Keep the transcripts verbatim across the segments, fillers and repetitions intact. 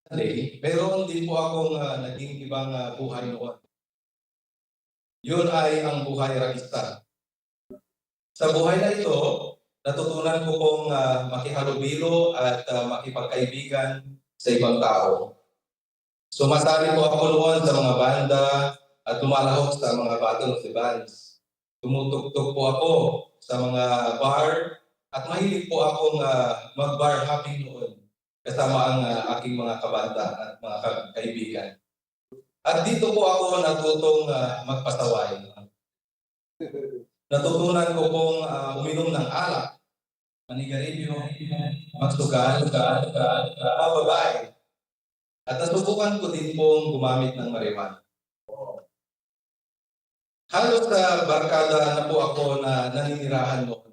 Sunday, meron din po akong, ah, naging ibang, ah, buhay noon. Yun ay ang buhay rakista. Sa buhay na ito, natutunan ko pong, ah, makihalubilo at, ah, makipagkaibigan sa ibang tao. Sumasali po ako noon sa mga banda at lumalahok sa mga battle of the bands. Tumutugtog po ako sa mga bar at mahilig po akong, ah, mag-bar hopping noon kasama ang, ah, aking mga kabanda at mga ka-, kaibigan. At dito po ako natutong, ah, magpasaway. Natutunan ko pong, ah, uminom ng alak, manigarilyo, magsugal, mga babae. At nasubukan ko din pong gumamit ng marijuana. Halos sa barkada na po ako na naninirahan noon.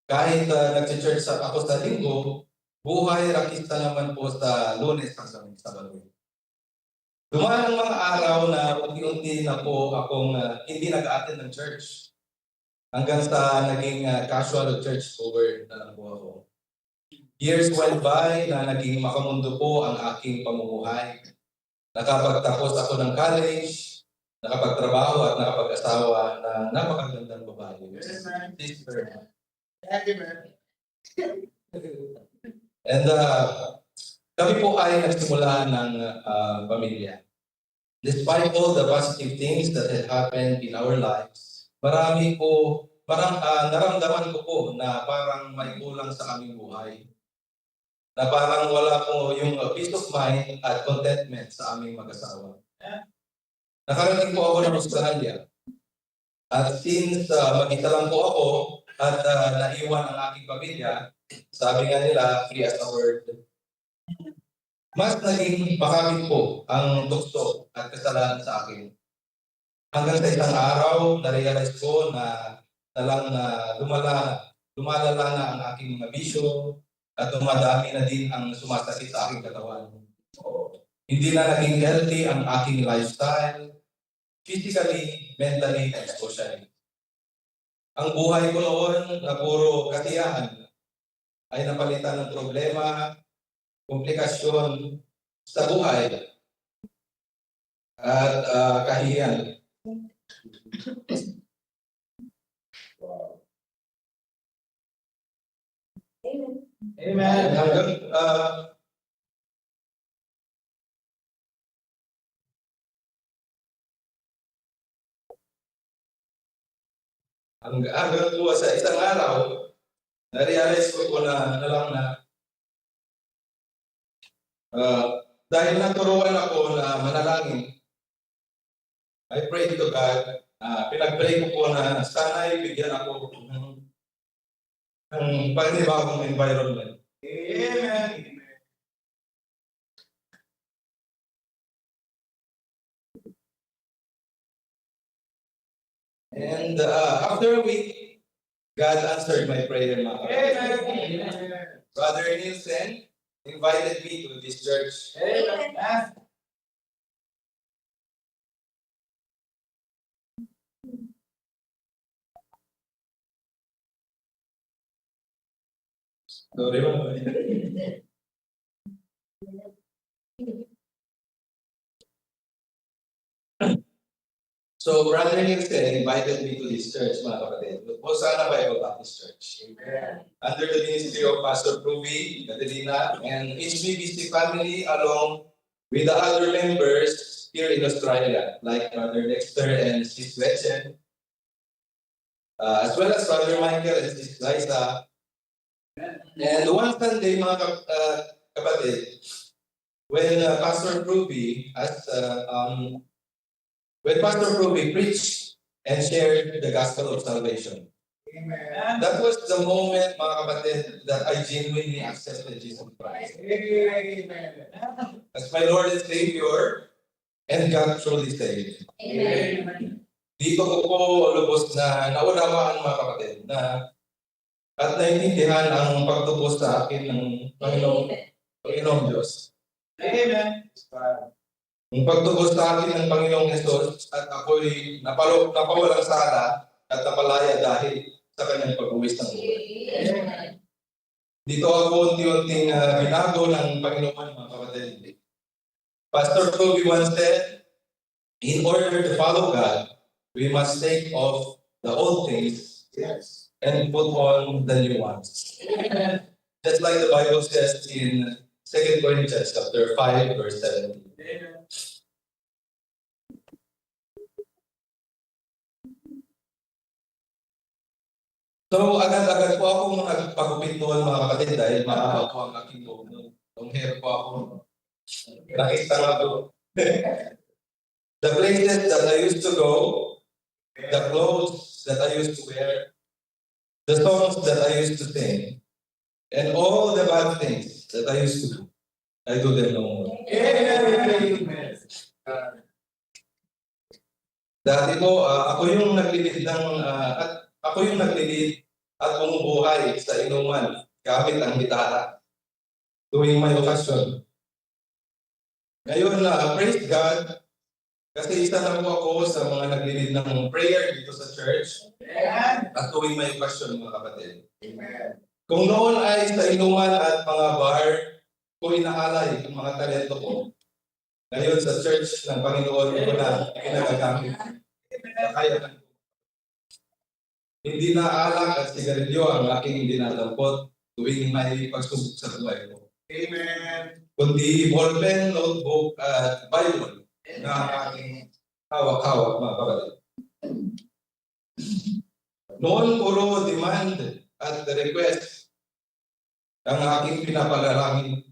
Kahit, ah, nagche-church sa, ako sa Linggo, buhay rakista naman po sa Lunes hanggang Sabado. Dumaan ang mga araw na unti-unti na po akong, ah, hindi nag-a-attend ng church. Hanggang sa naging, ah, casual church goer na lang po ako. Years went by na naging makamundo po ang aking pamumuhay. Nakapagtapos ako ng college, nakapagtrabaho at nakapag-asawa ng napakagandang babae, which is Sister. Amen. And, ah, kami po ay nagsimula ng, ah, pamilya. Despite all the positive things that had happened in our lives, marami po, marang-, ah, naramdaman ko po na parang may kulang sa aming buhay. Na parang wala po yung, uh, peace of mind at contentment sa aming mag-asawa. Nakarating po ako ng Australia. At since, uh, mag-isa lang po ako at, uh, naiwan ang aking pamilya, sabi nga nila, "Free as a bird." Mas naging makapit po ang tukso at kasalanan sa akin. Hanggang sa isang araw, na-realize ko na, na lang na lumala-, lumalala na ang aking mga bisyo at dumadami na din ang sumasakit sa aking katawan. Hindi na naging healthy ang aking lifestyle, physically, mentally, and socially. Ang buhay ko noon na puro kasiyahan ay napalitan ng problema, komplikasyon sa buhay, at, ah, kahihiyan. Amen. Hanggang, ah, Ang aga po sa isang araw, na-realize ko po na, na lang na, ah, dahil naturuan ako na manalangin, I prayed to God, ah, pinag-pray ko po na sana ibigyan ako ng, ng panibagong environment. Amen. And, uh, after a week, God answered my prayer, mga kapatid. Amen. Brother Nielsen invited me to this church. Amen. Sorry, ma'am. So, Brother Nielsen invited me to this church, mga kapatid. Hosanna Bible Baptist Church. Amen. Under the ministry of Pastor Ruby, Catalina, and H B B C family, along with the other members here in Australia, like Brother Dexter and Sis Gretchen, uh, as well as Brother Michael and Sis Liza. And one Sunday, mga kap-, uh, kapatid, when, uh, Pastor Ruby, as, uh, um, when Pastor Ruby preached and shared the gospel of salvation, Amen. That was the moment, mga kapatid, that I genuinely accepted Jesus Christ, Amen. As my Lord and Savior, and God truly saved. Amen. Dito ko po lubos na naunawaan, mga kapatid, na at naintindihan ang pagtubos sa akin ng Panginoong, Panginoong Diyos. Amen. Ang pagtubos sa akin ng Panginoong Jesus at ako'y napalo-, napawalang sala at napalaya dahil sa kanyang pagbuwis ng buhay. Amen. Dito ako unti-unting, ah, binago ng Panginoon, mga kapatid. Pastor Toby once said, in order to follow God, we must take off the old things, yes, and put on the new ones. Amen. Just like the Bible says in Second Corinthians chapter five, verse seventeen. Amen. So, agad-agad po ako mga pagupit noon, mga kapatid, dahil mahaba po ang aking buhok noon. Long hair po ako. Nakita nga po. The places that I used to go, the clothes that I used to wear, the songs that I used to sing, and all the bad things that I used to do, I do them no more. Amen. Dati po, ah, ako yung naglilid ng, ah, at ako yung naglilid at bumubuhay sa inuman gamit ang gitara tuwing may okasyon. Ngayon, ah, praise God, kasi isa na po ako sa mga naglilid ng prayer dito sa church. Amen. At tuwing may okasyon, mga kapatid. Amen. Kung noon ay sa inuman at mga bar ko inaalay ang mga talento ko, ngayon sa church ng Panginoon ko na ginagagamit. Kaya hindi na alak at sigarilyo ang aking dinadampot tuwing may pagsubok sa buhay ko. Amen. Kundi ballpen, notebook, at Bible na aking hawak-hawak, mga kapatid. Noon, puro demand at request ang aking pinapanalangin.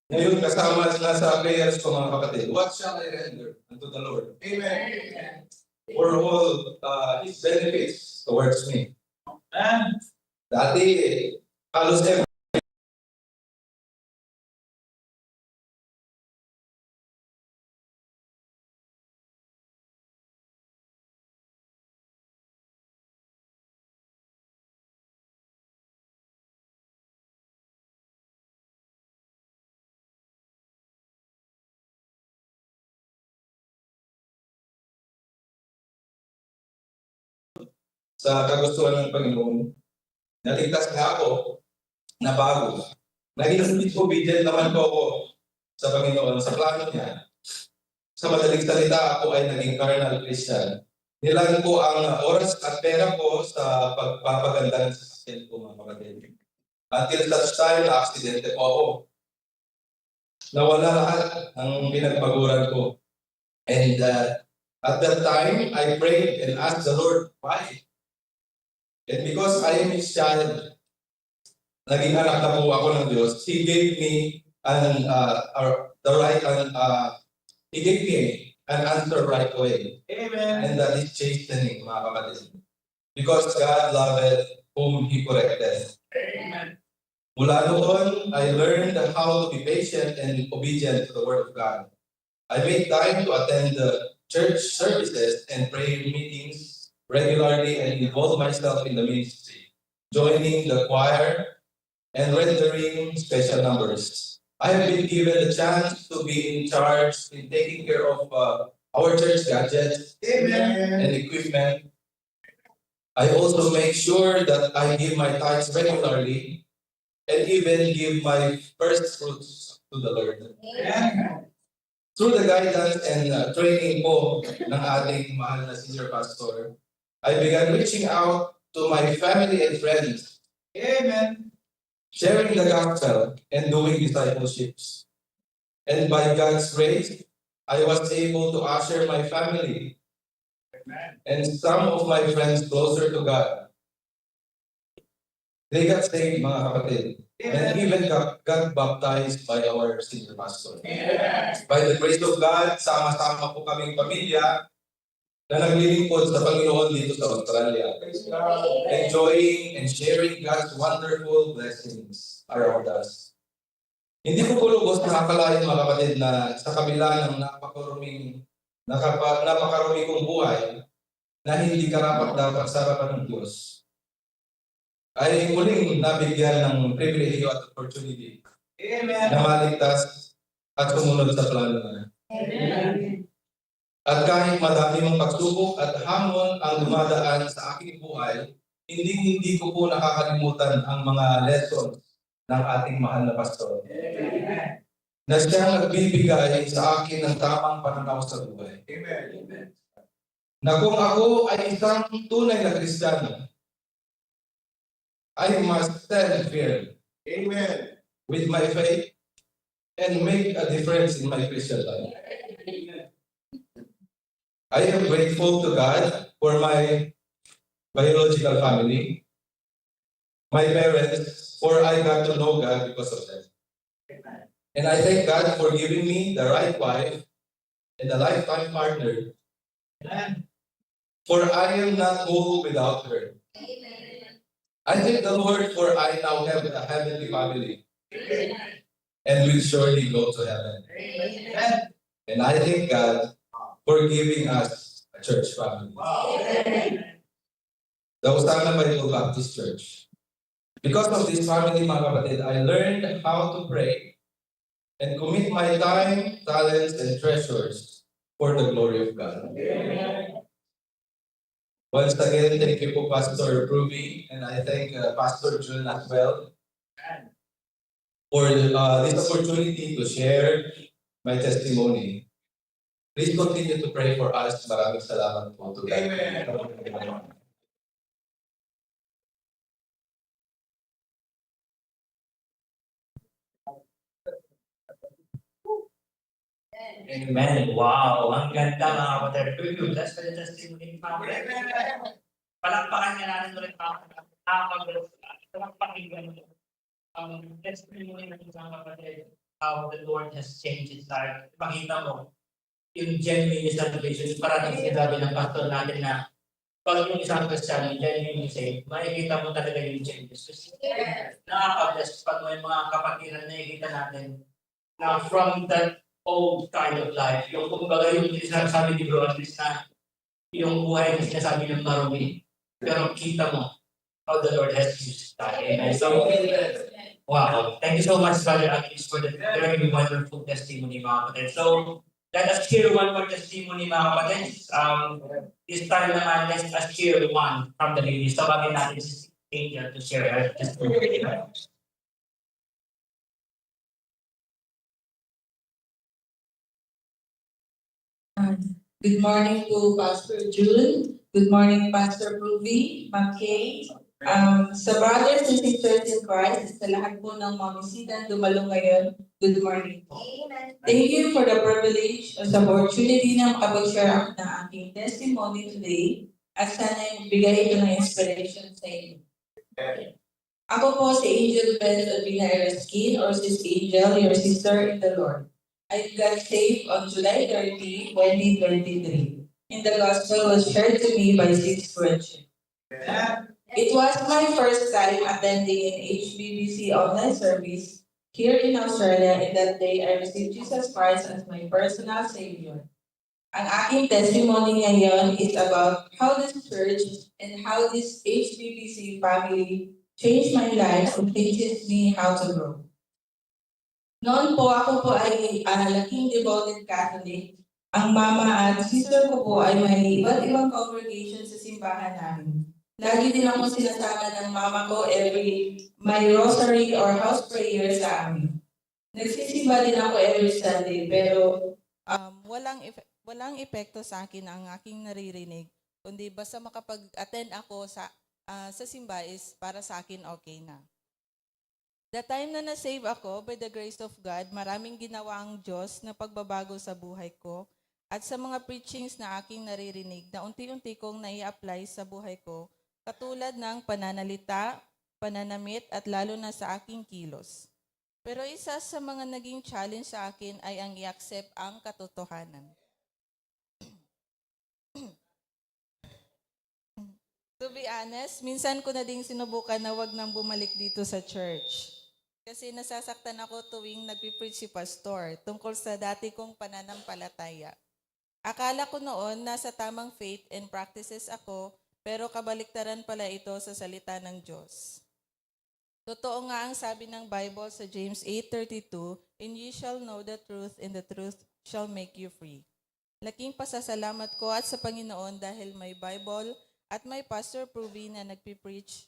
Ngayon, kasama na sa prayers ko, mga kapatid, "What shall I render unto the Lord?" Amen. For all, uh, His benefits towards me. Amen. Dati, halos every sa kagustuhan ng Panginoon. Naligtas nga ako, nabago. Naging obedient naman po ako sa Panginoon, sa plano niya. Sa madaling salita, ako ay naging carnal Christian. Nilaan ko ang oras at pera ko sa pagpapaganda ng sasakyan ko, mga kapatid. Until such time, na-aksidente po ako. Nawala lahat ng pinagpaguran ko. And, uh, at that time, I prayed and asked the Lord, "Why?" And because I am His child, naging anak na po ako ng Diyos, He gave me an, uh, or the right, an, uh, He gave me an answer right away. Amen. And that is chastening, mga kapatid. Because God loveth whom He correcteth. Amen. Mula noon, I learned how to be patient and obedient to the Word of God. I made time to attend the church services and prayer meetings regularly and involve myself in the ministry, joining the choir and rendering special numbers. I have been given the chance to be in charge in taking care of, uh, our church gadgets, amen, and equipment. I also make sure that I give my tithes regularly and even give my first fruits to the Lord. Amen. Through the guidance and, uh, training po ng ating mahal na senior pastor, I began reaching out to my family and friends. Amen. Sharing the gospel and doing discipleships. And by God's grace, I was able to usher my family, amen, and some of my friends closer to God. They got saved, mga kapatid. And, amen, even got, got baptized by our senior pastor. Amen. By the grace of God, sama-sama po kaming pamilya na naglilingkod sa Panginoon dito sa Australia. Praise God. Enjoying and sharing God's wonderful blessings around us. Hindi ko po lubos nakakalain, mga kapatid, na sa kabila ng napakaruming, nakapa-, napakarumi kong buhay na hindi karapat-dapat sa harapan ng Diyos, ay muling nabigyan ng pribilehiyo at opportunity, amen, na maligtas at sumunod sa plano niya. Amen. At kahit madami mang pagsubok at hamon ang dumadaan sa aking buhay, hindi, hindi ko po nakakalimutan ang mga lessons ng ating mahal na pastor. Amen. na siyang nagbibigay sa akin ng tamang pananaw sa buhay. Amen. Amen. Na kung ako ay isang tunay na Kristiyano, I must stand firm, amen, with my faith and make a difference in my Christian life. I am grateful to God for my biological family, my parents, for I got to know God because of them. And I thank God for giving me the right wife and a lifetime partner. Amen. For I am not whole without her. Amen. I thank the Lord for I now have a heavenly family. Amen. And will surely go to heaven. Amen. And I thank God for giving us a church family. Amen. The Hosanna Bible Baptist Church. Because of this family, mga kapatid, I learned how to pray and commit my time, talents, and treasures for the glory of God. Amen. Once again, thank you po, Pastor Ruby, and I thank, uh, Pastor Jun as well for, uh, this opportunity to share my testimony. Please continue to pray for us. Maraming salamat po. To God. Amen. Amen. Wow, ang ganda, mga kapatid. Thank you. Bless for the testimony, mga kapatid. Palakpakan nga natin ulit, mga kapatid. Nakakagod. Palakpakan nga natin. Ang testimony ng isang kapatid, how the Lord has changed his life. Makita mo, yung genuine salvation, parang sinabi ng pastor natin na pag yung isang Kristiyano, genuine saved, makikita mo talaga yung changes. Kasi nakaka-bless pag may mga kapatiran na nakikita natin na from that old kind of life, yung kumbaga yung sinasabi ni Bro Andres na yung buhay na sinasabi ng marumi, pero kita mo how the Lord has used that. Amen. So, wow. Thank you so much, Brother Agnes, for the very wonderful testimony, mga kapatid. So, let us share one more testimony, mga kapatid. Um, this time naman, let us share one from the ladies. Tawagin natin si Angel to share her testimony. Um, good morning to Pastor June. Good morning, Pastor Ruby, Ma'am Kay. Um, sa brothers and sisters in Christ, sa lahat po ng mga bisitang dumalo ngayon, good morning po. Amen. Thank you for the privilege o sa opportunity na makapag-share ako ng aking testimony today at sana'y magbigay ito ng inspiration sa inyo. Ako po si Angel Beth Albina Eraskin, or Sis Angel, your sister in the Lord. I got saved on July thirty, twenty twenty-three, and the gospel was shared to me by Sis Gretchen. It was my first time attending an H B B C online service here in Australia, and that day I received Jesus Christ as my personal Savior. Ang aking testimony ngayon is about how this church and how this H B B C family changed my life and teaches me how to grow. Noon po, ako po ay, ah, laking devoted Catholic. Ang mama at sister ko po ay may iba't ibang congregation sa simbahan namin. Lagi din ako sinasama ng mama ko every may rosary or house prayer sa amin. Nagsisimba din ako every Sunday, pero, um, walang efe-, walang epekto sa akin ang aking naririnig, kundi basta makapag-attend ako sa, ah, sa simba is para sa akin okay na. The time na na-save ako, by the grace of God, maraming ginawa ang Diyos na pagbabago sa buhay ko at sa mga preachings na aking naririnig na unti-unti kong nai-apply sa buhay ko, katulad ng pananalita, pananamit, at lalo na sa aking kilos. Pero isa sa mga naging challenge sa akin ay ang i-accept ang katotohanan. To be honest, minsan ko na ding sinubukan na wag nang bumalik dito sa church. Kasi nasasaktan ako tuwing nagpi-preach si pastor tungkol sa dati kong pananampalataya. Akala ko noon nasa tamang faith and practices ako, pero kabaliktaran pala ito sa salita ng Diyos. Totoo nga ang sabi ng Bible sa James eight thirty-two, "And ye shall know the truth, and the truth shall make you free." Laking pasasalamat ko at sa Panginoon dahil may Bible at may Pastor Pruby na nagpi-preach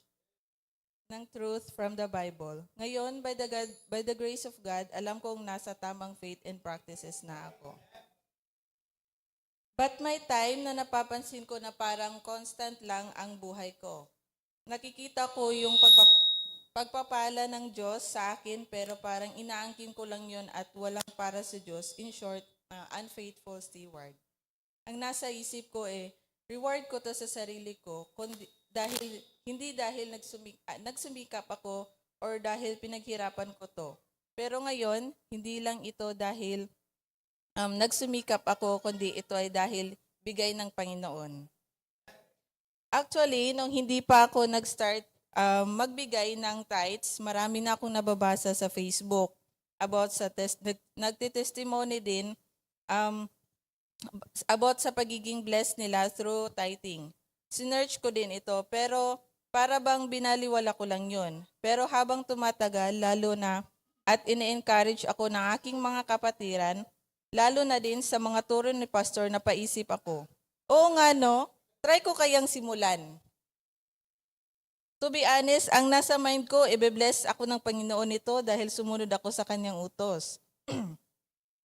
ng truth from the Bible. Ngayon, by the, God, by the grace of God, alam kong nasa tamang faith and practices na ako. But may time na napapansin ko na parang constant lang ang buhay ko. Nakikita ko yung pagpa- pagpapala ng Diyos sa akin, pero parang inaangkin ko lang yun at walang para sa Diyos. In short, uh, unfaithful steward. Ang nasa isip ko eh, reward ko to sa sarili ko, kundi dahil, hindi dahil nagsumi- ah, nagsumikap ako or dahil pinaghirapan ko to. Pero ngayon, hindi lang ito dahil um, nagsumikap ako, kundi ito ay dahil bigay ng Panginoon. Actually, nung hindi pa ako nag-start um, magbigay ng tithes, marami na akong nababasa sa Facebook about sa tes- nag- nagtitestimony din um, about sa pagiging blessed nila through tithing. Sinearch ko din ito, pero para bang binaliwala ko lang yun. Pero habang tumatagal, lalo na at ini-encourage ako ng aking mga kapatiran, lalo na din sa mga turo ni Pastor, napaisip ako, "Oo nga no, try ko kayang simulan." To be honest, ang nasa mind ko, ibe-bless ako ng Panginoon nito dahil sumunod ako sa kanyang utos.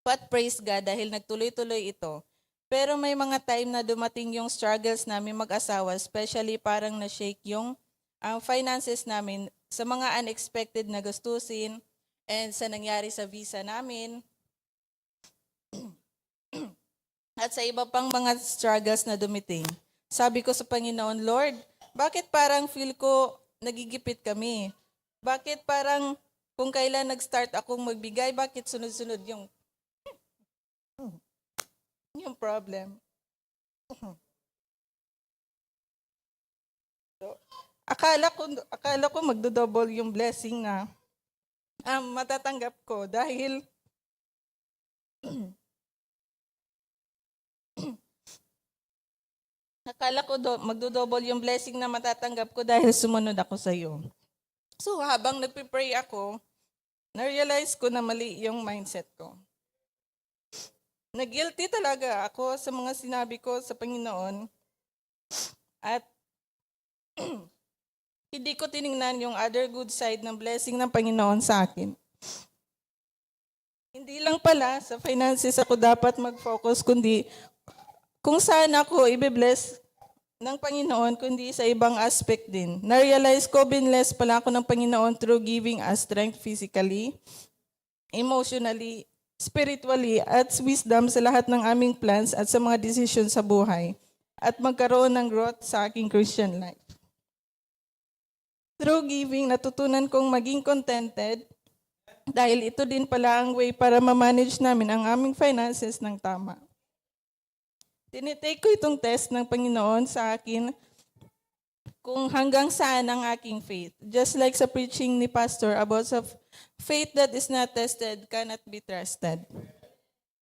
But praise God dahil nagtuloy-tuloy ito. Pero may mga time na dumating yung struggles namin mag-asawa, especially parang na-shake yung ah, finances namin sa mga unexpected na gastusin and sa nangyari sa visa namin at sa iba pang mga struggles na dumiting. Sabi ko sa Panginoon, "Lord, bakit parang feel ko nagigipit kami? Bakit parang kung kailan nag-start akong magbigay, bakit sunod-sunod yung, yung problem?" So, akala ko, akala ko magdo-double yung blessing na um, matatanggap ko dahil akala ko do, magdo-double yung blessing na matatanggap ko dahil sumunod ako sa iyo. So habang nagpe-pray ako, na-realize ko na mali yung mindset ko. Na-guilty talaga ako sa mga sinabi ko sa Panginoon. At hindi ko tiningnan yung other good side ng blessing ng Panginoon sa akin. Hindi lang pala sa finances ako dapat mag-focus, kundi kung saan ako ibe-bless ng Panginoon, kundi sa ibang aspect din. Na-realize ko, binless pala ako ng Panginoon through giving us strength physically, emotionally, spiritually, at wisdom sa lahat ng aming plans at sa mga desisyon sa buhay, at magkaroon ng growth sa aking Christian life. Through giving, natutunan kong maging contented dahil ito din pala ang way para ma-manage namin ang aming finances ng tama. Tinitake ko itong test ng Panginoon sa akin kung hanggang saan ang aking faith. Just like sa preaching ni Pastor about sa f- faith that is not tested cannot be trusted.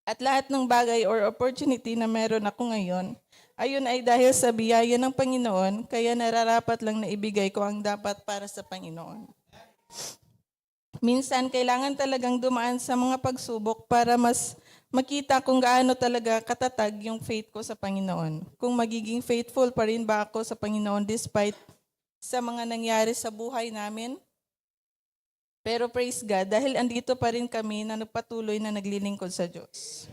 At lahat ng bagay or opportunity na meron ako ngayon, ayun ay dahil sa biyaya ng Panginoon, kaya nararapat lang na ibigay ko ang dapat para sa Panginoon. Minsan, kailangan talagang dumaan sa mga pagsubok para mas makita kung gaano talaga katatag yung faith ko sa Panginoon. Kung magiging faithful pa rin ba ako sa Panginoon despite sa mga nangyari sa buhay namin. Pero praise God, dahil andito pa rin kami na nagpatuloy na naglilingkod sa Diyos.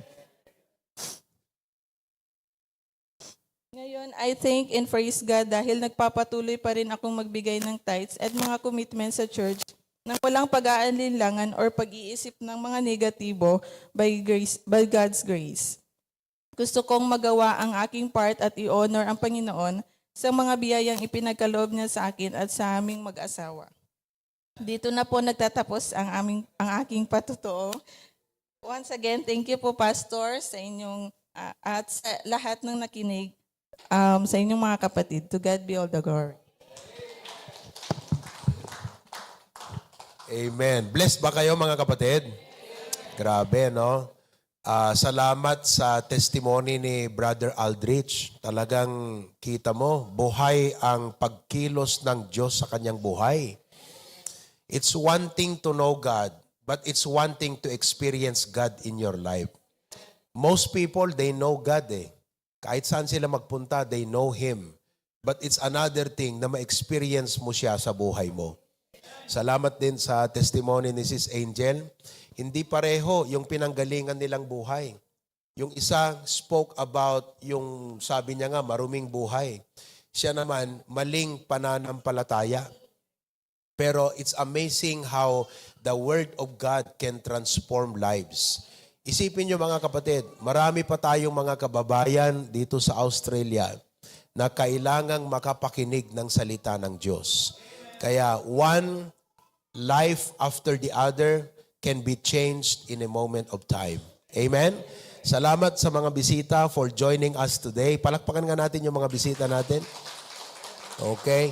Ngayon, I thank and praise God dahil nagpapatuloy pa rin akong magbigay ng tithes at mga commitments sa church nang walang pag-aalinlangan or pag-iisip ng mga negatibo by grace, by God's grace. Gusto kong magawa ang aking part at i-honor ang Panginoon sa mga biyayang ipinagkaloob niya sa akin at sa aming mag-asawa. Dito na po nagtatapos ang aming, ang aking patutuo. Once again, thank you po, Pastor, sa inyong, ah, at sa lahat ng nakinig, um, sa inyong mga kapatid. To God be all the glory. Amen. Blessed ba kayo, mga kapatid? Grabe, no? Ah, salamat sa testimony ni Brother Aldrich. Talagang kita mo, buhay ang pagkilos ng Diyos sa kanyang buhay. It's one thing to know God, but it's one thing to experience God in your life. Most people, they know God eh. Kahit saan sila magpunta, they know Him. But it's another thing na ma-experience mo siya sa buhay mo. Salamat din sa testimony ni Sis Angel. Hindi pareho yung pinanggalingan nilang buhay. Yung isa spoke about yung sabi niya nga maruming buhay. Siya naman, maling pananampalataya. Pero it's amazing how the Word of God can transform lives. Isipin niyo, mga kapatid, marami pa tayong mga kababayan dito sa Australia na kailangang makapakinig ng salita ng Diyos. Kaya one life after the other can be changed in a moment of time. Amen? Salamat sa mga bisita for joining us today. Palakpakan nga natin yung mga bisita natin. Okay.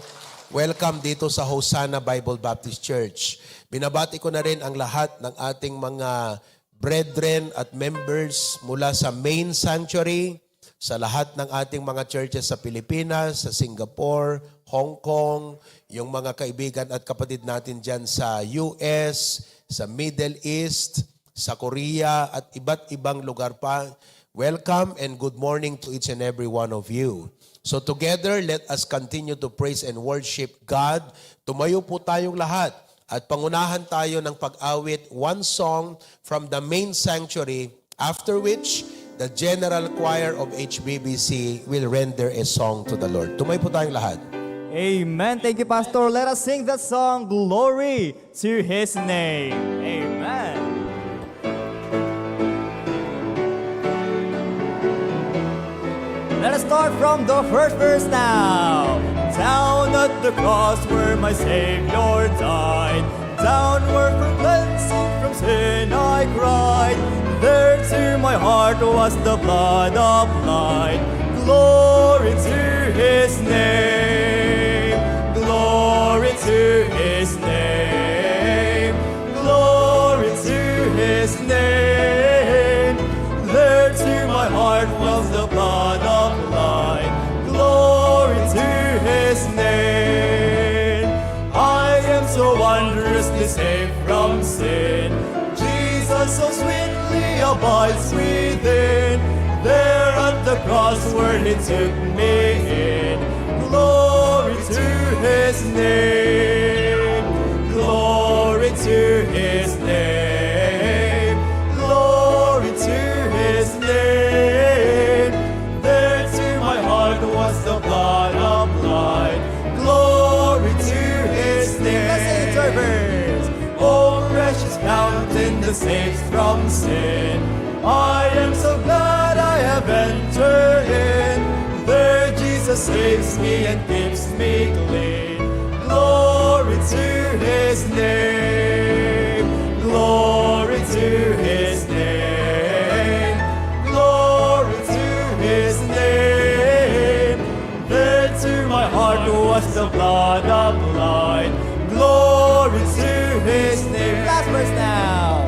Welcome dito sa Hosanna Bible Baptist Church. Binabati ko na rin ang lahat ng ating mga brethren at members mula sa main sanctuary, sa lahat ng ating mga churches sa Pilipinas, sa Singapore, Hong Kong, yung mga kaibigan at kapatid natin dyan sa U S, sa Middle East, sa Korea, at iba't ibang lugar pa. Welcome and good morning to each and every one of you. So together, let us continue to praise and worship God. Tumayo po tayong lahat at pangunahan tayo ng pag-awit, one song from the main sanctuary, after which the General Choir of H B B C will render a song to the Lord. Tumayo po tayong lahat. Amen. Thank you, Pastor. Let us sing that song, Glory to His Name. Amen. Let us start from the first verse now. Down at the cross where my Savior died, down where for cleansing from sin I cried. There to my heart was the blood applied. Glory to His name. Glory to His name. Glory to His name. There to my heart was the blood applied. Glory to His name. I am so wondrously saved from sin. Jesus so sweetly abides within. There at the cross where He took me in. Glory to His name. Glory to His name. Glory to His name. There to my heart was the blood applied. Glory to His name. Let's sing it, servers. Oh, precious fountain that saves from sin. I am so glad I have entered in. There Jesus saves me and keeps me clean. Glory to His name. Glory to His name. Glory to His name. There to my heart was the blood applied. Glory to His name. Last verse now.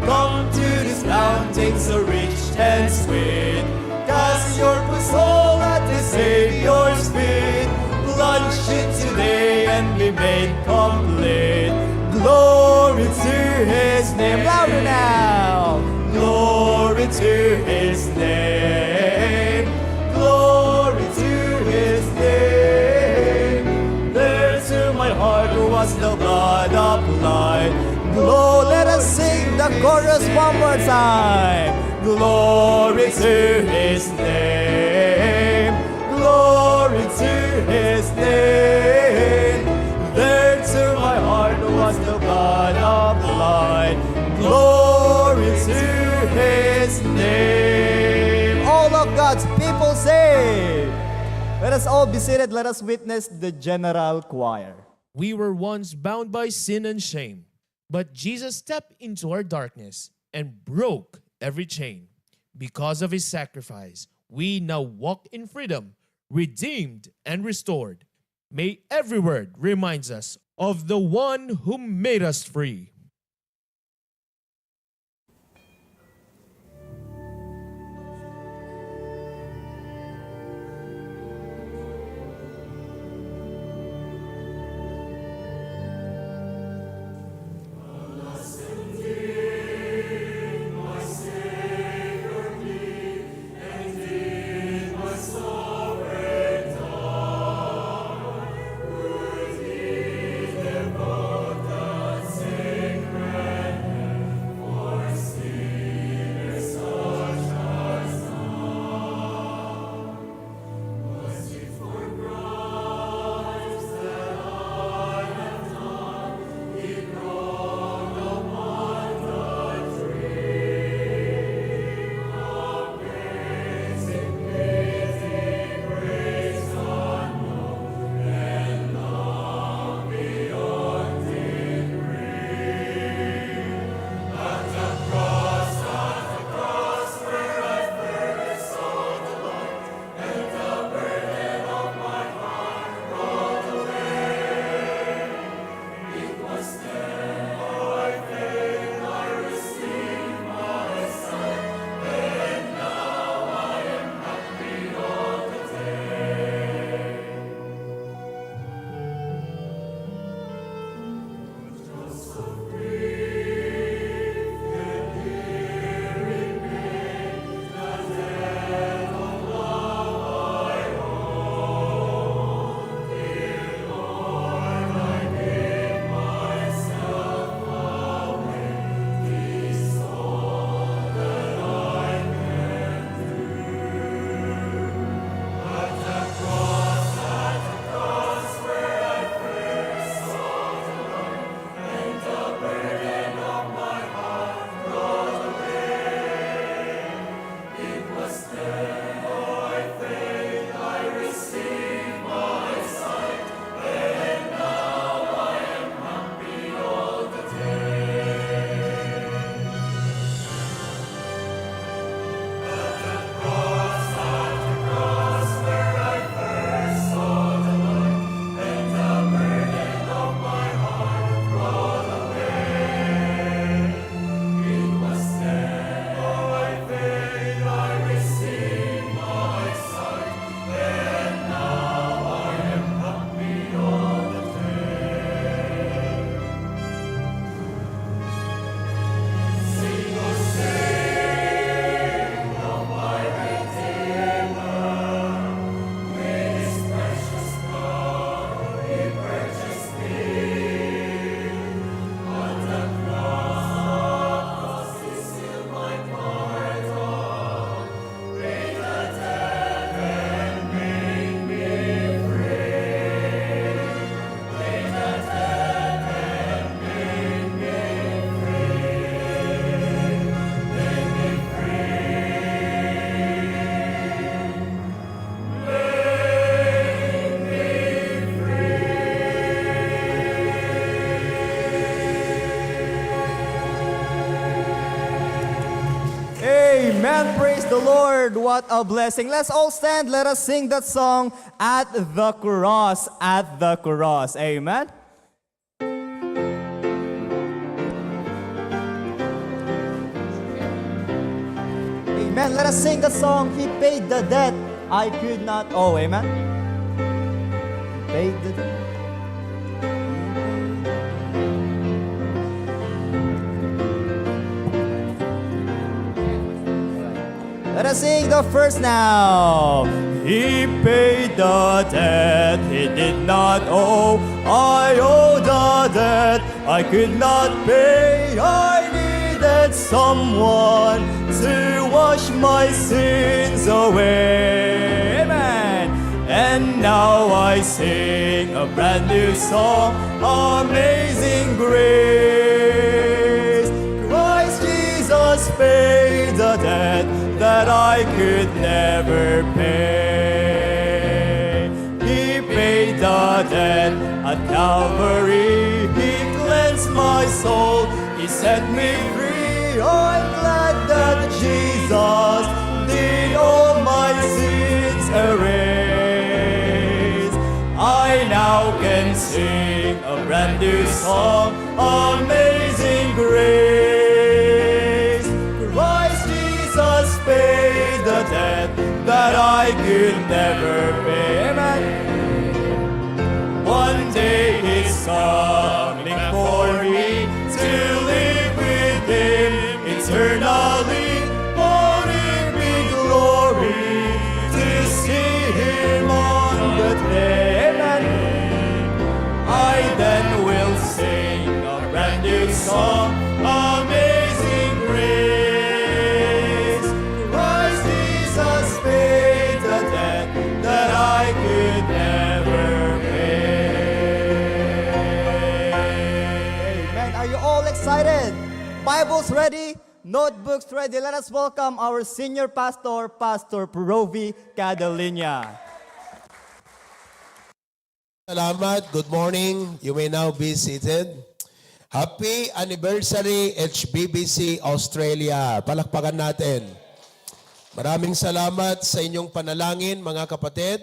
Come to this fountain so rich and sweet. Cast your poor soul at the Savior's feet. Plunge in today and be made complete. Glory to His name. Louder now. Glory to His name. Glory to His name. There to my heart was the blood applied. Glory. Let us sing the chorus one more time. Glory to His name. Glory to His name. There to my heart was the blood applied. Glory to His name. All of God's people say, let us all be seated. Let us witness the general choir. We were once bound by sin and shame, but Jesus stepped into our darkness and broke every chain. Because of His sacrifice, we now walk in freedom, redeemed and restored. May every word reminds us of the one who made us free. the Lord. What a blessing. Let's all stand. Let us sing that song, At the Cross, at the Cross. Amen. Amen. Let us sing the song, He Paid the Debt I Could Not Owe. Amen. He paid the debt. Let us sing the first now. He paid the debt he did not owe. I owe the debt I could not pay. I needed someone to wash my sins away. Amen. And now I sing a brand new song, Amazing Grace. Christ Jesus paid the debt that I could never pay. He paid the debt at Calvary. He cleansed my soul. He set me free. I'm glad that Jesus did all my sins erase. I now can sing a brand new song, Amazing Grace. Christ Jesus paid the debt that I could never pay. Amen. One day He's coming for me to live with Him eternally. Won't it be glory to see Him on that day? Amen. I then will sing a brand new song, Amazing Grace. Christ Jesus paid the debt that I could never pay. Amen. Are you all excited? Bibles ready? Notebooks ready? Let us welcome our senior pastor, Pastor Provi Cadaliña. Salamat. Good morning. You may now be seated. Happy anniversary, H B B C Australia. Palakpakan natin. Maraming salamat sa inyong panalangin, mga kapatid.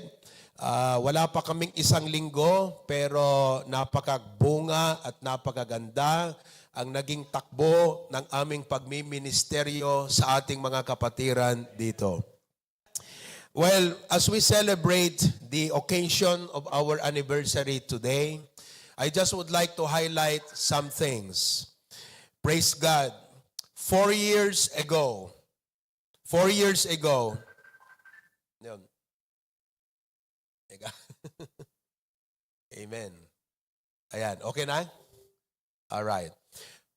Ah, wala pa kaming isang linggo, pero napakabunga at napakaganda ang naging takbo ng aming pagmiministeryo sa ating mga kapatiran dito. Well, as we celebrate the occasion of our anniversary today, I just would like to highlight some things. Praise God. Four years ago, four years ago, yun. Teka. Amen. Ayan, okay na? All right.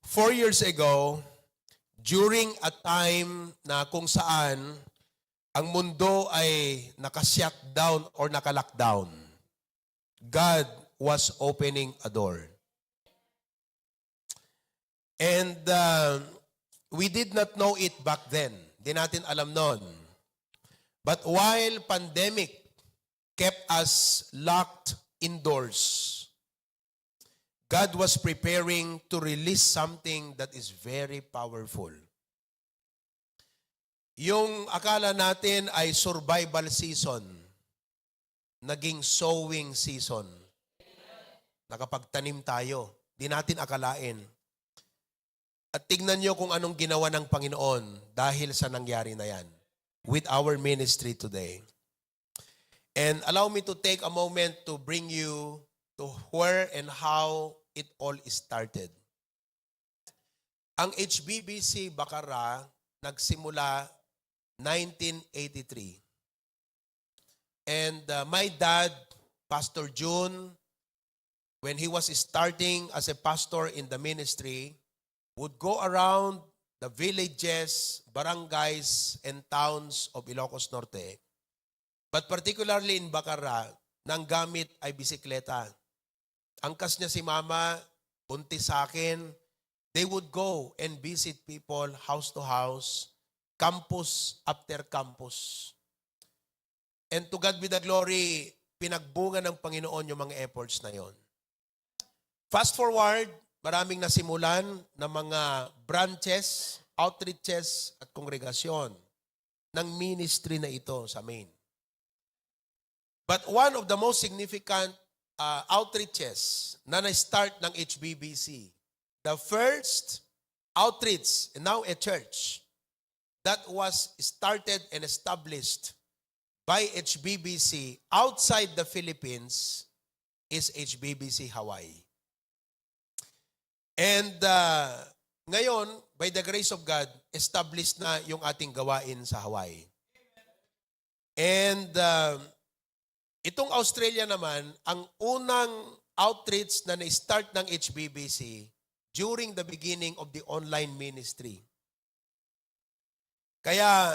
Four years ago, during a time na kung saan ang mundo ay naka-shutdown or naka-lockdown, God was opening a door. And uh, we did not know it back then. Di natin alam noon. But while pandemic kept us locked indoors, God was preparing to release something that is very powerful. Yung akala natin ay survival season, naging sowing season. Nakapagtanim tayo. Di natin akalain. At tignan nyo kung anong ginawa ng Panginoon dahil sa nangyari na yan with our ministry today. And allow me to take a moment to bring you to where and how it all started. Ang H B B C Bacarra nagsimula nineteen eighty-three. And uh, my dad, Pastor Jun, when he was starting as a pastor in the ministry, would go around the villages, barangays, and towns of Ilocos Norte. But particularly in Bacarra, nang gamit ay bisikleta. Angkas niya si mama, buntis sa akin, they would go and visit people house to house, campus after campus. And to God be the glory, pinagbunga ng Panginoon yung mga efforts na yon. Fast forward, maraming nasimulan na mga branches, outreaches, at kongregasyon. ng ministry na ito sa Maine. But one of the most significant uh, outreaches na na-start ng H B B C, the first outreach, and now a church, that was started and established by H B B C outside the Philippines is H B B C Hawaii. And uh, ngayon, by the grace of God, established na yung ating gawain sa Hawaii. And uh, itong Australia naman, ang unang outreach na na-start ng H B B C during the beginning of the online ministry. Kaya,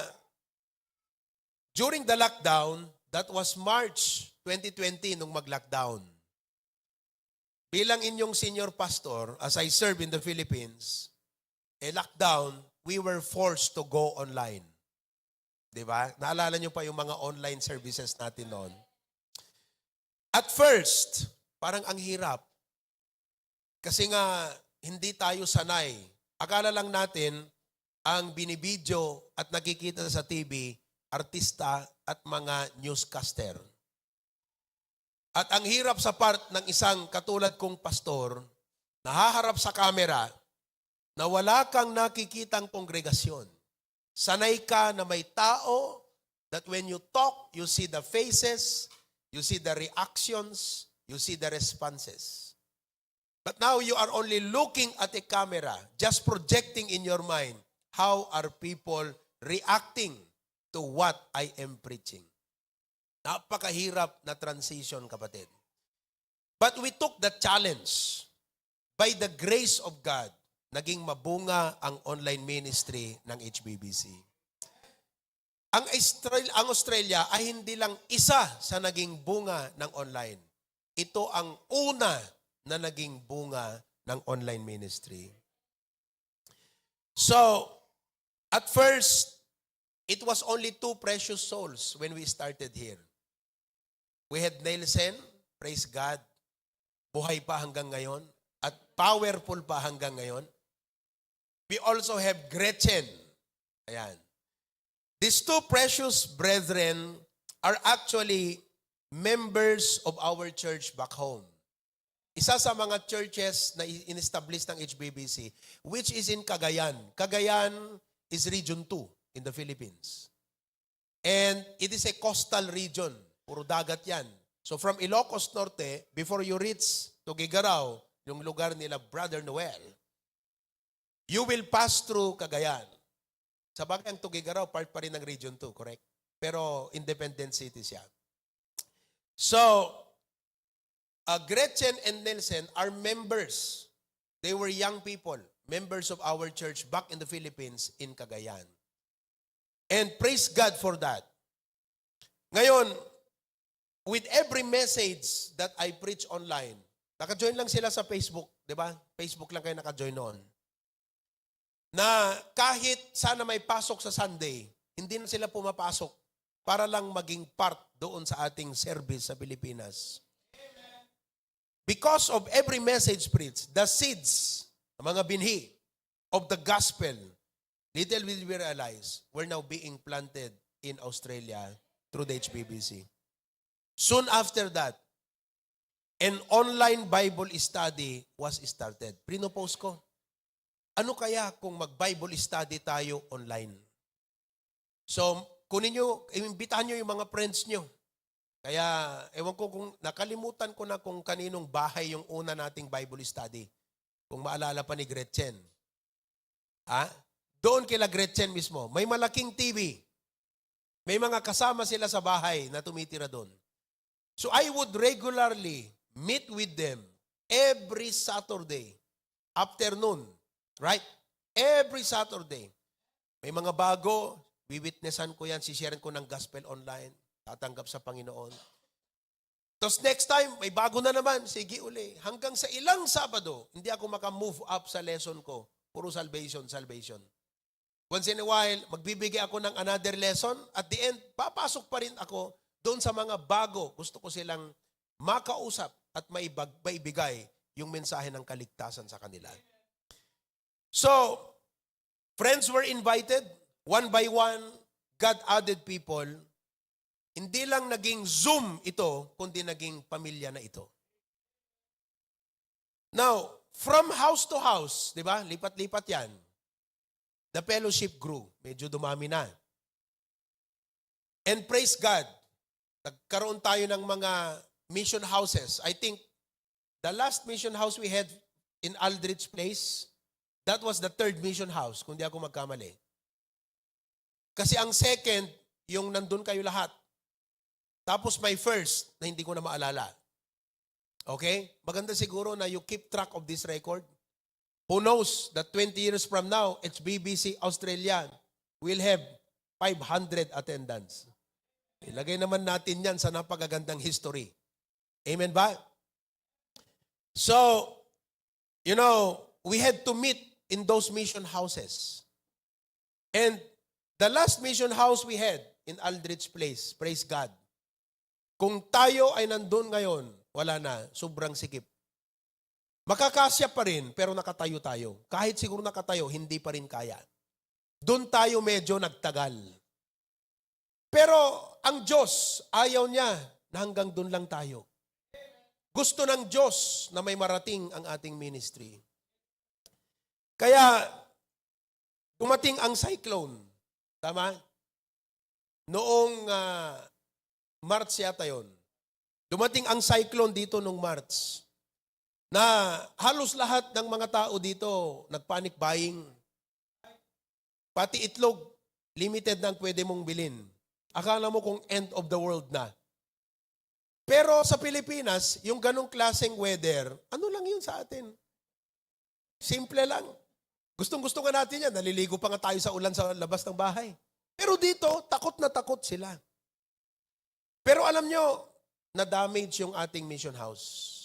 during the lockdown, that was March twenty twenty nung mag-lockdown. Bilang inyong senior pastor, as I serve in the Philippines, a lockdown, we were forced to go online. Di ba? Naalala nyo pa yung mga online services natin noon? At first, parang ang hirap. Kasi nga, hindi tayo sanay. Akala lang natin, ang binibidyo at nakikita sa T V, artista at mga newscaster. At ang hirap sa part ng isang katulad kong pastor, nahaharap sa kamera, na wala kang nakikitang kongregasyon. Sanay ka na may tao that when you talk, you see the faces, you see the reactions, you see the responses. But now you are only looking at a camera, just projecting in your mind, how are people reacting to what I am preaching? Napakahirap na transition, kapatid. But we took the challenge. By the grace of God, naging mabunga ang online ministry ng H B B C. Ang Australia, ang Australia ay hindi lang isa sa naging bunga ng online. Ito ang una na naging bunga ng online ministry. So, at first, it was only two precious souls when we started here. We had Nielsen, praise God. Buhay pa hanggang ngayon at powerful pa hanggang ngayon. We also have Gretchen. Ayan. These two precious brethren are actually members of our church back home. Isa sa mga churches na i-, in-establish ng H B B C, which is in Cagayan. Cagayan is Region two in the Philippines. And it is a coastal region. Puro dagat yan. So from Ilocos Norte, before you reach Tuguegarao, yung lugar nila Brother Noel, you will pass through Cagayan. Sa bagay, ang Tuguegarao, part pa rin ng Region two, correct? Pero independent city siya. So, uh, Gretchen and Nelson are members. They were young people, members of our church back in the Philippines in Cagayan. And praise God for that. Ngayon, with every message that I preach online, naka-join lang sila sa Facebook, di ba? Facebook lang kayo naka-join noon. Na kahit sana may pasok sa Sunday, hindi na sila pumapasok para lang maging part doon sa ating service sa Pilipinas. Because of every message preached, the seeds, ang mga binhi of the gospel, little did we realize, were now being planted in Australia through the H B B C. Soon after that, an online Bible study was started. Prinopose ko, ano kaya kung mag-Bible study tayo online? So, kunin nyo, imbitahan nyo yung mga friends nyo. Kaya, ewan ko kung nakalimutan ko na kung kaninong bahay yung una nating Bible study. Kung maalala pa ni Gretchen. Ha? Doon kila Gretchen mismo. May malaking T V. May mga kasama sila sa bahay na tumitira doon. So I would regularly meet with them every Saturday afternoon. Right? Every Saturday. May mga bago, wiwitnessan ko yan, sisharean ko ng gospel online, tatanggap sa Panginoon. Tapos next time, may bago na naman, sige uli. Hanggang sa ilang Sabado, hindi ako maka-move up sa lesson ko. Puro salvation, salvation. Once in a while, magbibigay ako ng another lesson. At the end, papasok pa rin ako doon sa mga bago. Gusto ko silang makausap at maibag-, maibigay yung mensahe ng kaligtasan sa kanila. So, friends were invited, one by one, God added people, hindi lang naging Zoom ito, kundi naging pamilya na ito. Now, from house to house, di ba? Lipat-lipat yan. The fellowship grew. Medyo dumami na. And praise God, nagkaroon tayo ng mga mission houses. I think the last mission house we had in Aldrich Place, that was the third mission house, kung di ako magkamali. Kasi ang second, yung nandun kayo lahat. Tapos may first na hindi ko na maalala. Okay? Maganda siguro na you keep track of this record. Who knows that twenty years from now, H B B C Australia will have five hundred attendance. Ilagay naman natin yan sa napagagandang history. Amen ba? So, you know, we had to meet in those mission houses. And the last mission house we had in Aldrich Place, praise God. Kung tayo ay nandun ngayon, wala na, sobrang sikip. Makakasya pa rin, pero nakatayo tayo. Kahit siguro nakatayo, hindi pa rin kaya. Doon tayo medyo nagtagal. Pero ang Diyos, ayaw niya na hanggang doon lang tayo. Gusto ng Diyos na may marating ang ating ministry. Kaya dumating ang cyclone. Tama? Noong ah, March yata yon. Dumating ang cyclone dito noong March na halos lahat ng mga tao dito nag-panic buying. Pati itlog, limited na ang pwede mong bilhin. Akala mo kung end of the world na. Pero sa Pilipinas, yung ganong klaseng weather, ano lang yun sa atin? Simple lang. Gustong-gusto nga natin yan. Naliligo pa nga tayo sa ulan sa labas ng bahay. Pero dito, takot na takot sila. Pero alam nyo, na-damage yung ating mission house.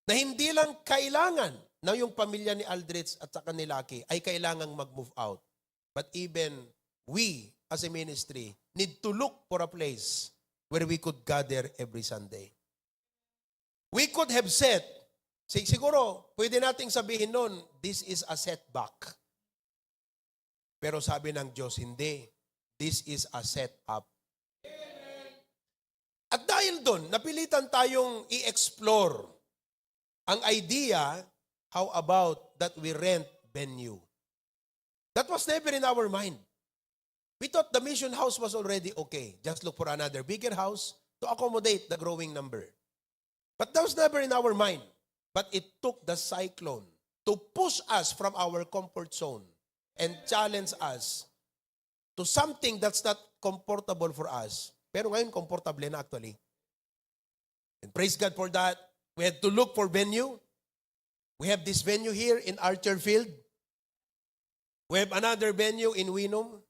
Na hindi lang kailangan na yung pamilya ni Aldrich at saka ni Lucky ay kailangang mag-move out. But even we, as a ministry, need to look for a place where we could gather every Sunday. We could have said, si-, siguro, pwede nating sabihin noon, "This is a setback." Pero sabi ng Diyos, "Hindi. This is a setup." At dahil doon, napilitan tayong i-explore ang idea, how about that we rent venue? That was never in our mind. We thought the mission house was already okay. Just look for another bigger house to accommodate the growing number. But that was never in our mind. But it took the cyclone to push us from our comfort zone and challenge us to something that's not comfortable for us. Pero ngayon, comfortable na actually. And praise God for that. We had to look for venue. We have this venue here in Archer Field. We have another venue in Wynnum.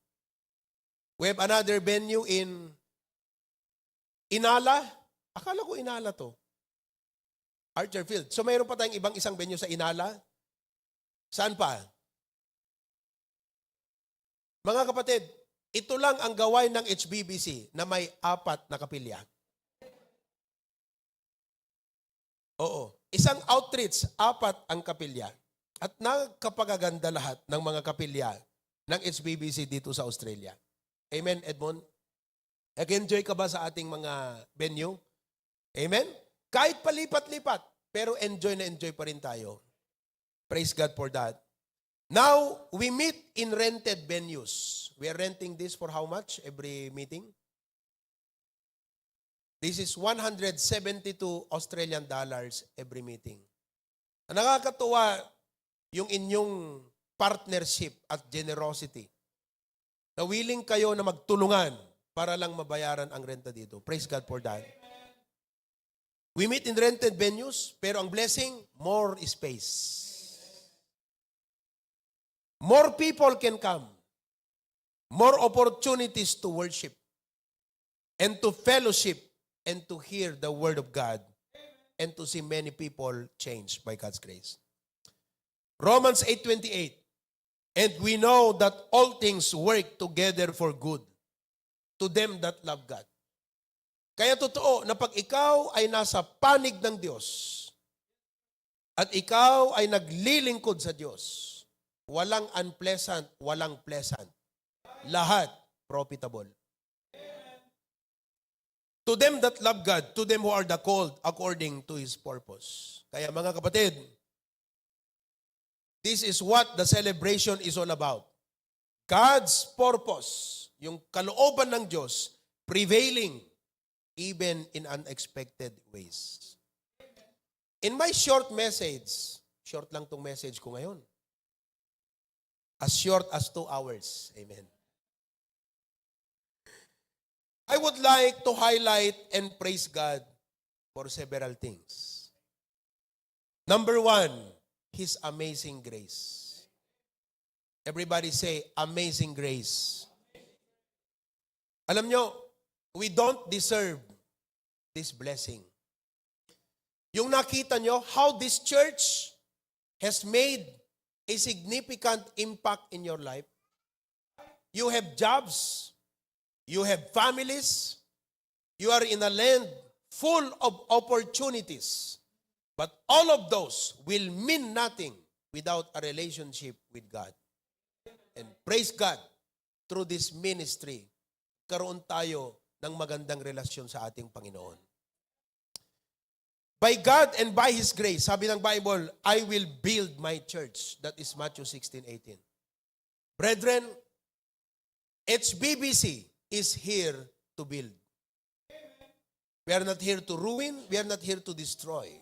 We have another venue in Inala. Akala ko Inala to. Archer Field. So mayroon pa tayong ibang isang venue sa Inala. Saan pa? Mga kapatid, ito lang ang gawain ng H B B C na may apat na kapilya. Oo. Isang outreach, apat ang kapilya. At nagkapagaganda lahat ng mga kapilya ng H B B C dito sa Australia. Amen, Edmond? Nag-enjoy ka ba sa ating mga venue? Amen? Kahit palipat-lipat, pero enjoy na enjoy pa rin tayo. Praise God for that. Now, we meet in rented venues. We are renting this for how much every meeting? This is one hundred seventy-two Australian dollars every meeting. Ang nakakatuwa, yung inyong partnership at generosity. Na willing kayo na magtulungan para lang mabayaran ang renta dito. Praise God for that. We meet in rented venues, pero ang blessing, more space. More people can come. More opportunities to worship and to fellowship and to hear the word of God and to see many people changed by God's grace. Romans eight twenty-eight, "And we know that all things work together for good to them that love God." Kaya totoo na pag ikaw ay nasa panig ng Diyos at ikaw ay naglilingkod sa Diyos, walang unpleasant, walang pleasant. Lahat profitable. To them that love God, to them who are the called according to His purpose. Kaya, mga kapatid, this is what the celebration is all about. God's purpose, yung kalooban ng Diyos, prevailing even in unexpected ways. In my short message, short lang tong message ko ngayon. As short as two hours. Amen. I would like to highlight and praise God for several things. Number one, His amazing grace. Everybody say, "Amazing grace." Alam nyo, we don't deserve this blessing. Yung nakita nyo, how this church has made a significant impact in your life. You have jobs, you have families, you are in a land full of opportunities. But all of those will mean nothing without a relationship with God. And praise God, through this ministry, karoon tayo ng magandang relasyon sa ating Panginoon. By God and by His grace, sabi ng Bible, "I will build my church." That is Matthew sixteen eighteen. Brethren, H B B C is here to build. We are not here to ruin. We are not here to destroy.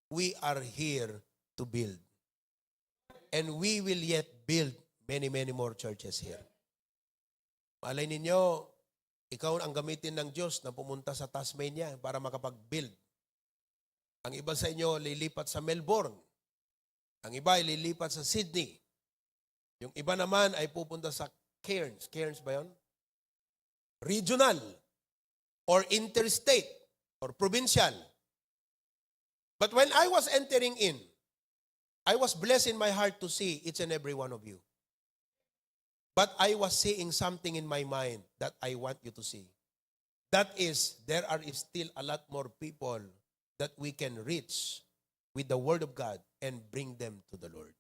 We are here to build. And we will yet build many, many more churches here. Malay ninyo, ikaw ang gamitin ng Diyos na pumunta sa Tasmania para makapag-build. Ang iba sa inyo lilipat sa Melbourne. Ang iba ay lilipat sa Sydney. Yung iba naman ay pupunta sa Cairns. Cairns ba yon? Regional or interstate or provincial. But when I was entering in, I was blessed in my heart to see each and every one of you. But I was seeing something in my mind that I want you to see. That is, there are still a lot more people that we can reach with the Word of God and bring them to the Lord.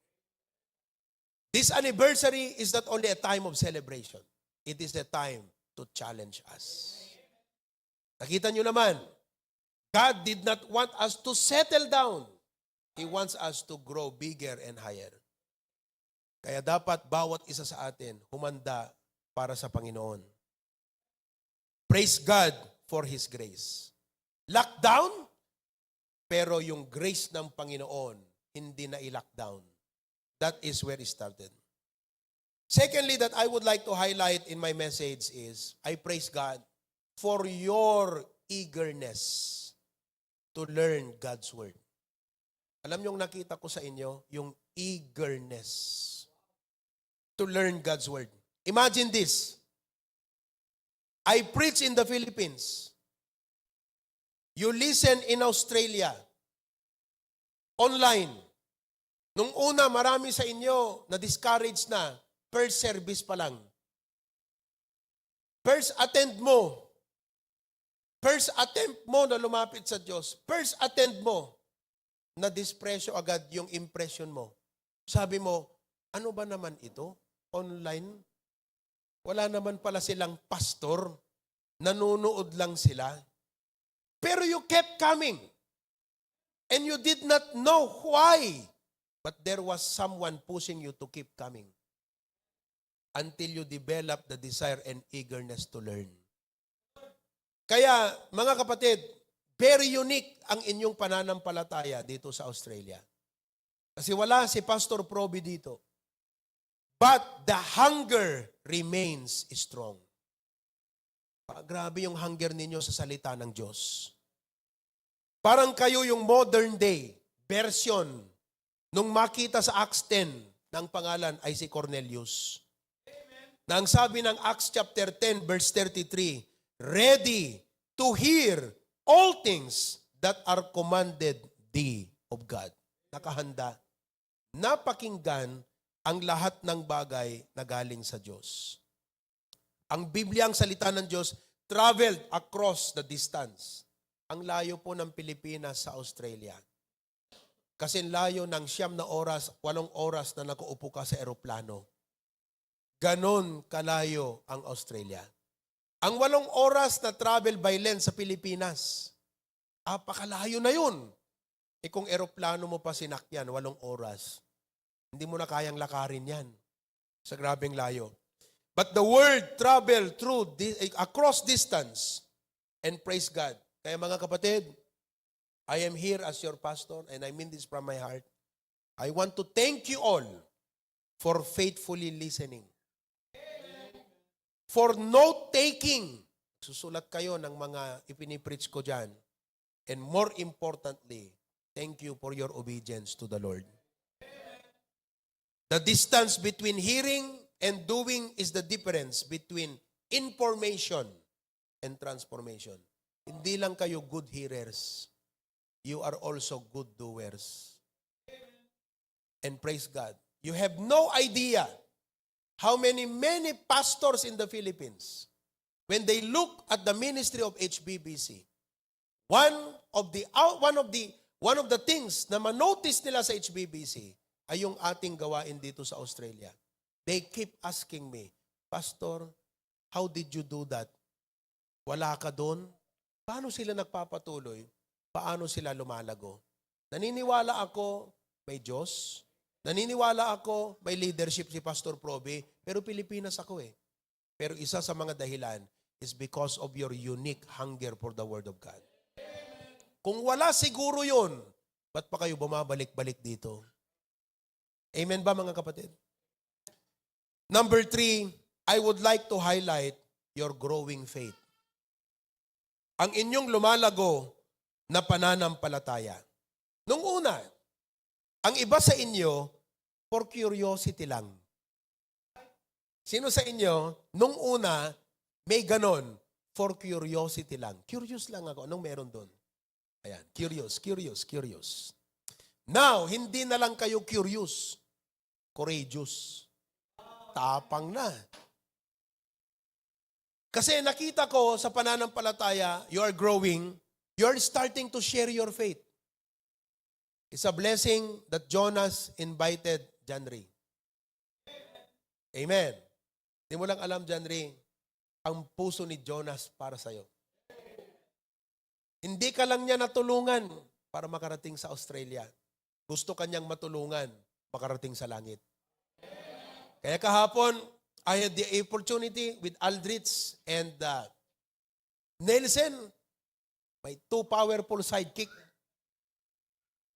This anniversary is not only a time of celebration, it is a time to challenge us. Nakita nyo naman, God did not want us to settle down. He wants us to grow bigger and higher. Kaya dapat bawat isa sa atin humanda para sa Panginoon. Praise God for His grace. Lockdown, pero yung grace ng Panginoon, hindi na i-lockdown. That is where it started. Secondly, that I would like to highlight in my message is, I praise God for your eagerness to learn God's Word. Alam niyo, ang nakita ko sa inyo, yung eagerness to learn God's Word. Imagine this. I preach in the Philippines. You listen in Australia. Online. Nung una, marami sa inyo na-discourage na, first service pa lang. First attend mo, first attempt mo na lumapit sa Diyos, first attend mo, nadispresyo agad yung impression mo. Sabi mo, "Ano ba naman ito? Online? Wala naman pala silang pastor. Nanonood lang sila." Pero you kept coming. And you did not know why. But there was someone pushing you to keep coming until you develop the desire and eagerness to learn. Kaya, mga kapatid, very unique ang inyong pananampalataya dito sa Australia. Kasi wala si Pastor Proby dito. But the hunger remains strong. Ah, grabe yung hunger ninyo sa salita ng Diyos. Parang kayo yung modern day version nung makita sa Acts ten na ang pangalan ay si Cornelius. Na ang sabi ng Acts chapter ten, verse thirty-three, "Ready to hear all things that are commanded thee of God." Nakahanda. Napakinggan ang lahat ng bagay na galing sa Diyos. Ang Biblia, ang salita ng Diyos, traveled across the distance. Ang layo po ng Pilipinas sa Australia. Kasi layo ng siyam na oras, walong oras na nakaupo ka sa eroplano. Ganon kalayo ang Australia. Ang walong oras na travel by land sa Pilipinas, apakalayo na yun. E kung eroplano mo pa sinakyan, walong oras. Hindi mo na kayang lakarin yan. Sa grabeng layo. But the word travel through di- across distance and praise God. Kaya mga kapatid, I am here as your pastor and I mean this from my heart. I want to thank you all for faithfully listening. For note-taking. Susulat kayo ng mga ipinipreach ko dyan. And more importantly, thank you for your obedience to the Lord. The distance between hearing and doing is the difference between information and transformation. Hindi lang kayo good hearers. You are also good doers. And praise God. You have no idea how many, many pastors in the Philippines, when they look at the ministry of H B B C, one of the out- one of the one of the things na manotice nila sa H B B C ay yung ating gawain dito sa Australia. They keep asking me, "Pastor, how did you do that? Wala ka doon? Paano sila nagpapatuloy? Paano sila lumalago?" Naniniwala ako may Diyos. Naniniwala ako may leadership si Pastor Proby, pero Pilipinas ako eh. Pero isa sa mga dahilan is because of your unique hunger for the Word of God. Kung wala siguro yun, ba't pa kayo bumabalik-balik dito? Amen ba, mga kapatid? Number three, I would like to highlight your growing faith. Ang inyong lumalago na pananampalataya. Nung una, ang iba sa inyo, for curiosity lang. Sino sa inyo, nung una, may ganon, for curiosity lang? Curious lang ako, anong meron doon? Ayan, curious, curious, curious. Now, hindi na lang kayo curious, courageous. Tapang na. Kasi nakita ko sa pananampalataya, you are growing, you are starting to share your faith. It's a blessing that Jonas invited John Ray. Amen. Di mo lang alam, John Ray, ang puso ni Jonas para sa'yo. Hindi ka lang niya natulungan para makarating sa Australia. Gusto ka niyang matulungan makarating sa langit. Kaya kahapon, I had the opportunity with Aldrich and uh, Nielsen. May two powerful sidekick.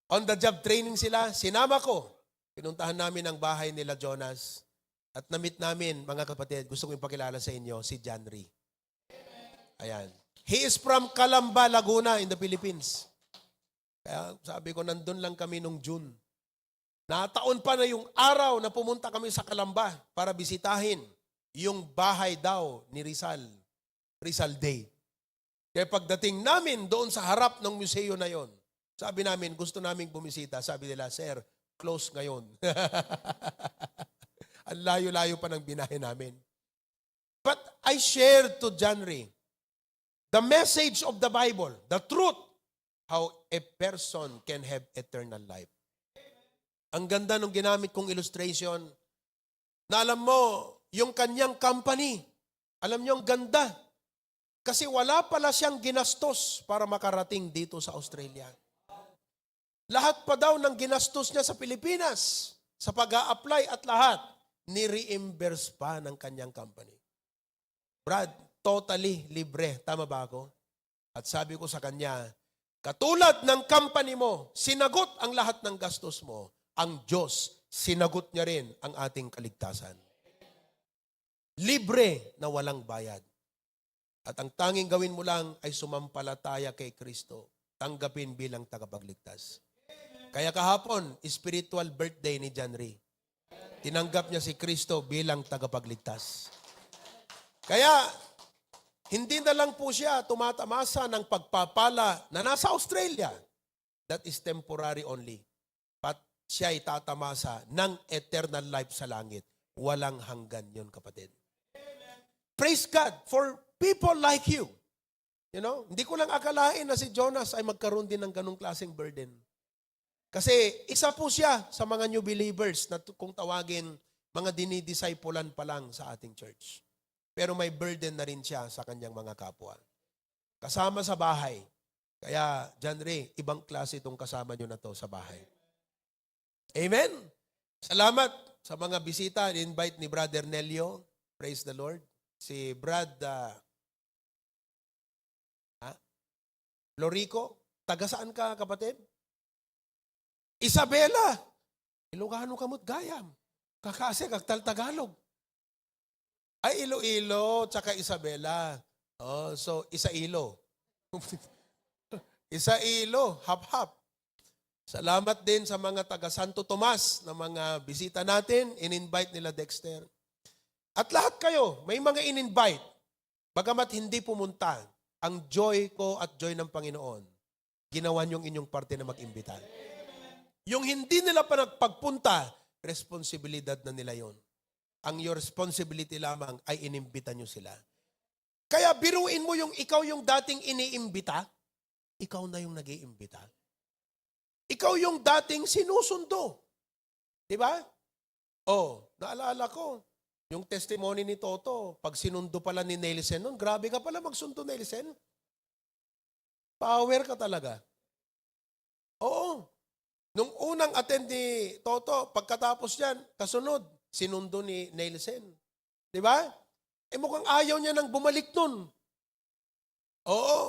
On the job training sila, sinama ko. Pinuntahan namin ang bahay nila Jonas. At namit namin, mga kapatid, gusto kong ipakilala sa inyo, si John Ray. Ayan. He is from Calamba, Laguna in the Philippines. Kaya sabi ko, nandun lang kami nung June. Nataon pa na yung araw na pumunta kami sa Calamba para bisitahin yung bahay daw ni Rizal. Rizal Day. Kaya pagdating namin doon sa harap ng museo na yon, sabi namin, gusto naming bumisita. Sabi nila, "Sir, close ngayon." Ang layo-layo pa ng binahe namin. But I shared to John Ray the message of the Bible, the truth, how a person can have eternal life. Ang ganda nung ginamit kong illustration na alam mo, yung kanyang company, alam niyo, ang ganda. Kasi wala pala siyang ginastos para makarating dito sa Australia. Lahat pa daw ng ginastos niya sa Pilipinas, sa pag-a-apply at lahat, ni-reimburse pa ng kanyang company. Brad, totally libre. Tama ba ako? At sabi ko sa kanya, katulad ng company mo, sinagot ang lahat ng gastos mo, ang Diyos, sinagot niya rin ang ating kaligtasan. Libre na walang bayad. At ang tanging gawin mo lang ay sumampalataya kay Kristo, tanggapin bilang tagapagligtas. Kaya kahapon, spiritual birthday ni John Ray. Tinanggap niya si Kristo bilang tagapagligtas. Kaya, hindi na lang po siya tumatamasa ng pagpapala na nasa Australia. That is temporary only. But siya ay tatamasa ng eternal life sa langit. Walang hanggan yon, kapatid. Praise God for people like you. You know, hindi ko lang akalain na si Jonas ay magkaroon din ng ganong klaseng burden. Kasi isa po siya sa mga new believers na tu- kung tawagin mga dinidiscipulan pa lang sa ating church. Pero may burden na rin siya sa kanyang mga kapwa. Kasama sa bahay. Kaya, John Ray, ibang klase itong kasama nyo na to sa bahay. Amen? Salamat sa mga bisita, invite ni Brother Nelio. Praise the Lord. Si Brad, ah, ha? Florico, taga saan ka, kapatid? Isabela. Ilocano ka mo't gayam. Kakasi, agtal-Tagalog. Ay, Iloilo, tsaka Isabela. Oh, so, Iloilo. Iloilo, hap-hap. Salamat din sa mga taga Santo Tomas na mga bisita natin, in-invite nila Dexter. At lahat kayo, may mga in-invite. Bagamat hindi pumunta, ang joy ko at joy ng Panginoon, ginawa niyong inyong parte na mag-imbita. Yung hindi nila pa nagpagpunta, responsibilidad na nila yon. Ang your responsibility lamang ay inimbita niyo sila. Kaya biruin mo yung ikaw yung dating iniimbita, ikaw na yung nag-iimbita. Ikaw yung dating sinusundo. Di ba? Oh, naalala ko, yung testimony ni Toto, pag sinundo pala ni Nelson nun, grabe ka pala magsundo, Nelson. Power ka talaga. Oo. Nung unang attend ni Toto, pagkatapos niyan, kasunod, sinundo ni Nelson. Di ba? Eh, mukhang ayaw niya nang bumalik nun. Oo.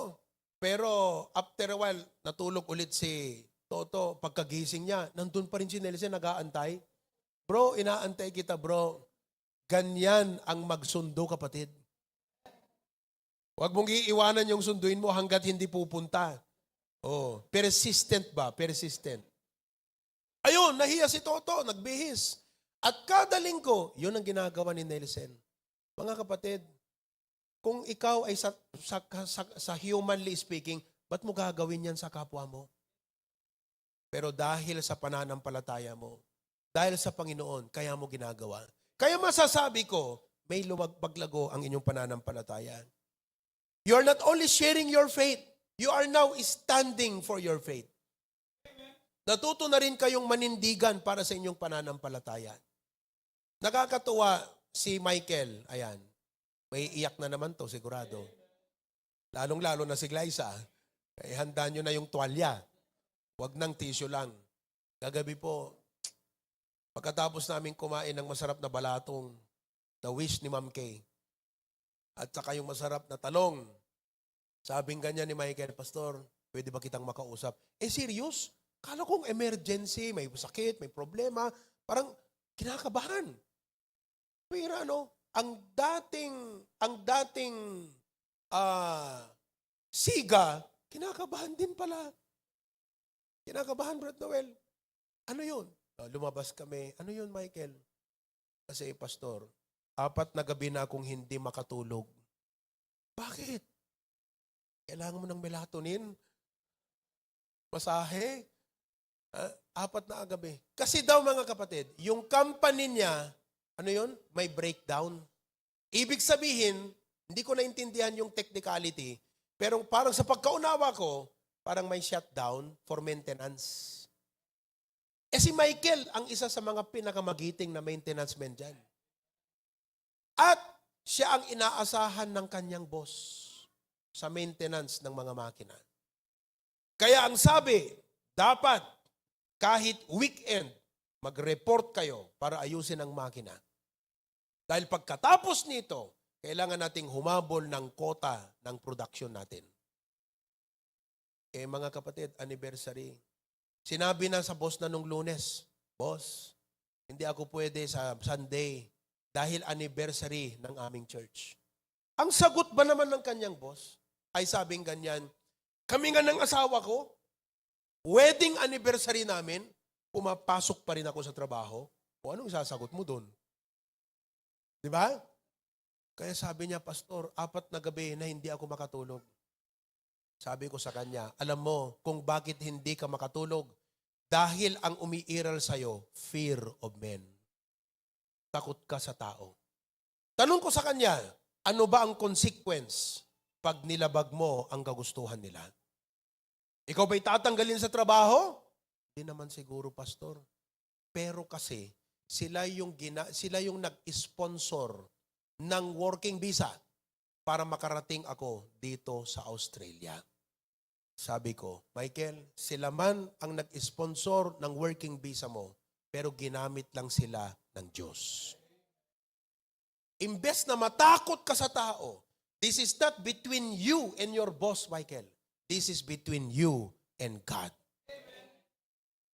Pero after a while, natulog ulit si Toto. Pagkagising niya, nandun pa rin si Nelson, nag-aantay. Bro, inaantay kita, bro. Ganyan ang magsundo, kapatid. Huwag mong iiwanan yung sunduin mo hanggat hindi pupunta. Oh, persistent ba? Persistent. Ayun, nahiya si Toto, nagbihis. At kada linggo, yun ang ginagawa ni Nelson. Mga kapatid, kung ikaw ay sa, sa, sa, sa humanly speaking, ba't mo gagawin yan sa kapwa mo? Pero dahil sa pananampalataya mo, dahil sa Panginoon, kaya mo ginagawa. Kaya masasabi ko, may lumag-, paglago ang inyong pananampalataya. You are not only sharing your faith, you are now standing for your faith. Natuto na rin kayong manindigan para sa inyong pananampalataya. Nakakatuwa si Michael, ayan. May iyak na naman to, sigurado. Lalong-lalo na si Glyza. Ihanda nyo na yung tuwalya. Huwag nang tissue lang. Kagabi po, pagkatapos namin kumain ng masarap na balatong, the wish ni Ma'am Kay, at saka yung masarap na talong, sabing ganyan ni Michael, "Pastor, pwede ba kitang makausap?" Eh, serious? Kala kong emergency, may sakit, may problema. Parang kinakabahan. Pero ano, ang dating, ang dating, ah, siga, kinakabahan din pala. Kinakabahan, Brad Noel. "Ano yun?" Ah, lumabas kami. "Ano yun, Michael?" Kasi, "Pastor, apat na gabi na akong hindi makatulog." "Bakit?" "Kailangan mo ng melatonin? Masahe? Ah, apat na gabi." Kasi daw, mga kapatid, yung company niya, ano yun? May breakdown. Ibig sabihin, hindi ko naintindihan yung technicality, pero parang sa pagkaunawa ko, parang may shutdown for maintenance. Eh, si Michael ang isa sa mga pinakamagiting na maintenance man dyan. At siya ang inaasahan ng kanyang boss sa maintenance ng mga makina. Kaya ang sabi, dapat kahit weekend, mag-report kayo para ayusin ang makina. Dahil pagkatapos nito, kailangan nating humabol ng quota ng production natin. Eh, mga kapatid, anniversary. Sinabi na sa boss na nung Lunes, "Boss, hindi ako pwede sa Sunday dahil anniversary ng aming church." Ang sagot ba naman ng kanyang boss ay sabing ganyan, "Kami nga ng asawa ko, wedding anniversary namin, pumapasok pa rin ako sa trabaho." O, anong isasagot mo dun? Di ba? Kaya sabi niya, "Pastor, apat na gabi na hindi ako makatulog." Sabi ko sa kanya, "Alam mo kung bakit hindi ka makatulog? Dahil ang umiiral sa'yo, fear of men. Takot ka sa tao." Tanong ko sa kanya, "Ano ba ang consequence pag nilabag mo ang kagustuhan nila? Ikaw ba'y tatanggalin sa trabaho?" "Di naman siguro, Pastor. Pero kasi, sila yung gina-, sila yung nag-sponsor ng working visa para makarating ako dito sa Australia. Sabi ko, "Michael, sila man ang nag-sponsor ng working visa mo, pero ginamit lang sila ng Diyos." Imbes na matakot ka sa tao, this is not between you and your boss, Michael. This is between you and God.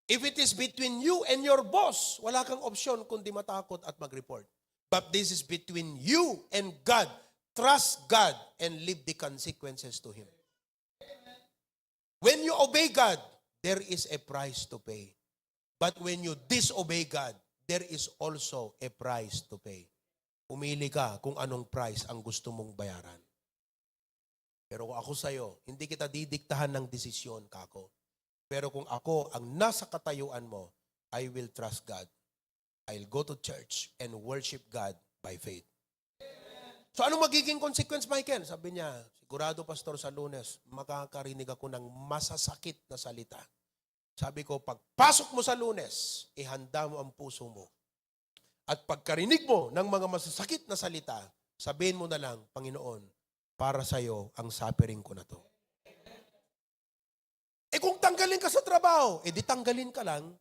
If it is between you and your boss, wala kang opsyon kundi matakot at mag-report. But this is between you and God. Trust God and leave the consequences to Him. When you obey God, there is a price to pay. But when you disobey God, there is also a price to pay. Pumili ka kung anong price ang gusto mong bayaran. Pero kung ako sa'yo, hindi kita didiktahan ng desisyon, kako. Pero kung ako ang nasa katayuan mo, I will trust God. I'll go to church and worship God by faith. So, anong magiging consequence, Michael? Sabi niya, "Sigurado, Pastor, sa Lunes, makakarinig ako ng masasakit na salita." Sabi ko, "Pagpasok mo sa Lunes, ihanda mo ang puso mo. At pagkarinig mo ng mga masasakit na salita, sabihin mo na lang, 'Panginoon, para sa'yo ang suffering ko na to.'" Eh, kung tanggalin ka sa trabaho, eh, di tanggalin ka lang,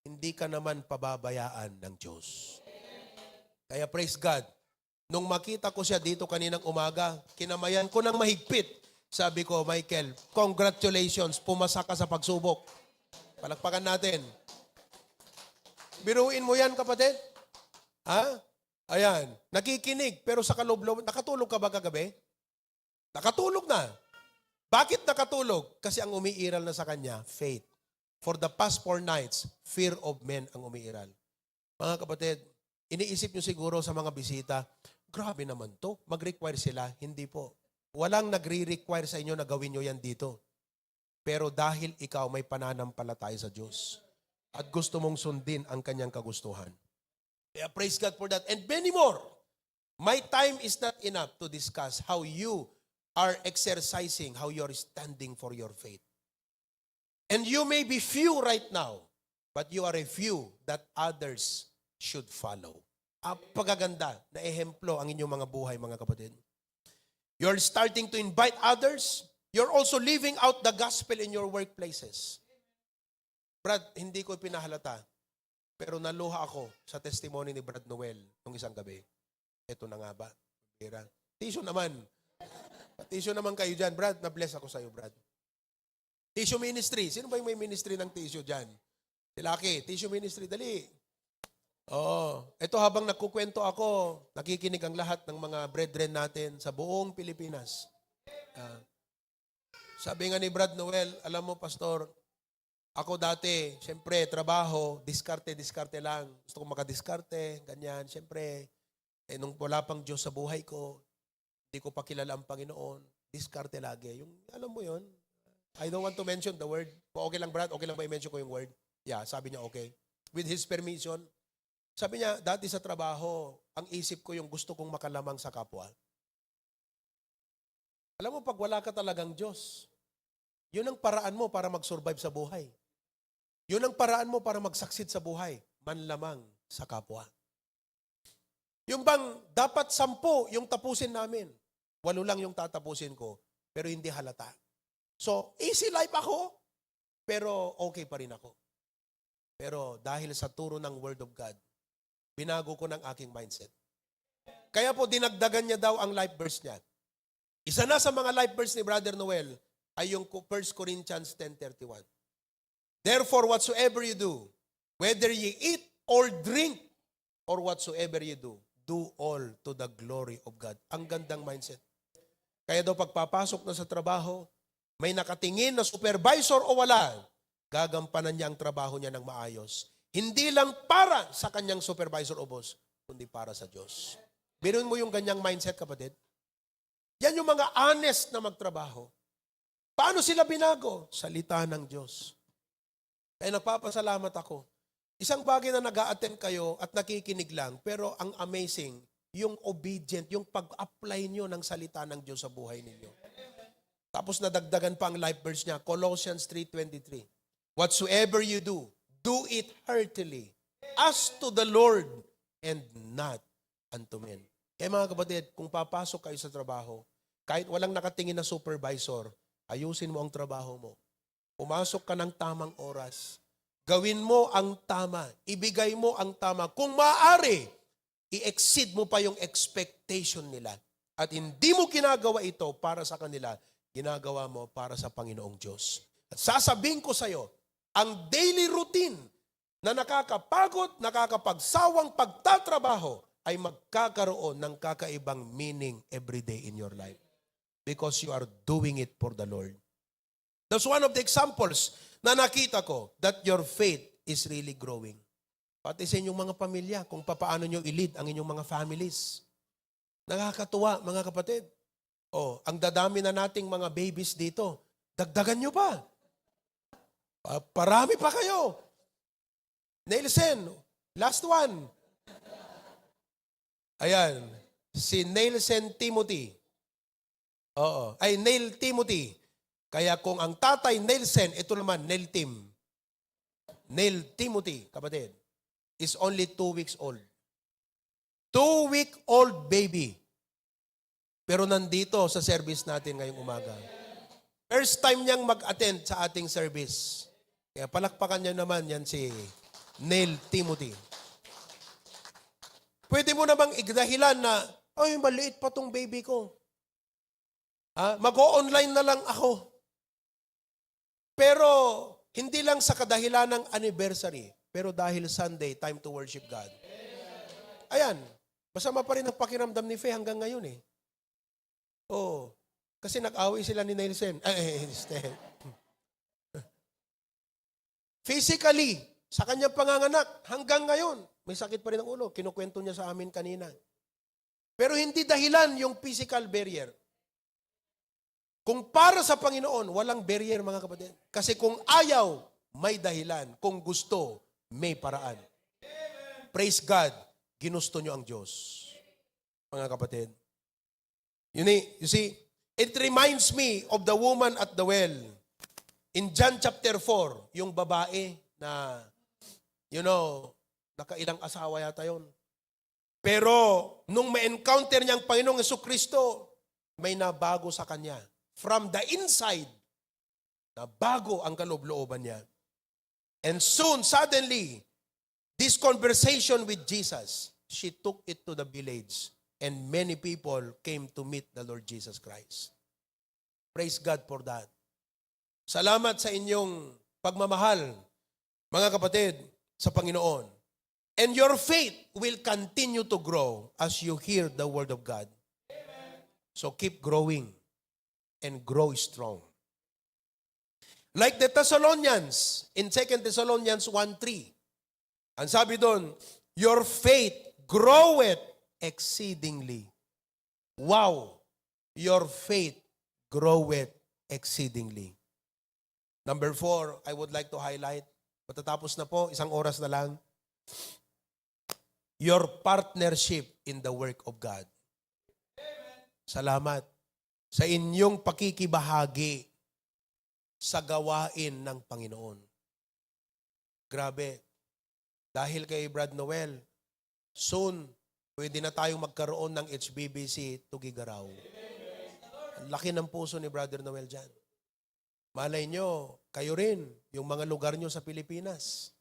hindi ka naman pababayaan ng Diyos. Kaya praise God, nung makita ko siya dito kaninang umaga, kinamayan ko ng mahigpit. Sabi ko, "Michael, congratulations, pumasa ka sa pagsubok." Palakpakan natin. Biruin mo yan, kapatid. Ha? Ayan, nakikinig, pero sa kaloob-loob, nakatulog ka ba kagabi? Nakatulog na. Bakit nakatulog? Kasi ang umiiral na sa kanya, faith. For the past four nights, fear of men ang umiiral. Mga kapatid, iniisip nyo siguro sa mga bisita, "Grabe naman to, mag-require sila." Hindi po. Walang nagre-require sa inyo na gawin nyo yan dito. Pero dahil ikaw may pananampalataya sa Diyos at gusto mong sundin ang kanyang kagustuhan. Kaya praise God for that. And many more. My time is not enough to discuss how you are exercising, how you are standing for your faith. And you may be few right now, but you are a few that others should follow. Apagaganda na ehemplo ang inyong mga buhay, mga kapatid. You're starting to invite others. You're also living out the gospel in your workplaces. Brad, hindi ko pinahalata, pero naluha ako sa testimony ni Brad Noel nung isang gabi. Ito na nga ba? Bira. Tissue naman. Tissue naman kayo dyan, Brad. Na-bless ako sa'yo, Brad. Tissue ministry. Sino ba yung may ministry ng tissue dyan? Si Lucky, tissue ministry. Dali. Oo. Ito, habang nagkukwento ako, nakikinig ang lahat ng mga brethren natin sa buong Pilipinas. Ah, sabi nga ni Brad Noel, "Alam mo, Pastor, ako dati, siyempre, trabaho, diskarte, diskarte lang. Gusto ko makadiskarte, ganyan. Siyempre, eh, nung wala pang Diyos sa buhay ko, hindi ko pa kilala ang Panginoon. Diskarte lagi." Yung, alam mo yon. I don't want to mention the word. Okay lang, Brad? Okay lang ba i-mention ko yung word? Yeah, sabi niya, "Okay." With his permission. Sabi niya, "Dati sa trabaho, ang isip ko yung gusto kong makalamang sa kapwa." Alam mo, pag wala ka talagang Diyos, yun ang paraan mo para mag-survive sa buhay. Yun ang paraan mo para mag-succeed sa buhay, manlamang sa kapwa. Yung bang dapat sampu yung tapusin namin, walo lang yung tatapusin ko, pero hindi halata. So, easy life ako, pero okay pa rin ako. Pero dahil sa turo ng Word of God, binago ko ng aking mindset. Kaya po, dinagdagan niya daw ang life verse niya. Isa na sa mga life verse ni Brother Noel ay yung First Corinthians ten thirty-one. "Therefore, whatsoever you do, whether ye eat or drink, or whatsoever you do, do all to the glory of God." Ang gandang mindset. Kaya daw pagpapasok na sa trabaho, may nakatingin na supervisor o wala, gagampanan niya ang trabaho niya ng maayos. Hindi lang para sa kanyang supervisor o boss, kundi para sa Diyos. Biruin mo yung ganyang mindset, kapatid. Yan yung mga honest na magtrabaho. Paano sila binago? Salita ng Diyos. Kaya nagpapasalamat ako. Isang bagay na nag-a-attend kayo at nakikinig lang, pero ang amazing, yung obedient, yung pag-apply nyo ng salita ng Diyos sa buhay ninyo. Tapos nadagdagan pa ang life verse niya, Colossians three twenty-three. "Whatsoever you do, do it heartily as to the Lord and not unto men. Kaya mga kapatid, kung papasok kayo sa trabaho, kahit walang nakatingin na supervisor, ayusin mo ang trabaho mo. Pumasok ka ng tamang oras. Gawin mo ang tama. Ibigay mo ang tama. Kung maaari, i-exceed mo pa yung expectation nila. At hindi mo ginagawa ito para sa kanila, ginagawa mo para sa Panginoong Diyos. At sasabihin ko sa iyo, ang daily routine na nakakapagod, nakakapagsawang pagtatrabaho ay magkakaroon ng kakaibang meaning every day in your life because you are doing it for the Lord. That's one of the examples na nakita ko that your faith is really growing. Pati sa inyong mga pamilya, kung papaano nyo i-lead ang inyong mga families. Nakakatuwa, mga kapatid. Oh, ang dadami na nating mga babies dito. Dagdagan nyo pa. Pa- parami pa kayo. Nielsen, last one. Ayan, si Nielsen Timothy. Oo, ay, Neil Timothy. Kaya kung ang tatay Nielsen, ito naman, Neil Tim. Neil Timothy, kapatid, is only two weeks old. Two-week-old baby. Pero nandito sa service natin ngayong umaga. First time niyang mag-attend sa ating service. Kaya palakpakan niyo naman yan si Neil Timothy. Pwede mo namang igdahilan na, "Ay, maliit pa tong baby ko. Ha? Mag-o-online na lang ako." Pero hindi lang sa kadahilan ng anniversary, pero dahil Sunday, time to worship God. Ayan, masama pa rin ang pakiramdam ni Fe hanggang ngayon eh. Oo. Kasi nag-away sila ni Nielsen. Ay, eh, este. Physically, sa kanyang panganganak, hanggang ngayon, may sakit pa rin ang ulo. Kinukwento niya sa amin kanina. Pero hindi dahilan yung physical barrier. Kung para sa Panginoon, walang barrier, mga kapatid. Kasi kung ayaw, may dahilan. Kung gusto, may paraan. Praise God, ginusto nyo ang Diyos. Mga kapatid. You need, you see, it reminds me of the woman at the well. In John chapter four, yung babae na, you know, nakailang asawa yata yun. Pero nung ma-encounter niya ang Panginoong Jesucristo, may nabago sa kanya. From the inside, nabago ang kaloob-looban niya. And soon, suddenly, this conversation with Jesus, she took it to the village. And many people came to meet the Lord Jesus Christ. Praise God for that. Salamat sa inyong pagmamahal, mga kapatid, sa Panginoon. And your faith will continue to grow as you hear the word of God. So keep growing and grow strong. Like the Thessalonians in Second Thessalonians one three, ang sabi doon, "Your faith groweth exceedingly." Wow! "Your faith groweth exceedingly." Number four, I would like to highlight, matatapos na po, isang oras na lang, your partnership in the work of God. Salamat sa inyong pakikibahagi sa gawain ng Panginoon. Grabe. Dahil kay Brad Noel, soon, pwede na tayong magkaroon ng H B B C Tuguegarao. Ang laki ng puso ni Brother Noel dyan. Malay nyo, kayo rin, yung mga lugar nyo sa Pilipinas,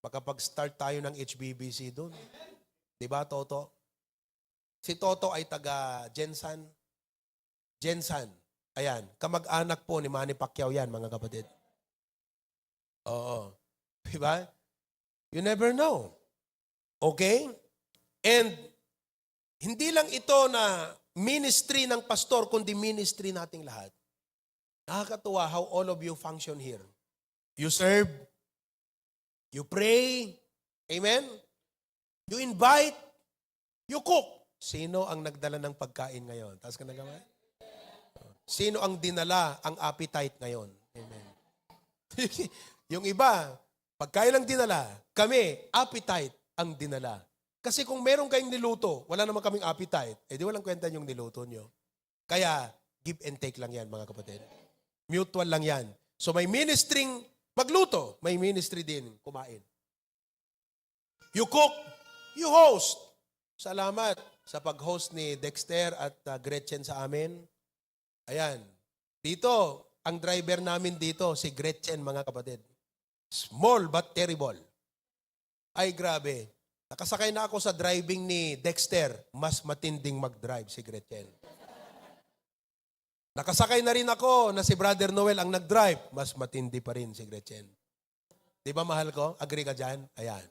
makapag-start tayo ng H B B C doon. Di ba, Toto? Si Toto ay taga Gensan. Gensan. Ayan, kamag-anak po ni Manny Pacquiao yan, mga kapatid. Oo. Di ba? You never know. Okay? And hindi lang ito na ministry ng pastor, kundi ministry nating lahat. Nakakatuwa how all of you function here. You serve, you pray, amen? You invite, you cook. Sino ang nagdala ng pagkain ngayon? Taas ka na kamay. Sino ang dinala ang appetite ngayon? Amen. Yung iba, pagkain ang dinala, kami, appetite ang dinala. Kasi kung meron kayong niluto, wala naman kaming appetite, eh di walang kwenta yung niluto nyo. Kaya, give and take lang yan, mga kapatid. Mutual lang yan. So may ministry magluto, may ministry din kumain. You cook, you host. Salamat sa pag-host ni Dexter at, ah, Gretchen sa amin. Ayan. Dito, ang driver namin dito, si Gretchen, mga kapatid. Small but terrible. Ay, grabe. Nakasakay na ako sa driving ni Dexter. Mas matinding mag-drive si Gretchen. Nakasakay na rin ako na si Brother Noel ang nag-drive. Mas matindi pa rin si Gretchen. Di ba, mahal ko? Agree ka dyan? Ayan.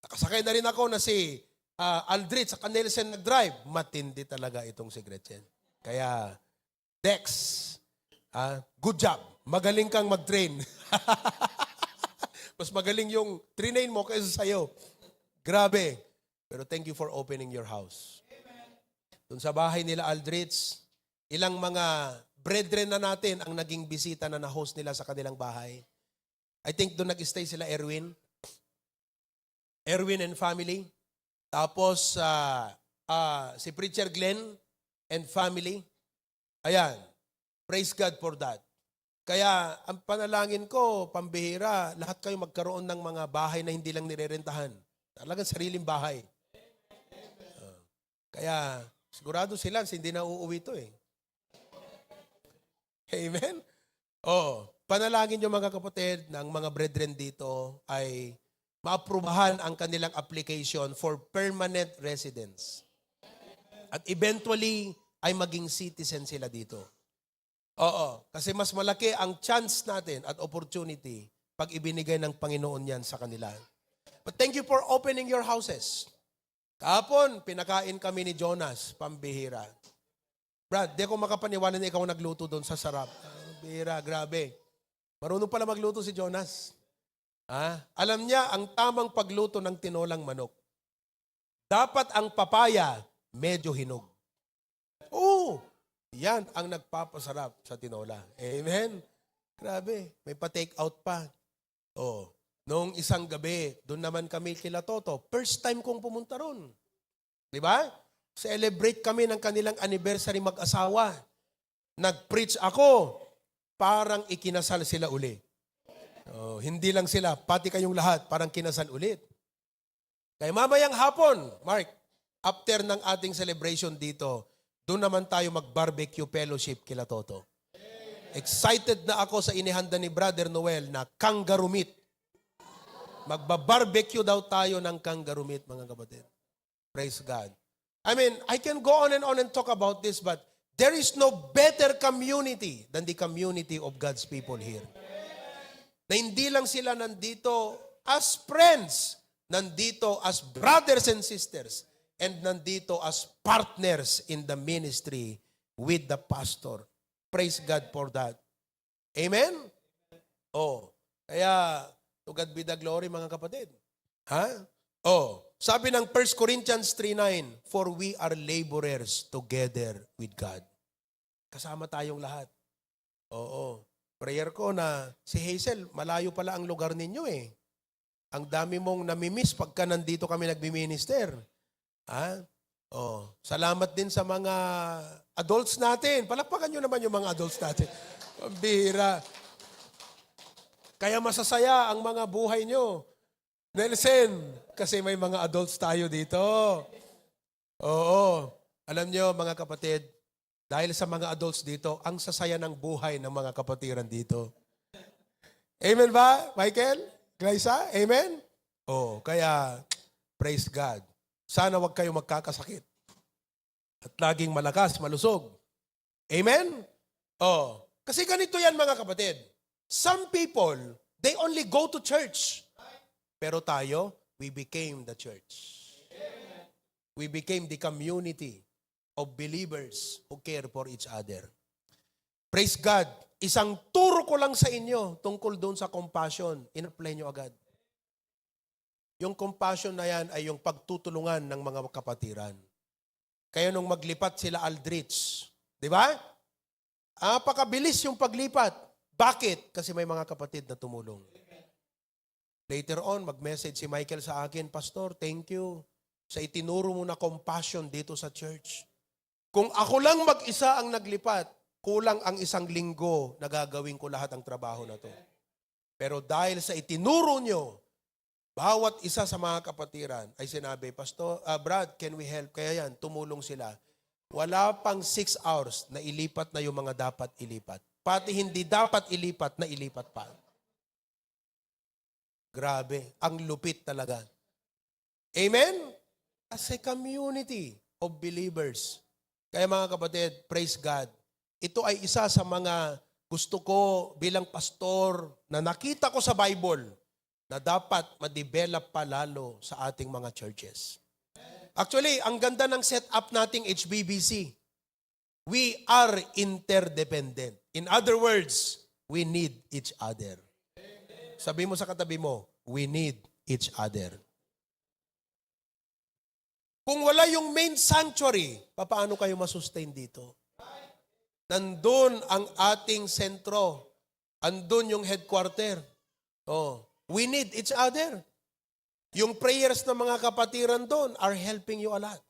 Nakasakay na rin ako na si, ah, Aldrich at Nelson nag-drive. Matindi talaga itong si Gretchen. Kaya, Dex, ah, good job. Magaling kang mag-train. Mas magaling yung trinain mo kaysa sa'yo. Grabe. Pero thank you for opening your house. Doon sa bahay nila Aldrich, ilang mga brethren na natin ang naging bisita na na-host nila sa kanilang bahay. I think doon nag-stay sila Erwin. Erwin and family. Tapos, ah, ah, si Preacher Glenn and family. Ayan. Praise God for that. Kaya ang panalangin ko, pambihira, lahat kayo magkaroon ng mga bahay na hindi lang nirerentahan. Talagang sariling bahay. Ah. Kaya sigurado si Lance, hindi na uuwi to eh. Amen? Oh, panalangin niyo, mga kapatid, na ang mga brethren dito ay maaprubahan ang kanilang application for permanent residence. At eventually, ay maging citizen sila dito. Oo, kasi mas malaki ang chance natin at opportunity pag ibinigay ng Panginoon yan sa kanila. But thank you for opening your houses. Kahapon, pinakain kami ni Jonas, pambihira. Brad, di ako makapaniwala na ikaw nagluto doon sa sarap. Pambihira, grabe. Marunong pala magluto si Jonas. Ha? Alam niya ang tamang pagluto ng tinolang manok. Dapat ang papaya medyo hinog. Oo, yan ang nagpapasarap sa tinola. Amen? Grabe, may pa-take out pa. Oh, noong isang gabi, doon naman kami kila Toto. First time kong pumunta ron. Di ba? Celebrate kami ng kanilang anniversary mag-asawa. Nag-preach ako, parang ikinasal sila uli. Oh, hindi lang sila, pati kayong lahat, parang kinasal ulit. Kaya mamayang hapon, Mark, after ng ating celebration dito, doon naman tayo mag-barbecue fellowship kila Toto. Excited na ako sa inihanda ni Brother Noel na kangaroo meat. Magba-barbecue daw tayo ng kangaroo meat, mga kapatid. Praise God. I mean, I can go on and on and talk about this, but there is no better community than the community of God's people here. Na hindi lang sila nandito as friends, nandito as brothers and sisters, and nandito as partners in the ministry with the pastor. Praise God for that. Amen? Oh, kaya, to God be the glory, mga kapatid. Ha? Oh, sabi ng First Corinthians three nine, "For we are laborers together with God." Kasama tayong lahat. Oo. Prayer ko na si Hazel, malayo pala ang lugar ninyo eh. Ang dami mong namimiss pagka nandito kami nagmi-minister. Ha? Oh, salamat din sa mga adults natin. Palakpakan nyo naman yung mga adults natin. Pambira. Kaya masasaya ang mga buhay nyo. Nelson, kasi may mga adults tayo dito. Oo. Alam nyo, mga kapatid, dahil sa mga adults dito, ang sasaya ng buhay ng mga kapatiran dito. Amen ba, Michael? Glyza? Amen? Oh, kaya, praise God. Sana wag kayo magkakasakit. At laging malakas, malusog. Amen? Oh, kasi ganito yan, mga kapatid. Some people, they only go to church. Pero tayo, we became the church. We became the community of believers who care for each other. Praise God. Isang turo ko lang sa inyo tungkol doon sa compassion. In-apply nyo agad. Yung compassion na yan ay yung pagtutulungan ng mga kapatiran. Kaya nung maglipat sila Aldrich, di ba? Napakabilis yung paglipat. Bakit? Kasi may mga kapatid na tumulong. Later on, mag-message si Michael sa akin, "Pastor, thank you sa itinuro mo na compassion dito sa church. Kung ako lang mag-isa ang naglipat, kulang ang isang linggo na gagawin ko lahat ang trabaho na to. Pero dahil sa itinuro nyo, Bawat isa sa mga kapatiran ay sinabi, "Pastor, ah, Brad, can we help?" Kaya yan, tumulong sila. Wala pang six hours, nailipat na yung mga dapat ilipat. Pati hindi dapat ilipat, nailipat pa. Grabe, ang lupit talaga. Amen? As a community of believers. Kaya mga kapatid, praise God. Ito ay isa sa mga gusto ko bilang pastor na nakita ko sa Bible na dapat ma-develop pa lalo sa ating mga churches. Actually, ang ganda ng setup nating H B B C. We are interdependent. In other words, we need each other. Sabi mo sa katabi mo, "We need each other." Kung wala yung main sanctuary, papaano kayo masustain dito? Nandun ang ating sentro. Andun yung headquarter. Oh, we need each other. Yung prayers ng mga kapatiran doon are helping you a lot.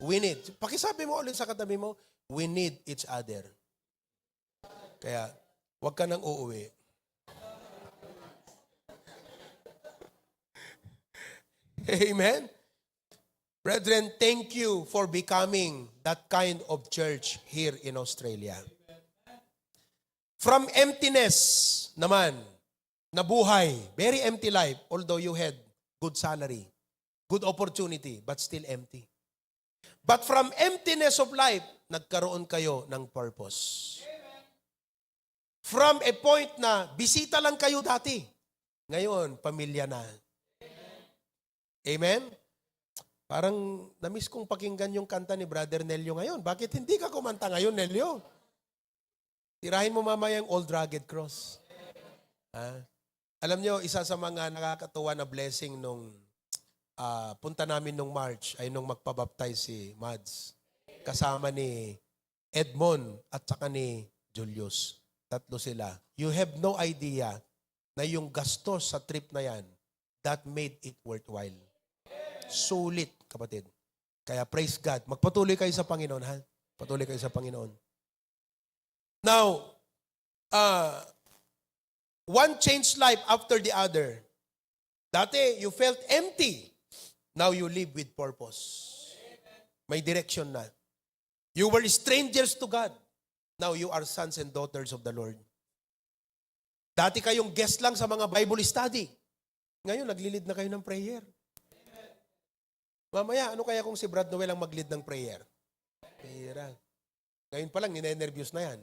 We need. Pakisabi mo ulit sa katabi mo, "We need each other." Kaya, huwag ka nang uuwi. Amen? Brethren, thank you for becoming that kind of church here in Australia. From emptiness naman, nabuhay, very empty life, although you had good salary, good opportunity, but still empty. But from emptiness of life, nagkaroon kayo ng purpose. From a point na bisita lang kayo dati, ngayon, pamilya na. Amen? Parang namiss kong pakinggan yung kanta ni Brother Nelio ngayon. Bakit hindi ka kumanta ngayon, Nelio? Tirahin mo mamaya yung Old Rugged Cross. Ha? Alam nyo, isa sa mga nakakatuwa na blessing nung, ah, punta namin nung March ay nung magpabaptize si Mads. Kasama ni Edmond at saka ni Julius. Tatlo sila. You have no idea na yung gastos sa trip na yan, that made it worthwhile. Sulit, kapatid. Kaya praise God. Magpatuloy kayo sa Panginoon, ha? Patuloy kayo sa Panginoon. Now, uh, one changed life after the other. Dati, you felt empty. Now you live with purpose. May direction na. You were strangers to God. Now you are sons and daughters of the Lord. Dati kayong guest lang sa mga Bible study. Ngayon, naglilid na kayo ng prayer. Mamaya, ano kaya kung si Brad Noel ang maglid ng prayer? Mahirap. Ngayon pa lang, ninenervyos na yan.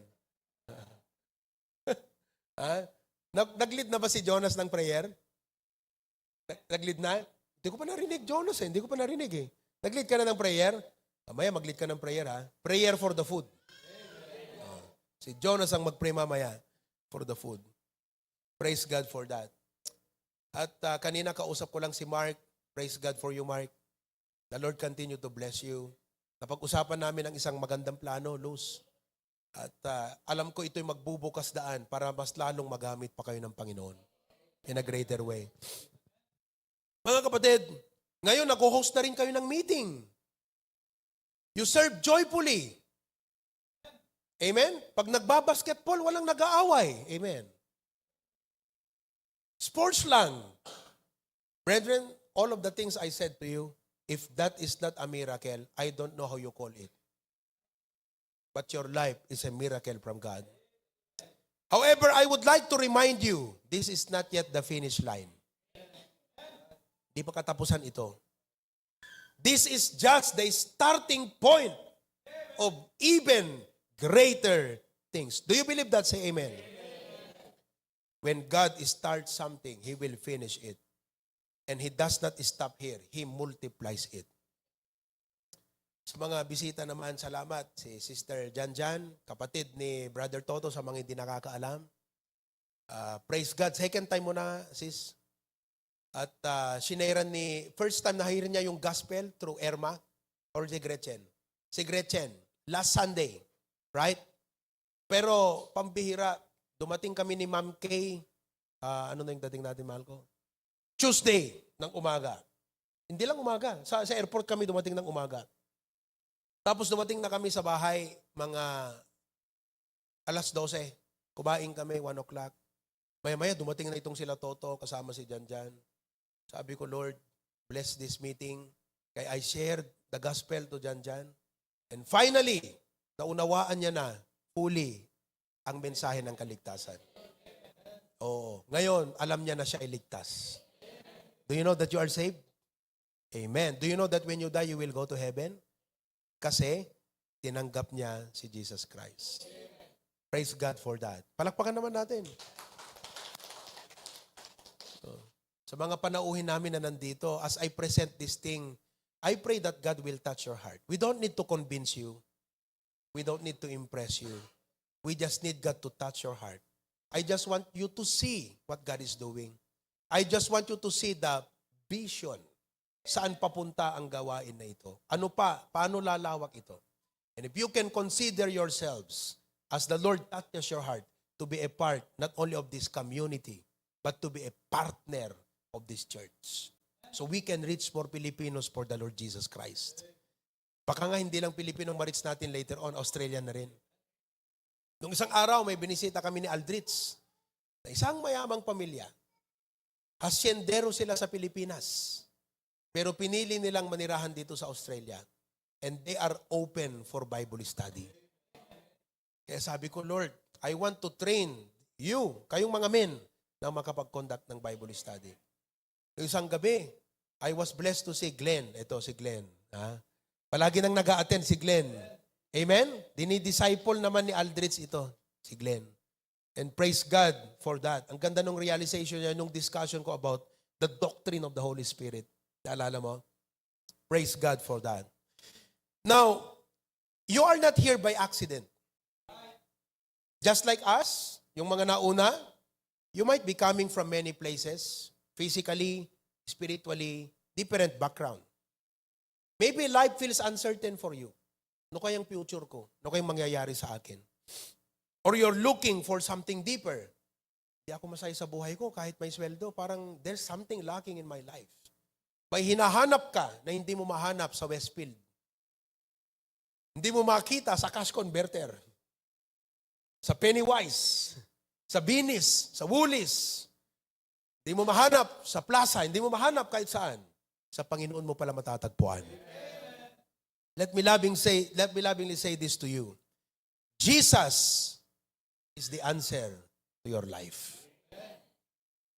Ha? Nag-, naglid na ba si Jonas ng prayer? Nag-, naglid na? Hindi ko pa narinig, Jonas, eh. Hindi ko pa narinig, eh. Naglid ka na ng prayer? Mamaya, maglid ka ng prayer, ha? Prayer for the food. Oh. Si Jonas ang mag-pray mamaya for the food. Praise God for that. At, ah, kanina kausap ko lang si Mark. Praise God for you, Mark. The Lord continue to bless you. Napag-usapan namin ang isang magandang plano, Luz. At, ah, alam ko ito'y magbubukas daan para mas lalong magamit pa kayo ng Panginoon in a greater way. Mga kapatid, ngayon nag-host na rin kayo ng meeting. You serve joyfully. Amen? Pag nagbabasketball, walang nag-aaway. Amen. Sports lang. Brethren, all of the things I said to you, if that is not a miracle, I don't know how you call it. But your life is a miracle from God. However, I would like to remind you, this is not yet the finish line. Di pa katapusan ito. This is just the starting point of even greater things. Do you believe that? Say amen. When God starts something, He will finish it. And He does not stop here. He multiplies it. Sa mga bisita naman, salamat. Si Sister Janjan, kapatid ni Brother Toto, sa mga hindi nakakaalam. Ah, praise God. Second time mo na, sis. At, ah, sinaran ni, first time na-hear niya yung gospel through Irma or si Gretchen. Si Gretchen, last Sunday, right? Pero pambihira, dumating kami ni Ma'am Kay, ah, ano na yung dating natin, mahal ko? Tuesday ng umaga. Hindi lang umaga, sa, sa airport kami dumating ng umaga. Tapos dumating na kami sa bahay, mga alas dose. Kumain kami, one o'clock. Maya-maya, dumating na itong sila Toto, kasama si Janjan. Sabi ko, "Lord, bless this meeting." Kaya I shared the gospel to Jan Jan. And finally, naunawaan niya na fully ang mensahe ng kaligtasan. Oo. Ngayon, alam niya na siya ay ligtas. Do you know that you are saved? Amen. Do you know that when you die, you will go to heaven? Kasi tinanggap niya si Jesus Christ. Praise God for that. Palakpakan naman natin. So, sa mga panauhin namin na nandito, as I present this thing, I pray that God will touch your heart. We don't need to convince you. We don't need to impress you. We just need God to touch your heart. I just want you to see what God is doing. I just want you to see the vision. Saan papunta ang gawain na ito? Ano pa? Paano lalawak ito? And if you can consider yourselves as the Lord touches your heart to be a part not only of this community, but to be a partner of this church. So we can reach more Filipinos for the Lord Jesus Christ. Baka nga hindi lang Pilipino ang ma-reach natin later on, Australian na rin. Nung isang araw, may binisita kami ni Aldrich, na isang mayamang pamilya. Hasyendero sila sa Pilipinas. Pero pinili nilang manirahan dito sa Australia. And they are open for Bible study. Kaya sabi ko, "Lord, I want to train you, kayong mga men, na makapag-conduct ng Bible study." Yung isang gabi, I was blessed to see Glenn. Ito si Glenn. Ha? Palagi nang nag-a-attend si Glenn. Amen? Dini-disciple naman ni Aldrich ito, si Glenn. And praise God for that. Ang ganda nung realization niya nung discussion ko about the doctrine of the Holy Spirit. Naalala mo? Praise God for that. Now, you are not here by accident. Just like us, yung mga nauna, you might be coming from many places, physically, spiritually, different background. Maybe life feels uncertain for you. Ano kayang future ko? Ano kayang mangyayari sa akin? Or you're looking for something deeper. Di ako masaya sa buhay ko kahit may sweldo. Parang there's something lacking in my life. May hinahanap ka na hindi mo mahanap sa Westfield. Hindi mo makita sa cash converter, sa Pennywise, sa Binny's, sa Woolies. Hindi mo mahanap sa plaza, hindi mo mahanap kahit saan. Sa Panginoon mo pala matatagpuan. Let me loving say, let me lovingly say this to you. Jesus is the answer to your life.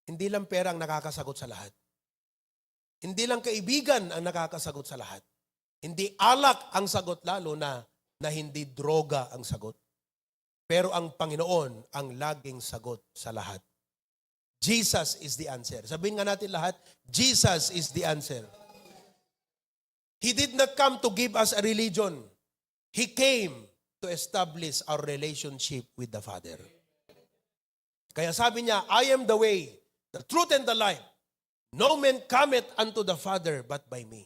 Hindi lang pera ang nakakasagot sa lahat. Hindi lang kaibigan ang nakakasagot sa lahat. Hindi alak ang sagot, lalo na, na hindi droga ang sagot. Pero ang Panginoon ang laging sagot sa lahat. Jesus is the answer. Sabihin nga natin lahat, "Jesus is the answer." He did not come to give us a religion. He came to establish our relationship with the Father. Kaya sabi niya, "I am the way, the truth, and the life. No man cometh unto the Father but by me."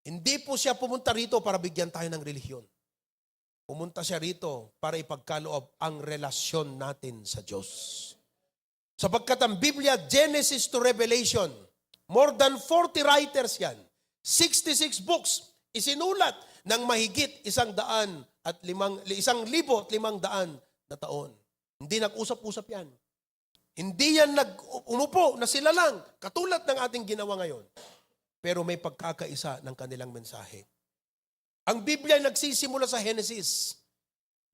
Hindi po siya pumunta rito para bigyan tayo ng relihiyon. Pumunta siya rito para ipagkaloob ang relasyon natin sa Diyos. Sapagkat ang Biblia, Genesis to Revelation, more than forty writers yan. Sixty-six books, isinulat ng mahigit isang daan at limang, isang libo at limang daan na taon. Hindi nag-usap-usap yan. Hindi yan nag-, umupo na sila lang, katulad ng ating ginawa ngayon. Pero may pagkakaisa ng kanilang mensahe. Ang Biblia ay nagsisimula sa Genesis.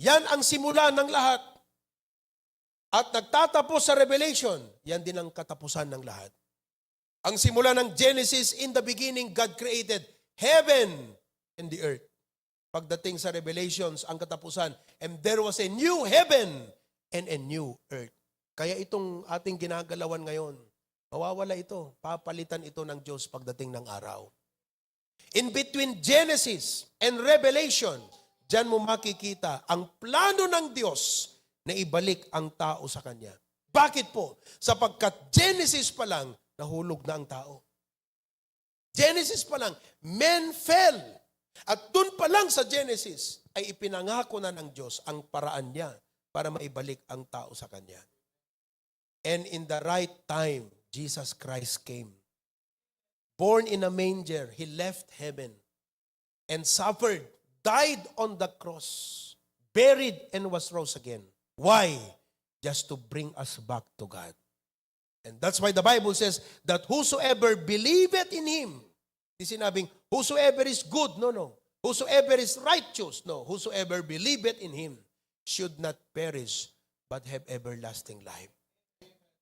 Yan ang simula ng lahat. At nagtatapos sa Revelation, yan din ang katapusan ng lahat. Ang simula ng Genesis, "In the beginning, God created heaven and the earth." Pagdating sa Revelations, ang katapusan, "And there was a new heaven and a new earth." Kaya itong ating ginagalawan ngayon, mawawala ito. Papalitan ito ng Diyos pagdating ng araw. In between Genesis and Revelation, diyan mo makikita ang plano ng Diyos na ibalik ang tao sa Kanya. Bakit po? Sapagkat Genesis pa lang, nahulog na ang tao. Genesis pa lang, men fell. At dun pa lang sa Genesis ay ipinangako na ng Diyos ang paraan niya para maibalik ang tao sa Kanya. And in the right time, Jesus Christ came. Born in a manger, He left heaven and suffered, died on the cross, buried, and was rose again. Why? Just to bring us back to God. And that's why the Bible says that whosoever believeth in Him, di sinabing, "Whosoever is good," no, no. "Whosoever is righteous," no. "Whosoever believeth in Him should not perish but have everlasting life."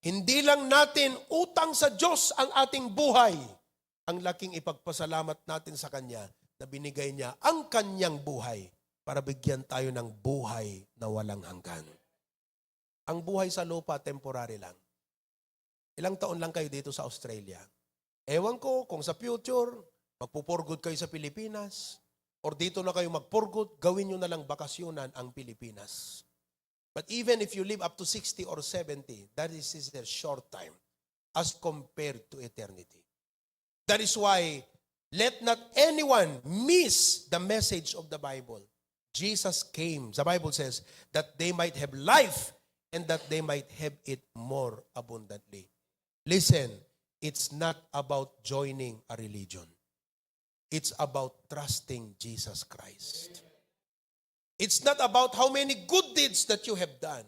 Hindi lang natin utang sa Diyos ang ating buhay. Ang laking ipagpasalamat natin sa Kanya na binigay Niya ang Kanyang buhay para bigyan tayo ng buhay na walang hanggan. Ang buhay sa lupa, temporary lang. Ilang taon lang kayo dito sa Australia. Ewan ko kung sa future, magpupurgod kayo sa Pilipinas, or dito na kayo magpurgod, gawin nyo na lang bakasyunan ang Pilipinas. But even if you live up to sixty or seventy, that is, is a short time as compared to eternity. That is why let not anyone miss the message of the Bible. Jesus came, the Bible says, that they might have life and that they might have it more abundantly. Listen, it's not about joining a religion. It's about trusting Jesus Christ. It's not about how many good deeds that you have done.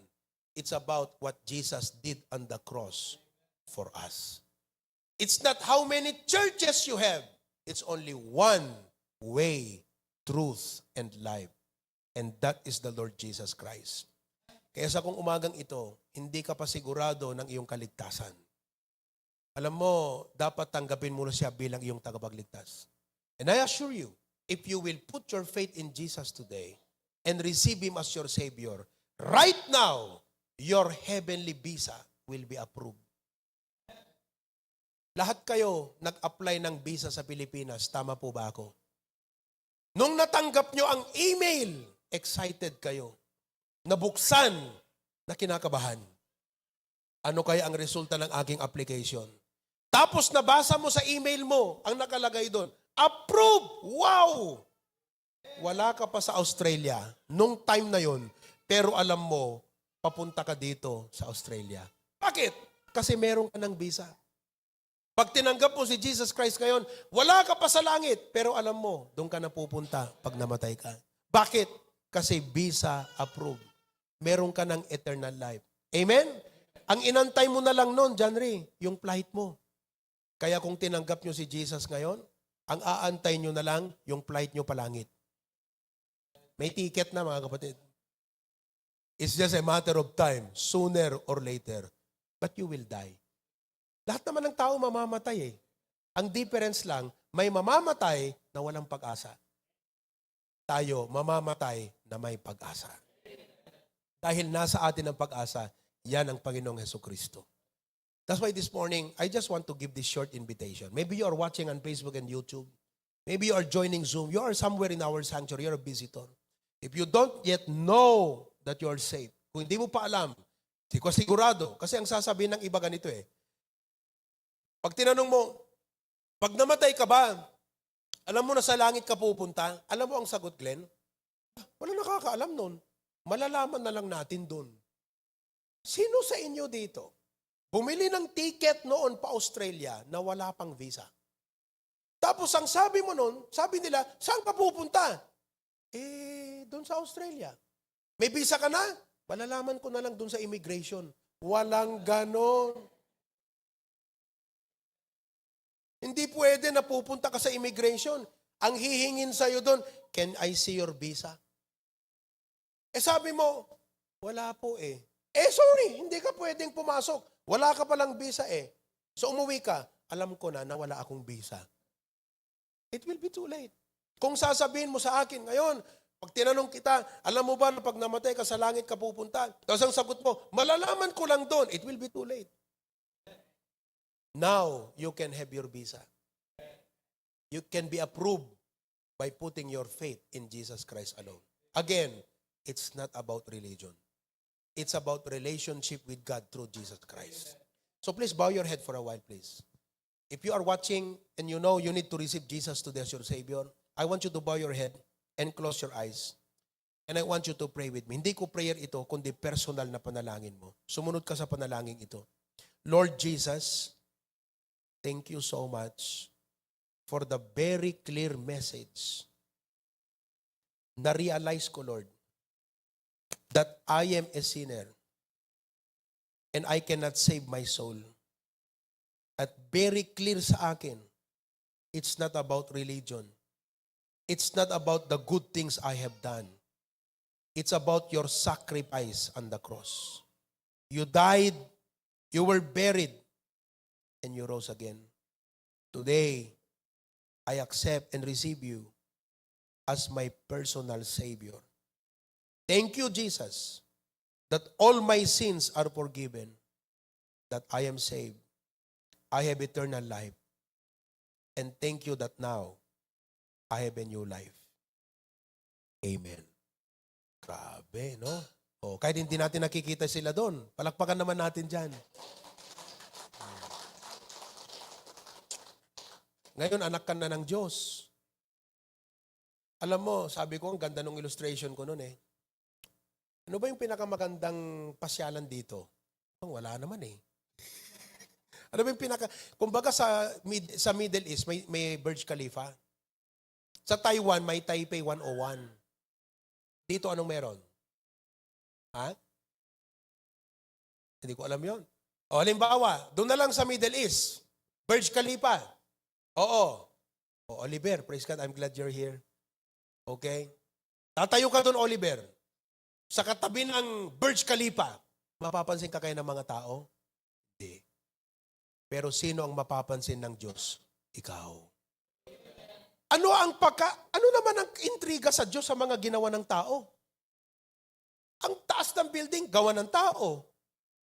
It's about what Jesus did on the cross for us. It's not how many churches you have. It's only one way, truth, and life. And that is the Lord Jesus Christ. Kaya sa kung umagang ito, hindi ka pa sigurado ng iyong kaligtasan. Alam mo, dapat tanggapin mo na siya bilang iyong tagapagligtas. And I assure you, if you will put your faith in Jesus today and receive Him as your Savior, right now, your heavenly visa will be approved. Lahat kayo nag-apply ng visa sa Pilipinas, tama po ba ako? Nung natanggap nyo ang email, excited kayo. Nabuksan, na kinakabahan. Ano kaya ang resulta ng aking application? Tapos nabasa mo sa email mo ang nakalagay doon. Approve! Wow! Wala ka pa sa Australia nung time na yon, pero alam mo, papunta ka dito sa Australia. Bakit? Kasi meron ka ng visa. Pag tinanggap mo si Jesus Christ ngayon, wala ka pa sa langit, pero alam mo, doon ka na pupunta pag namatay ka. Bakit? Kasi visa approved. Meron ka ng eternal life. Amen? Ang inantay mo na lang noon, John Ray, yung flight mo. Kaya kung tinanggap nyo si Jesus ngayon, ang aantay nyo na lang, yung flight nyo palangit. May ticket na, mga kapatid. It's just a matter of time, sooner or later. But you will die. Lahat naman ng tao mamamatay eh. Ang difference lang, may mamamatay na walang pag-asa. Tayo, mamamatay na may pag-asa. Dahil nasa atin ang pag-asa, yan ang Panginoong Heso Kristo. That's why this morning, I just want to give this short invitation. Maybe you are watching on Facebook and YouTube. Maybe you are joining Zoom. You are somewhere in our sanctuary. You're a visitor. If you don't yet know that you are saved, kung hindi mo pa alam, di ko sigurado. Kasi ang sasabihin ng iba ganito eh. Pag tinanong mo, "Pag namatay ka ba, alam mo na sa langit ka pupunta?" Alam mo ang sagot, Glenn? Wala nakakaalam nun. Malalaman na lang natin dun. Sino sa inyo dito bumili ng ticket noon pa Australia na wala pang visa? Tapos ang sabi mo nun, sabi nila, "Saan ka pupunta?" "Eh, doon sa Australia." "May visa ka na?" "Malalaman ko na lang doon sa immigration." Walang ganon. Hindi pwede na pupunta ka sa immigration. Ang hihingin sa'yo doon, "Can I see your visa?" Eh sabi mo, "Wala po eh." "Eh sorry, hindi ka pwedeng pumasok. Wala ka palang visa eh." So umuwi ka, "Alam ko na na wala akong visa." It will be too late. Kung sasabihin mo sa akin ngayon, pag tinanong kita, "Alam mo ba na pag namatay ka sa langit ka pupunta?" Tapos ang sagot mo, "Malalaman ko lang doon." It will be too late. Now, you can have your visa. You can be approved by putting your faith in Jesus Christ alone. Again, it's not about religion. It's about relationship with God through Jesus Christ. So please bow your head for a while, please. If you are watching and you know you need to receive Jesus today as your Savior, I want you to bow your head and close your eyes. And I want you to pray with me. Hindi ko prayer ito, kundi personal na panalangin mo. Sumunod ka sa panalangin ito. Lord Jesus, thank you so much for the very clear message. Na-realize ko, Lord, that I am a sinner and I cannot save my soul. very clear sa akin. It's not about religion. It's not about the good things I have done. It's about your sacrifice on the cross. You died, you were buried, and you rose again. Today, I accept and receive you as my personal Savior. Thank you, Jesus, that all my sins are forgiven, that I am saved, I have eternal life, and thank you that now I have a new life. Amen. Grabe, no? Oh, kahit hindi natin nakikita sila doon, palakpakan naman natin dyan. Ngayon, anak ka na ng Diyos. Alam mo, sabi ko, ang ganda ng illustration ko noon eh. Ano ba yung pinakamagandang pasyalan dito? Wala naman eh. Ano ba yung pinaka... Kumbaga sa, mid, sa Middle East, may, may Burj Khalifa. Sa Taiwan, may Taipei one oh one. Dito, anong meron? Ha? Hindi ko alam yon. O, halimbawa, doon na lang sa Middle East, Burj Khalifa. Oo. O, Oliver, praise God, I'm glad you're here. Okay? Tatayo ka doon, Oliver. Sa katabi ng Burj Khalifa, mapapansin ka kaya ng mga tao? Hindi. Pero sino ang mapapansin ng Diyos? Ikaw. Ano ang pagka, ano naman ang intriga sa Diyos sa mga ginawa ng tao? Ang taas ng building, gawa ng tao.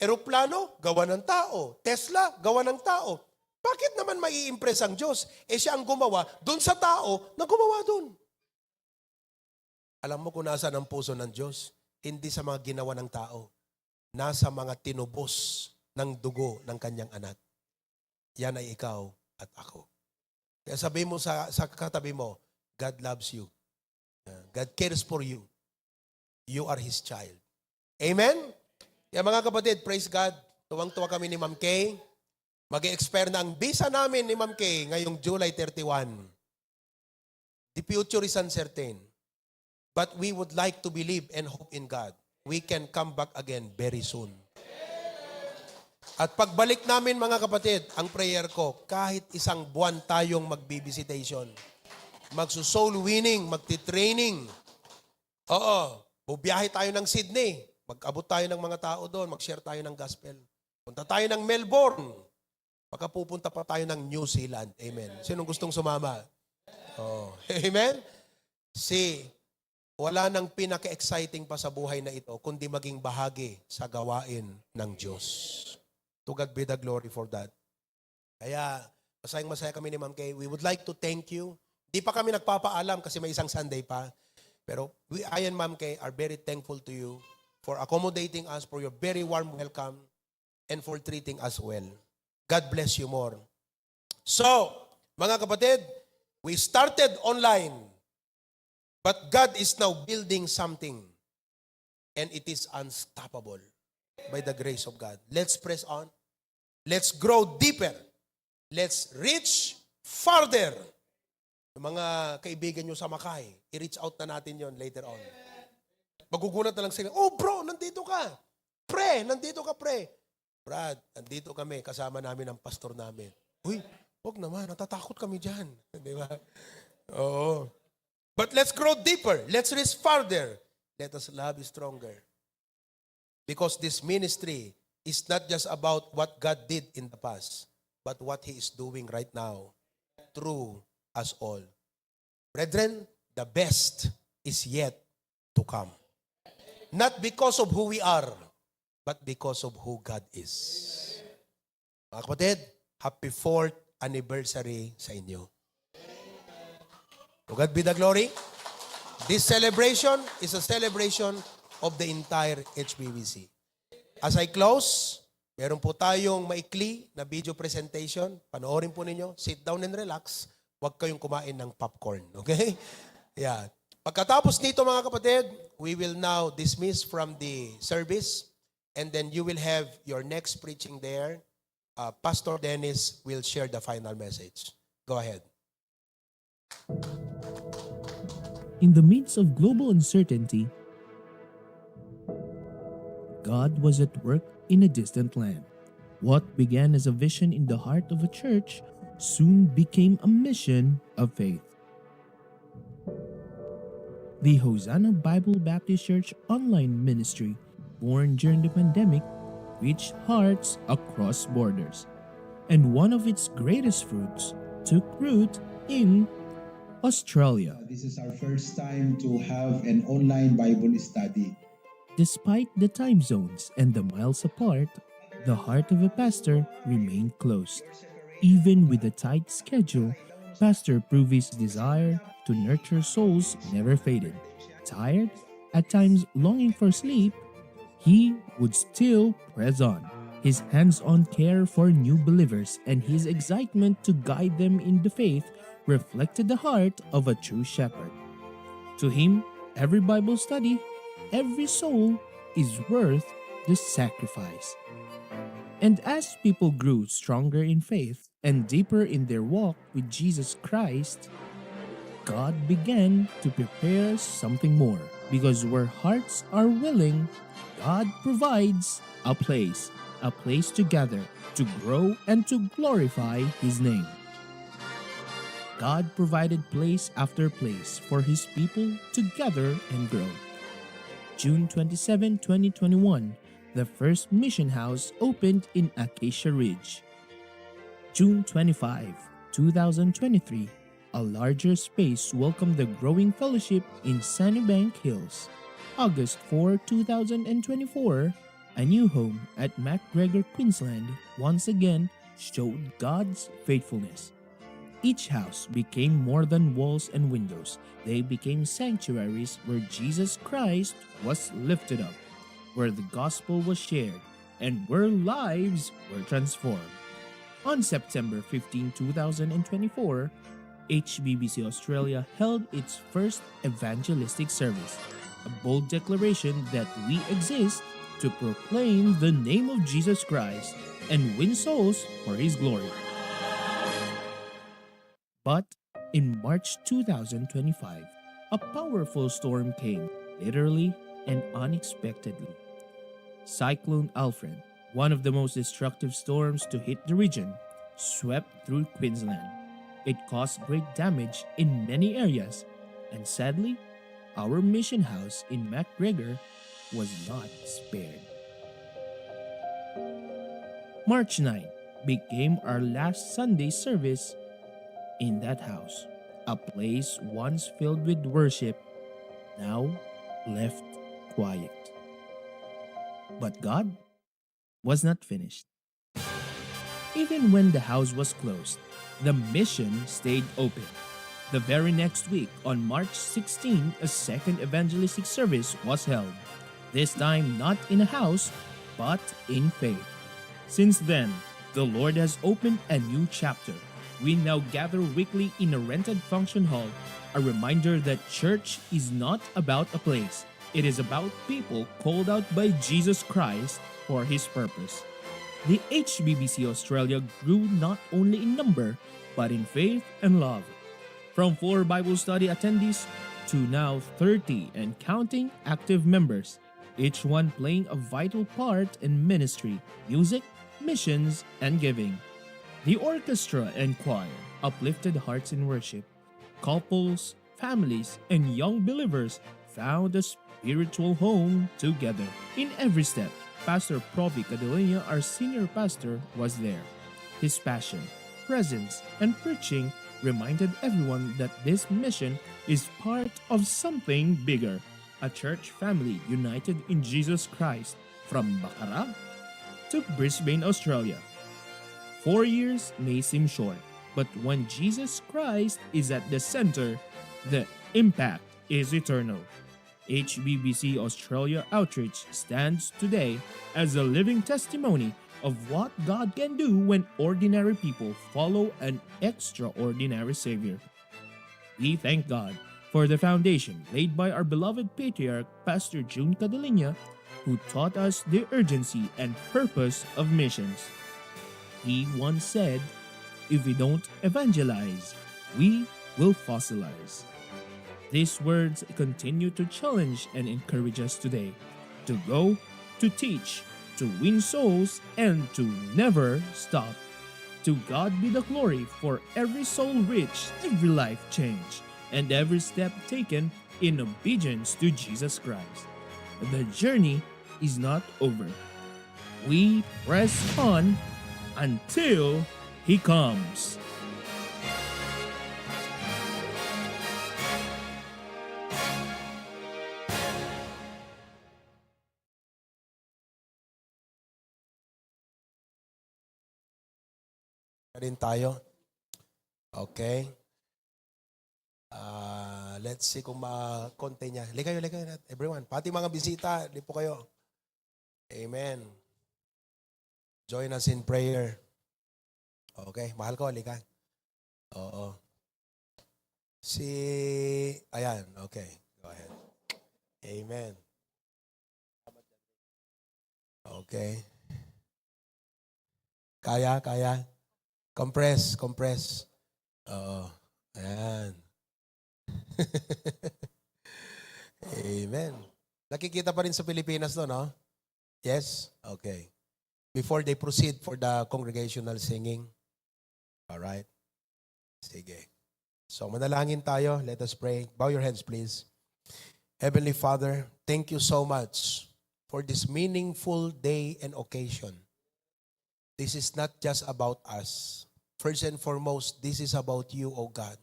Eroplano, gawa ng tao. Tesla, gawa ng tao. Bakit naman mai-impress ang Diyos? Eh, siya ang gumawa dun sa tao na gumawa dun. Alam mo kung nasaan ang puso ng Diyos? Hindi sa mga ginawa ng tao. Nasa mga tinubos ng dugo ng kanyang anak. Yan ay ikaw at ako. Kaya sabi mo sa, sa katabi mo, "God loves you. Uh, God cares for you. You are His child." Amen? Kaya mga kapatid, praise God. Tuwang-tuwa kami ni Ma'am Kay. Mag-expire na ang visa namin ni Ma'am Kay ngayong July thirty-one. The future is uncertain. But we would like to believe and hope in God. We can come back again very soon. At pagbalik namin, mga kapatid, ang prayer ko, kahit isang buwan tayong magbibisitation, magso-soul winning, magti-training. Oo, bubiyahe tayo ng Sydney. Mag-abot tayo ng mga tao doon, mag-share tayo ng gospel. Punta tayo ng Melbourne. Makapupunta pa tayo ng New Zealand. Amen. Sinong gustong sumama? Oh. Amen? See, wala nang pinaka-exciting pa sa buhay na ito kundi maging bahagi sa gawain ng Diyos. To God be the glory for that. Kaya, masayang-masaya kami ni Ma'am Kay. We would like to thank you. Di pa kami nagpapaalam kasi may isang Sunday pa. Pero we, I and Ma'am Kay are very thankful to you for accommodating us, for your very warm welcome, and for treating us well. God bless you more. So, mga kapatid, we started online, but God is now building something, and it is unstoppable by the grace of God. Let's press on. Let's grow deeper. Let's reach farther. Yung mga kaibigan nyo sa Makay, i-reach out na natin yon later on. Magugulat na lang sila, "Oh, bro, nandito ka. Pre, nandito ka, pre." "Brad, nandito kami, kasama namin ang pastor namin." "Uy, wag naman, natatakot kami dyan." Di ba? Oo. But let's grow deeper. Let's reach farther. Let us love stronger. Because this ministry is not just about what God did in the past, but what He is doing right now through us all. Brethren, the best is yet to come. Not because of who we are, but because of who God is. Mga kapatid, happy fourth anniversary sa inyo. To God be the glory. This celebration is a celebration of the entire H B B C. As I close, meron po tayong maikli na video presentation. Panoorin po ninyo. Sit down and relax. Huwag kayong kumain ng popcorn. Okay? Yeah. Pagkatapos nito, mga kapatid, we will now dismiss from the service. And then you will have your next preaching there. Uh, Pastor Dennis will share the final message. Go ahead. In the midst of global uncertainty, God was at work in a distant land. What began as a vision in the heart of a church soon became a mission of faith. The Hosanna Bible Baptist Church online ministry, born during the pandemic, reached hearts across borders, and one of its greatest fruits took root in Australia. This is our first time to have an online Bible study. Despite the time zones and the miles apart, the heart of a pastor remained close. Even with a tight schedule, Pastor Pruvi's desire to nurture souls never faded. Tired, at times longing for sleep, he would still press on. His hands on care for new believers and his excitement to guide them in the faith reflected the heart of a true shepherd. To him, every Bible study, every soul is worth the sacrifice. And as people grew stronger in faith and deeper in their walk with Jesus Christ, God began to prepare something more, because where hearts are willing, God provides a place, a place to gather, to grow, and to glorify His name. God provided place after place for His people to gather and grow. June twenty-seven, twenty twenty-one, the first mission house opened in Acacia Ridge. June twenty-five, two thousand twenty-three, a larger space welcomed the growing fellowship in Sunnybank Hills. August four, two thousand twenty-four, a new home at McGregor, Queensland, once again showed God's faithfulness. Each house became more than walls and windows. They became sanctuaries where Jesus Christ was lifted up, where the gospel was shared, and where lives were transformed. On September fifteen, two thousand twenty-four, H B B C Australia held its first evangelistic service, a bold declaration that we exist to proclaim the name of Jesus Christ and win souls for His glory. But in March two thousand twenty-five, a powerful storm came, literally and unexpectedly. Cyclone Alfred, one of the most destructive storms to hit the region, swept through Queensland. It caused great damage in many areas, and sadly, our mission house in McGregor was not spared. March nine became our last Sunday service in that house, a place once filled with worship, now left quiet. But God was not finished. Even when the house was closed, the mission stayed open. The very next week, on March sixteen, a second evangelistic service was held, this time not in a house, but in faith. Since then, the Lord has opened a new chapter. We now gather weekly in a rented function hall, a reminder that church is not about a place. It is about people called out by Jesus Christ for His purpose. The H B B C Australia grew not only in number, but in faith and love. From four Bible study attendees to now thirty and counting active members, each one playing a vital part in ministry, music, missions, and giving. The orchestra and choir uplifted hearts in worship. Couples, families, and young believers found a spiritual home together. In every step, Pastor Provi Cadilenia, our senior pastor, was there. His passion, presence, and preaching reminded everyone that this mission is part of something bigger, a church family united in Jesus Christ, from Bacarra to Brisbane, Australia. Four years may seem short, but when Jesus Christ is at the center, the impact is eternal. H B B C Australia Outreach stands today as a living testimony of what God can do when ordinary people follow an extraordinary Savior. We thank God for the foundation laid by our beloved patriarch, Pastor Jun Cadiliña, who taught us the urgency and purpose of missions. He once said, "If we don't evangelize, we will fossilize." These words continue to challenge and encourage us today to go, to teach, to win souls, and to never stop. To God be the glory for every soul reached, every life changed, and every step taken in obedience to Jesus Christ. The journey is not over. We press on until He comes. Rin tayo. Okay. Ah, let's see kung ma-contain niya. Halika kayo, halika kayo, everyone. Pati mga bisita, di po kayo. Amen. Join us in prayer. Okay, mahal ko, halika. Oo. Si, ayan, okay. Go ahead. Amen. Okay. Kaya, kaya. Compress, compress. Oo. Ayan. Amen. Nakikita pa rin sa Pilipinas to, no? Yes? Okay. Before they proceed for the congregational singing. All right. Sige. So, manalangin tayo. Let us pray. Bow your heads, please. Heavenly Father, thank you so much for this meaningful day and occasion. This is not just about us. First and foremost, this is about you, O God.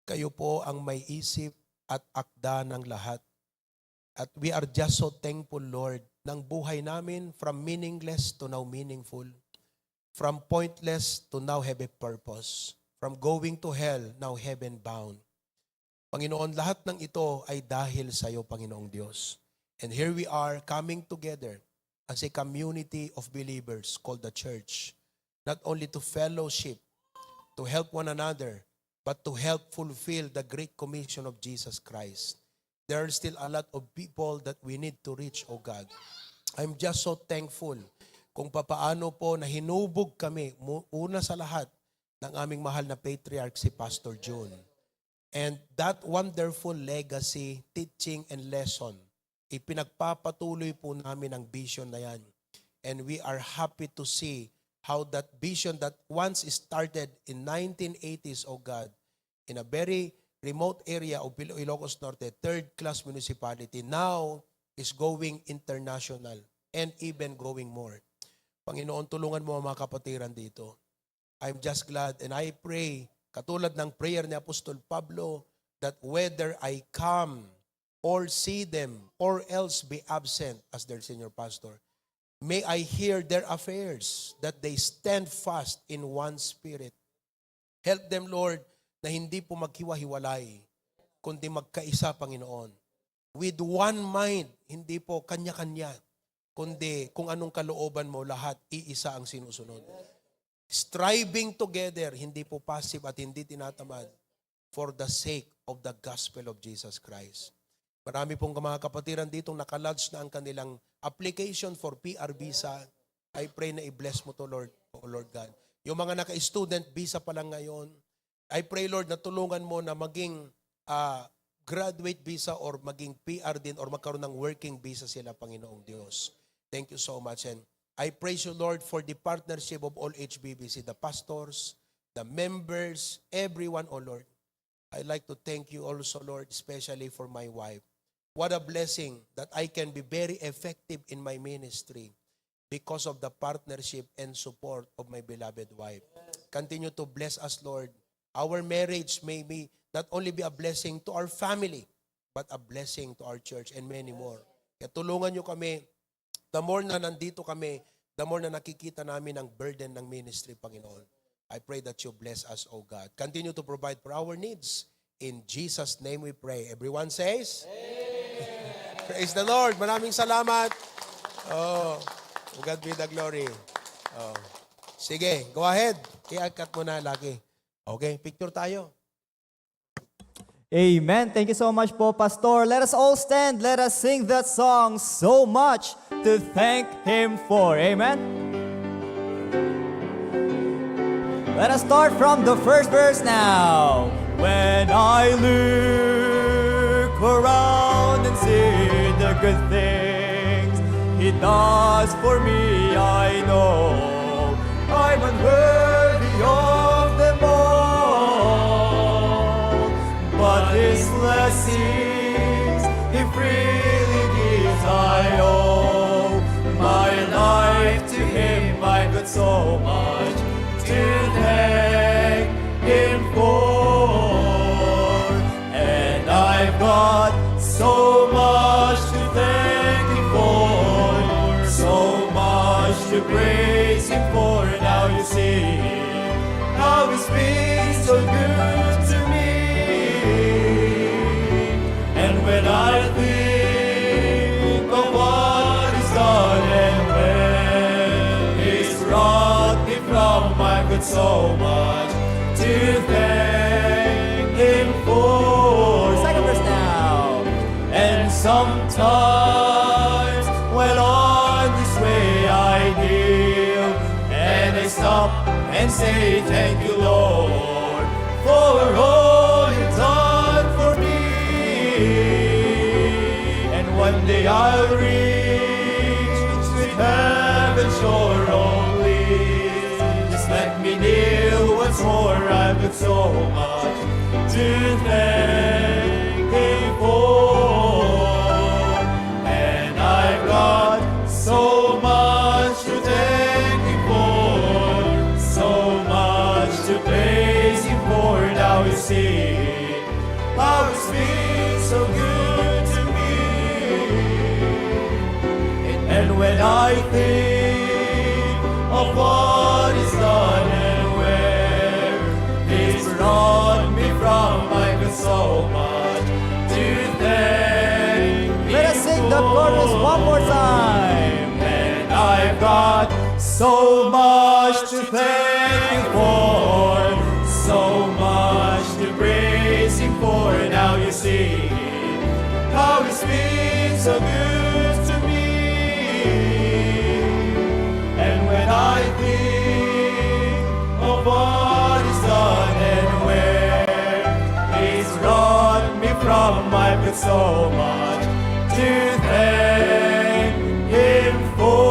Kayo po ang may isip at akda ng lahat. At we are just so thankful, Lord, ng buhay namin from meaningless to now meaningful, from pointless to now have a purpose, from going to hell, now heaven bound. Panginoon, lahat ng ito ay dahil sa iyo, Panginoong Diyos. And here we are coming together as a community of believers called the church, not only to fellowship, to help one another, but to help fulfill the great commission of Jesus Christ. There are still a lot of people that we need to reach, O God. I'm just so thankful kung papaano po na hinubog kami, mu-, una sa lahat, ng aming mahal na patriarch, si Pastor Jun. And that wonderful legacy, teaching, and lesson, ipinagpapatuloy po namin ang vision na yan. And we are happy to see how that vision that once started in nineteen eighties, oh God, in a very remote area of Pil-, Ilocos Norte, third class municipality, now is going international and even growing more. Panginoon, tulungan mo ang mga kapatiran dito. I'm just glad and I pray, katulad ng prayer ni Apostol Pablo, that whether I come or see them or else be absent as their senior pastor, may I hear their affairs, that they stand fast in one spirit. Help them, Lord, na hindi po maghiwa-hiwalay, kundi magkaisa, Panginoon. With one mind, hindi po kanya-kanya, kundi kung anong kalooban mo, lahat iisa ang sinusunod. Striving together, hindi po passive at hindi tinatamad, for the sake of the gospel of Jesus Christ. Marami pong mga kapatiran ditong nakalodge na ang kanilang application for P R visa. I pray na i-bless mo to, Lord, O Lord God. Yung mga naka-student visa pa lang ngayon, I pray, Lord, na tulungan mo na maging, ah, graduate visa or maging P R din or magkaroon ng working visa sila, Panginoong Diyos. Thank you so much. And I praise you, Lord, for the partnership of all H B B C, the pastors, the members, everyone, oh Lord. I like to thank you also, Lord, especially for my wife. What a blessing that I can be very effective in my ministry because of the partnership and support of my beloved wife. Continue to bless us, Lord. Our marriage may be not only be a blessing to our family, but a blessing to our church and many more. Kaya tulungan niyo kami, the more na nandito kami, the more na nakikita namin ang burden ng ministry, Panginoon. I pray that you bless us, O God. Continue to provide for our needs. In Jesus' name we pray. Everyone says, Praise the Lord. Maraming salamat. Oh, to God be the glory. Oh. Sige, go ahead. I-cut mo na, Lucky. Okay, picture tayo. Amen. Thank you so much po, Pastor. Let us all stand. Let us sing that song, "So Much to Thank Him For." Amen. Let us start from the first verse now. When I look around and see the good things He does for me, I know. I'm unworthy of them all, but His blessings He freely gives. I owe my life to Him. I've got so much to thank Him for, and I've got so much to thank Him for, so much to praise Him for. Now you see how He's been so good to me. And when I think of what He's done and where He's brought me from, I've got so much to thank Him for. Second verse now. And sometimes, while on this way, I kneel and I stop and say, "Thank you, Lord, for all you've done for me." And one day I'll reach sweet heaven shore. Only just let me kneel once more. I've got so much to thank Him for, and I've got so much to thank Him for, so much to praise Him for. Now you see how He's been so good to me. And when I think of what He's done and where He's brought me from, I've got so much to thank Him for. Let us sing the chorus one more time. And I've got so much to thank Him for, so much to praise Him for. Now you see how He's been so good to me. And when I think of what He's done and where He's brought me from, I've got so much to thank Him for.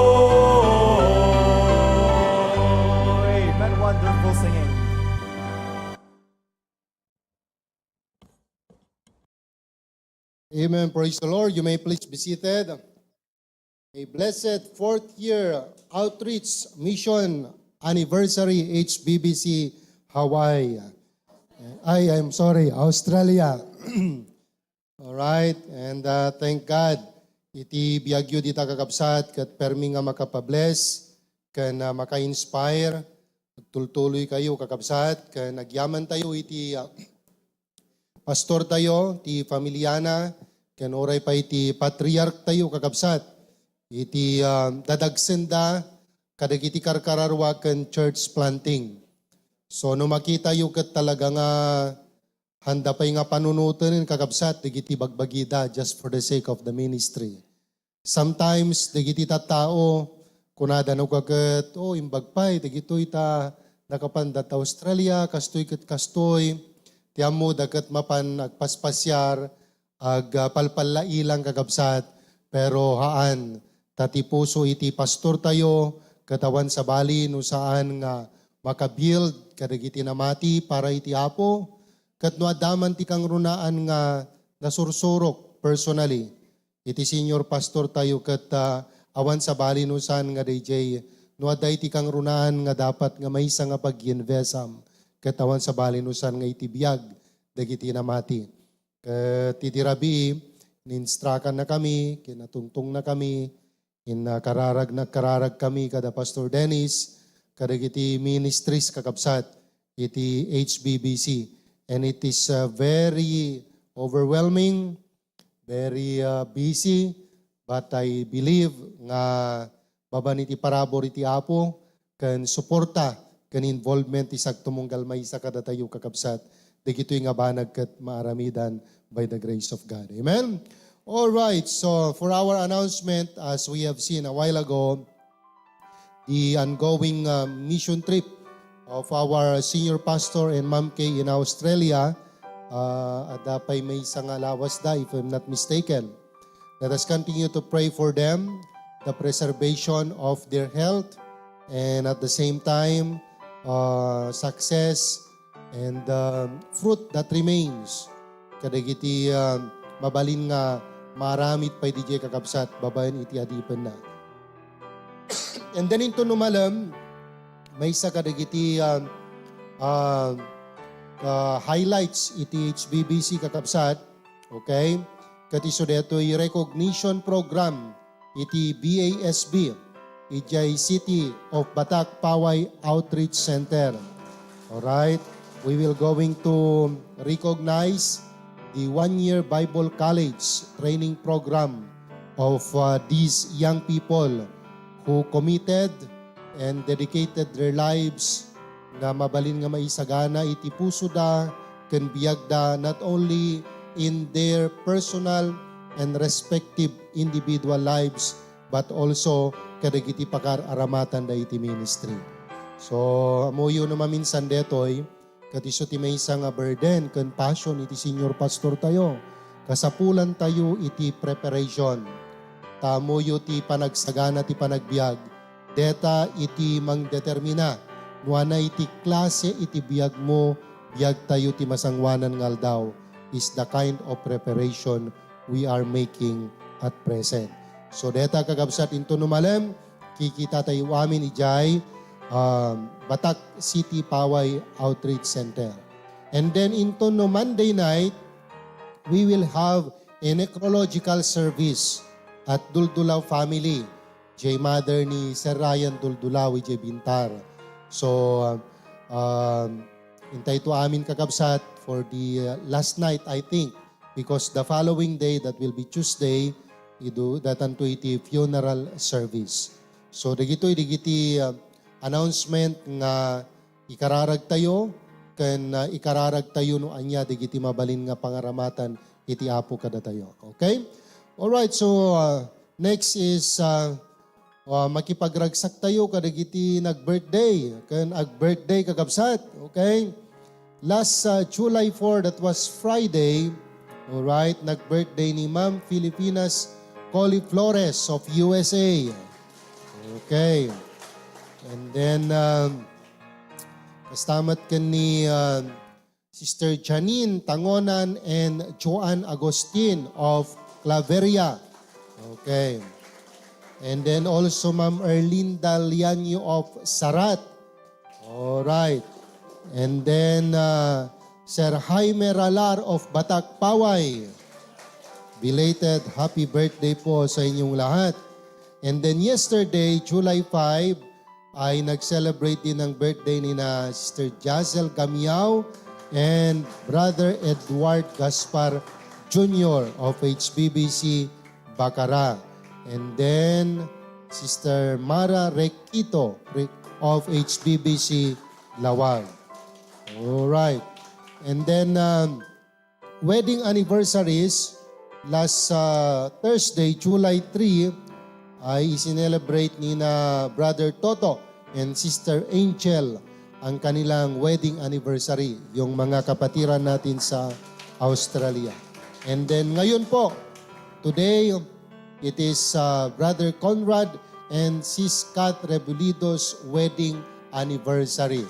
Amen. Wonderful singing. Amen. Praise the Lord. You may please be seated. A blessed fourth year outreach mission anniversary, H B B C Hawaii. I am sorry, Australia. All right, and, uh, thank God iti biagyo dita, kakabsat, ket permi nga makapabless ken, uh, maka-inspire. Agtultuloy kayo, kakabsat, ken agyaman tayo iti, uh, pastor tayo, ti familiana, ken uray pay ti patriarch tayo, kakabsat, iti, ah, dadagsenda kadagiti karkararua ken church planting. So, no makitayo ket talaga nga handa pay nga panunoten, kakabsat, dagiti bagbagida just for the sake of the ministry. Sometimes, dagiti tattao, kunada no ket, "Oh, imbag pay, dagitoy ta nakapanda ta Australia, kastoy ket kastoy." Ti ammoda ket mapan agpaspasiar, ag, ah, palpallailang, kakabsat, pero haan, ta ti puso iti pastor tayo, ket awan sabali no saan nga makabuild kadagiti namati para iti Apo, ket no adda man ti kangrunaan nga nasursurok personally, iti senior pastor tayo ket, ah, awan sabali no saan nga D J, no adda iti kangrunaan nga dapat nga maysa nga pag-invest-am, ket awan sabali no saan nga iti biag dagiti namati. Ket iti rabii, in-instruct-anna kami, kinatungtongna kami, in, ah, kararag, nagkararag kami kada Pastor Dennis, kadagiti ministries, kakabsat, iti H B B C. And it is, ah, very overwhelming, very, ah, busy, but I believe nga mapan iti parabur iti Apo, ken suporta, ken involvement ti sagtumunggal maysa kadatayo, kakabsat, dagitoy nga banag ket maaramidan by the grace of God. Amen? All right, so for our announcement, as we have seen a while ago, the ongoing, uh, mission trip of our senior pastor and Ma'am Kay in Australia, uh, adda pay maysa nga lawasda, if I'm not mistaken. Let us continue to pray for them. the preservation of their health, and at the same time, uh, success and, um, fruit that remains kadagiti, um, mabalin nga maaramid pay diay kakabsat babaen iti adipenna. And then inton no malem, maysa kadagiti, um, uh, uh, highlights iti H B B C kakabsat, okay? Ket isu daytoy recognition program iti B A S B, idiay City of Batak Paway Outreach Center. Alright? We will going to recognize the one-year Bible College training program of, uh, these young people who committed and dedicated their lives nga mabalin nga maisagana iti pusoda ken biagda, not only in their personal and respective individual lives, but also kadagiti pakaar-aramatanda iti ministry. So, ammoyo no maminsan daytoy, ket isu ti maysa nga burden ken passion iti senior pastor tayo. Kasapulan tayo iti preparation. Ta ammoyo ti panagsagana ti panagbiag, deta iti mangdetermina no ania iti klase iti biagmo, biag tayo ti masangoanan nga aldaw, is the kind of preparation we are making at present. So, deta kakabsat, inton no malem, kikita tayo amin idiay, um, Batak City Paway Outreach Center. And then inton no Monday night, we will have a necrological service at Duldulaw family, jay mother ni Sir Ryan Duldulaw, jay Bintar. So, um, um, intay to amin kakabsat for the, uh, last night, I think, because the following day, that will be Tuesday, idu-, datanto iti funeral service. So, dagitoy, dagiti, uh, announcement nga ikararag tayo, ken, uh, ikararag tayo no ania dagiti mabalin nga pangaramatan iti Apo kadatayo. Okay? All right, so, uh, next is, uh, uh, makipagragsak tayo kadagiti nag-birthday ken ag-birthday kakabsat. Okay? Last, uh, July four, that was Friday, all right, nag-birthday ni Ma'am Filipinas Coli Flores of U S A. Okay. And then, um, kasta met ken ni, um, Sister Janine Tangonan and Joan Agustin of Claveria. Okay. And then also Ma'am Erlinda Lianyo of Sarat. All right. And then, uh, Sir Jaime Ralar of Batak Paway. Belated happy birthday po sa inyong lahat. And then yesterday, July five, ay nag-celebrate din ng birthday ni na Sister Jazel Gamiao and Brother Edward Gaspar Junior of H B B C Bacara. And then, Sister Mara Requito Re-, of H B B C Lawag. All right. And then, um, wedding anniversaries, last, uh, Thursday, July three, ay isinelebrate ni na Brother Toto and Sister Angel ang kanilang wedding anniversary, yung mga kapatiran natin sa Australia. And then ngayon po, today, it is, uh, Brother Conrad and Sis Kat Rebulido's wedding anniversary.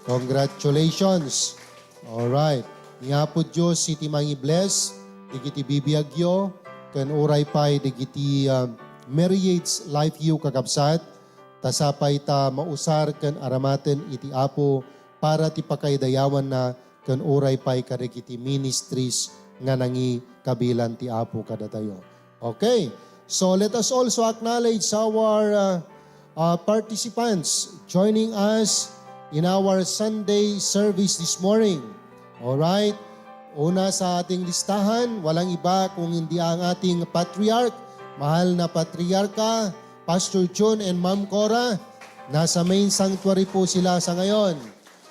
Congratulations! Alright. Ni Apo Dios iti mangi-bless dagiti bibiagyo ken uray pay dagiti, ah, marriage life yo, kakabsat, ta sapay ta mausar ken aramaten iti Apo para ti pakaidayawanna ken uray pay kadagiti ministries nga nangikabilan ti Apo kadatayo. Okay. So let us also acknowledge our, uh, uh, participants joining us in our Sunday service this morning. All right. Una sa ating listahan, walang iba kung hindi ang ating patriarch, mahal na patriarka, Pastor John and Ma'am Cora. Nasa main sanctuary po sila sa ngayon.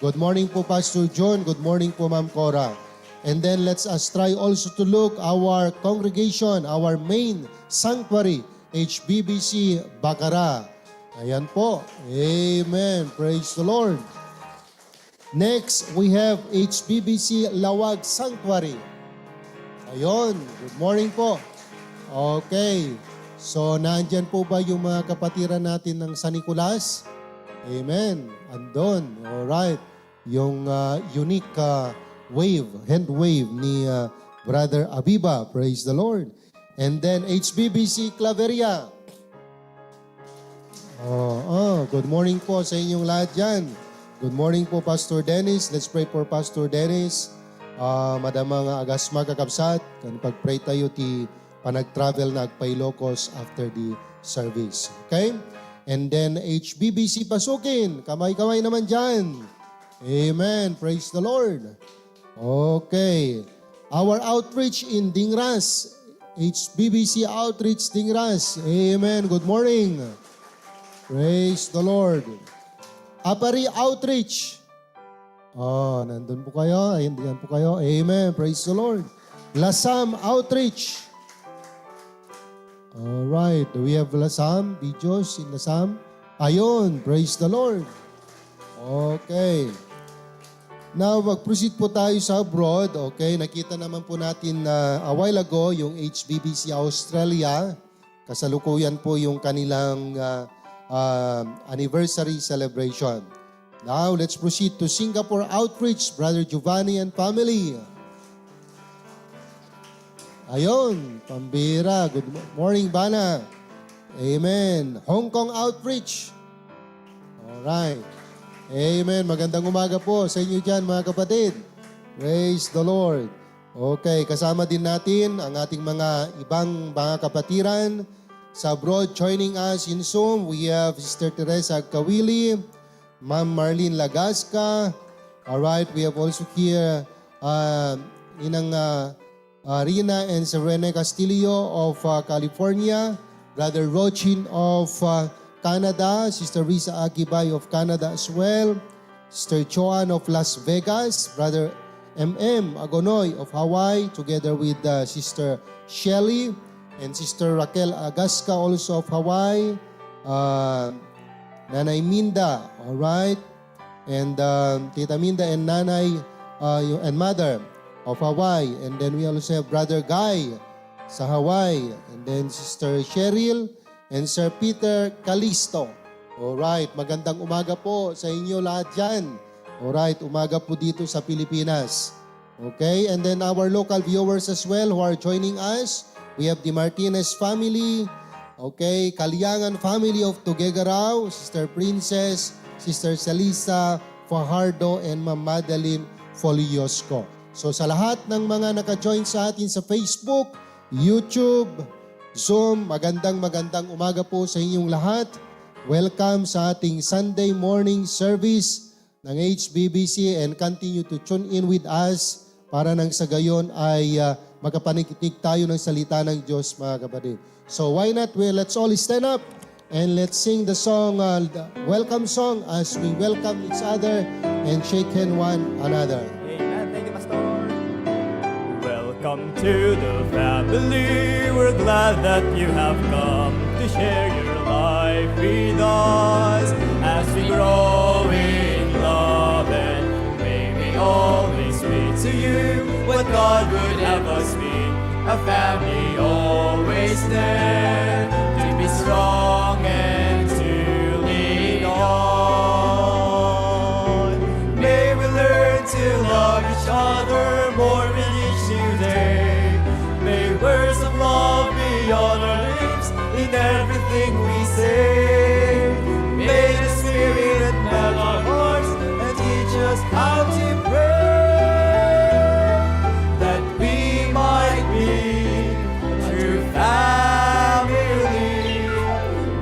Good morning po, Pastor John. Good morning po, Ma'am Cora. And then let us try also to look our congregation, our main sanctuary, H B B C Bacara. Ayan po. Amen. Praise the Lord. Next, we have H B B C Lawag Sanctuary. Ayun. Good morning po. Okay. So, nandyan po ba yung mga kapatiran natin ng San Nicolas? Amen. Andon. Alright. Yung, ah, unique, ah, wave, hand wave ni, ah, Brother Abiba. Praise the Lord. And then, H B B C Claveria. Oh, oh, good morning po sa inyong lahat dyan. Good morning po, Pastor Dennis. Let's pray for Pastor Dennis. Ah, Madam nga agasma, kakabsat, kan pag-pray tayo ti panag-travel na agpa-Ilocos after the service. Okay? And then, H B B C Pasukin. Kamay-kamay naman dyan. Amen. Praise the Lord. Okay. Our outreach in Dingras. H B B C Outreach Dingras. Amen. Good morning. Praise the Lord. Apari Outreach. Oh, nandun po kayo. Ayun, diyan po kayo. Amen. Praise the Lord. Lasam Outreach. Alright. Do we have Lasam? Videos in Lasam? Ayun. Praise the Lord. Okay. Now, mag-proceed po tayo sa abroad. Okay, nakita naman po natin na a while ago yung H B B C Australia. Kasalukuyan po yung kanilang, ah, ah, anniversary celebration. Now, let's proceed to Singapore Outreach, Brother Giovanni and family. Ayun, pambira. Good mo-, morning, Bana. Amen. Hong Kong Outreach. Alright. Amen. Magandang umaga po sa inyo dyan, mga kapatid. Praise the Lord. Okay, kasama din natin ang ating mga ibang mga kapatiran sa abroad joining us in Zoom. We have Sister Teresa Agkawili, Ma'am Marlene Lagasca. Alright, we have also here, uh, Ninang, uh, uh, Rina and Sir Rene Castillo of, uh, California, Brother Rochin of, uh, Canada, Sister Risa Agibay of Canada as well, Sister Joan of Las Vegas, Brother M M Agonoy of Hawaii, together with, uh, Sister Shelly and Sister Raquel Agasca, also of Hawaii, uh, Nanay Minda, all right? And, um, Tita Minda and Nanay, uh, y-, and Mother of Hawaii. And then we also have Brother Guy sa Hawaii. And then Sister Cheryl and Sir Peter Calisto. All right, magandang umaga po sa inyo lahat dyan. All right, umaga po dito sa Pilipinas. Okay, and then our local viewers as well who are joining us. We have the Martinez family, okay, Kaliangan family of Tuguegarao, Sister Princess, Sister Salisa Fajardo, and Ma'am Madeline Foliosco. So, sa lahat ng mga naka-join sa atin sa Facebook, YouTube, Zoom, magandang, magandang umaga po sa inyong lahat. Welcome sa ating Sunday morning service ng H B B C and continue to tune in with us para nang sa gayon ay, ah, makapakinig tayo ng salita ng Diyos, mga kapatid. So why not we, let's all stand up and let's sing the song, uh, the welcome song as we welcome each other and shake hand one another. Amen. Thank you, Pastor. Welcome to the family. We're glad that you have come to share your life with us. As we grow in love, and may we always be to you what God would have us be. A family always there to be strong and to lean on. May we learn to love each other more with each new day. May words of love be on our lips in everything we say. May the Spirit melt our hearts and teach us how to pray, that we might be a true family.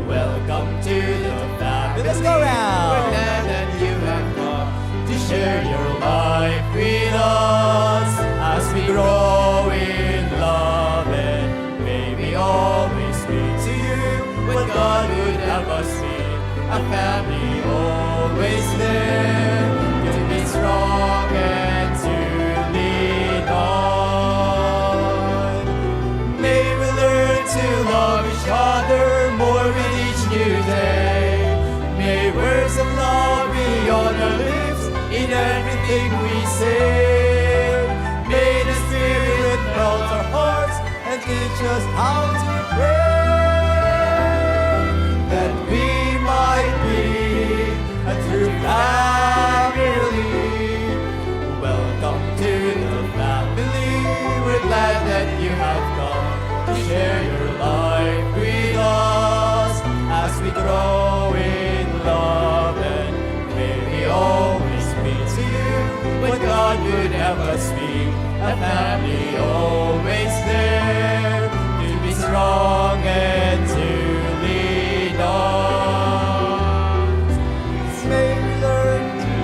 Welcome to the family. Let's go round. We're glad that you have come to share your life with us as we grow in love, and may we always be to you what God would have us be. A family always there to be strong and to lean on. May we learn to love each other more with each new day. May words of love be on our lips in everything we say. May the Spirit melt our hearts and teach us how to pray, Share your life with us as we grow in love, and may we always be to you what God would have us be, a family always there to be strong and to lead on. May we learn to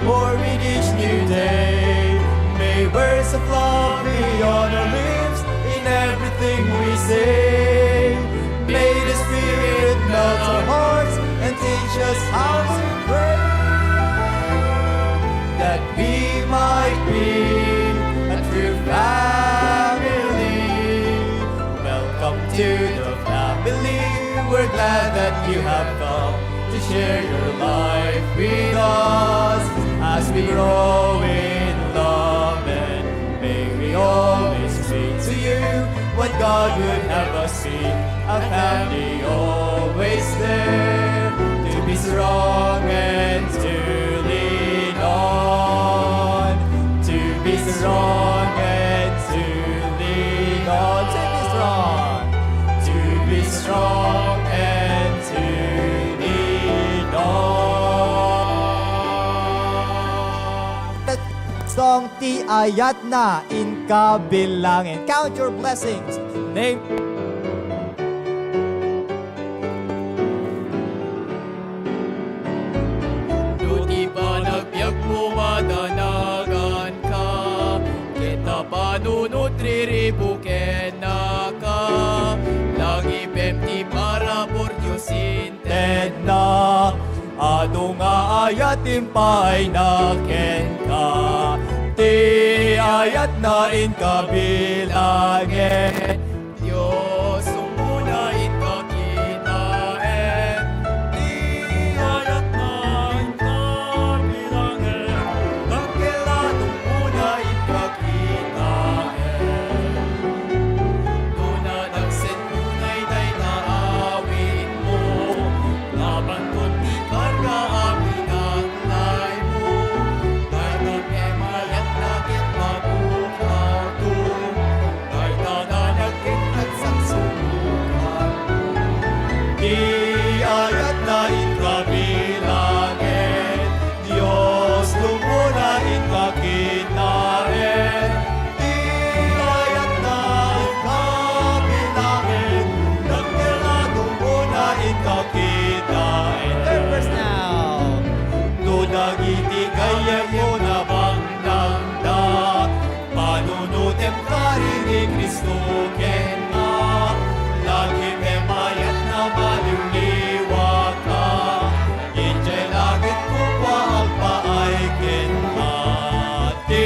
for with each new day. May words of love be on our lips in everything we say. May the Spirit melt our hearts and teach us how to pray. That we might be a true family. Welcome to the family. We're glad that you have come to share your life with us as we grow in love. And may we always be to you what God would have us be, a family always there to be strong and to lean on, to be strong and to lean on, to be strong, to be strong and to lean on. Song ti ayatna inka bilangen. Count your blessings. Name. No ti panagbiagmo madanaganka, ket ta panunot riribuken naka, lagipem ti parabur Dios intedna. Adu nga ayat impayna kenka, ti ayatna inka bilangen. Dios, umuna inka kitaen, ti ayatna inka bilangen. Dakkel a umuna inka kitaen. No nadagsenmo dayta awitmo, nabanton ti karga a pinaglaymo. Dayta ti mayatna ket mabukato, dayta danag ket nagsaksubukan. Ti ayatna inka bilangen, Dios, umuna inka kitaen. Ti ayatna inka bilangen, dakkel a umuna inka kitaen. Third verse now. No dagiti gayyemmo nabaknangda, panunotem karin ni Cristo kenka, lagipem ayatna maliwliwaka, idiay langitko pay agpaay kenka. Ti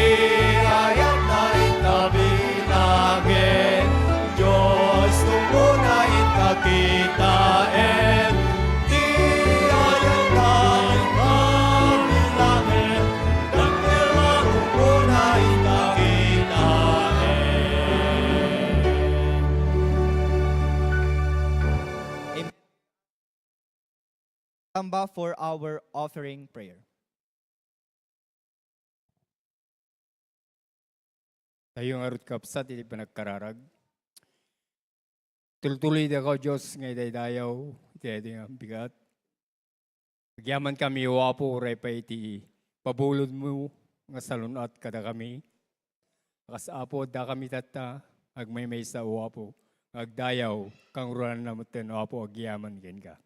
ayatna inka bilangen, Dios, umuna inka kitaen. Ti ayatna inka bilangen, dakkel a umuna inka kitaen. Amen. Tamba for our offering prayer. Tayo ngarud, kabsat, iti panagkararag. Tultuloydaka, O Dios, nga idaydayaw iti daytoy nga bigat. Agyamankami, O Apo, uray pay iti pabulodmo nga salun-at kadakami. Kas Apo, addakami tatta, agmaymaysa, O Apo, nga agdayaw, kangrunana metten, O Apo, agyaman kenka.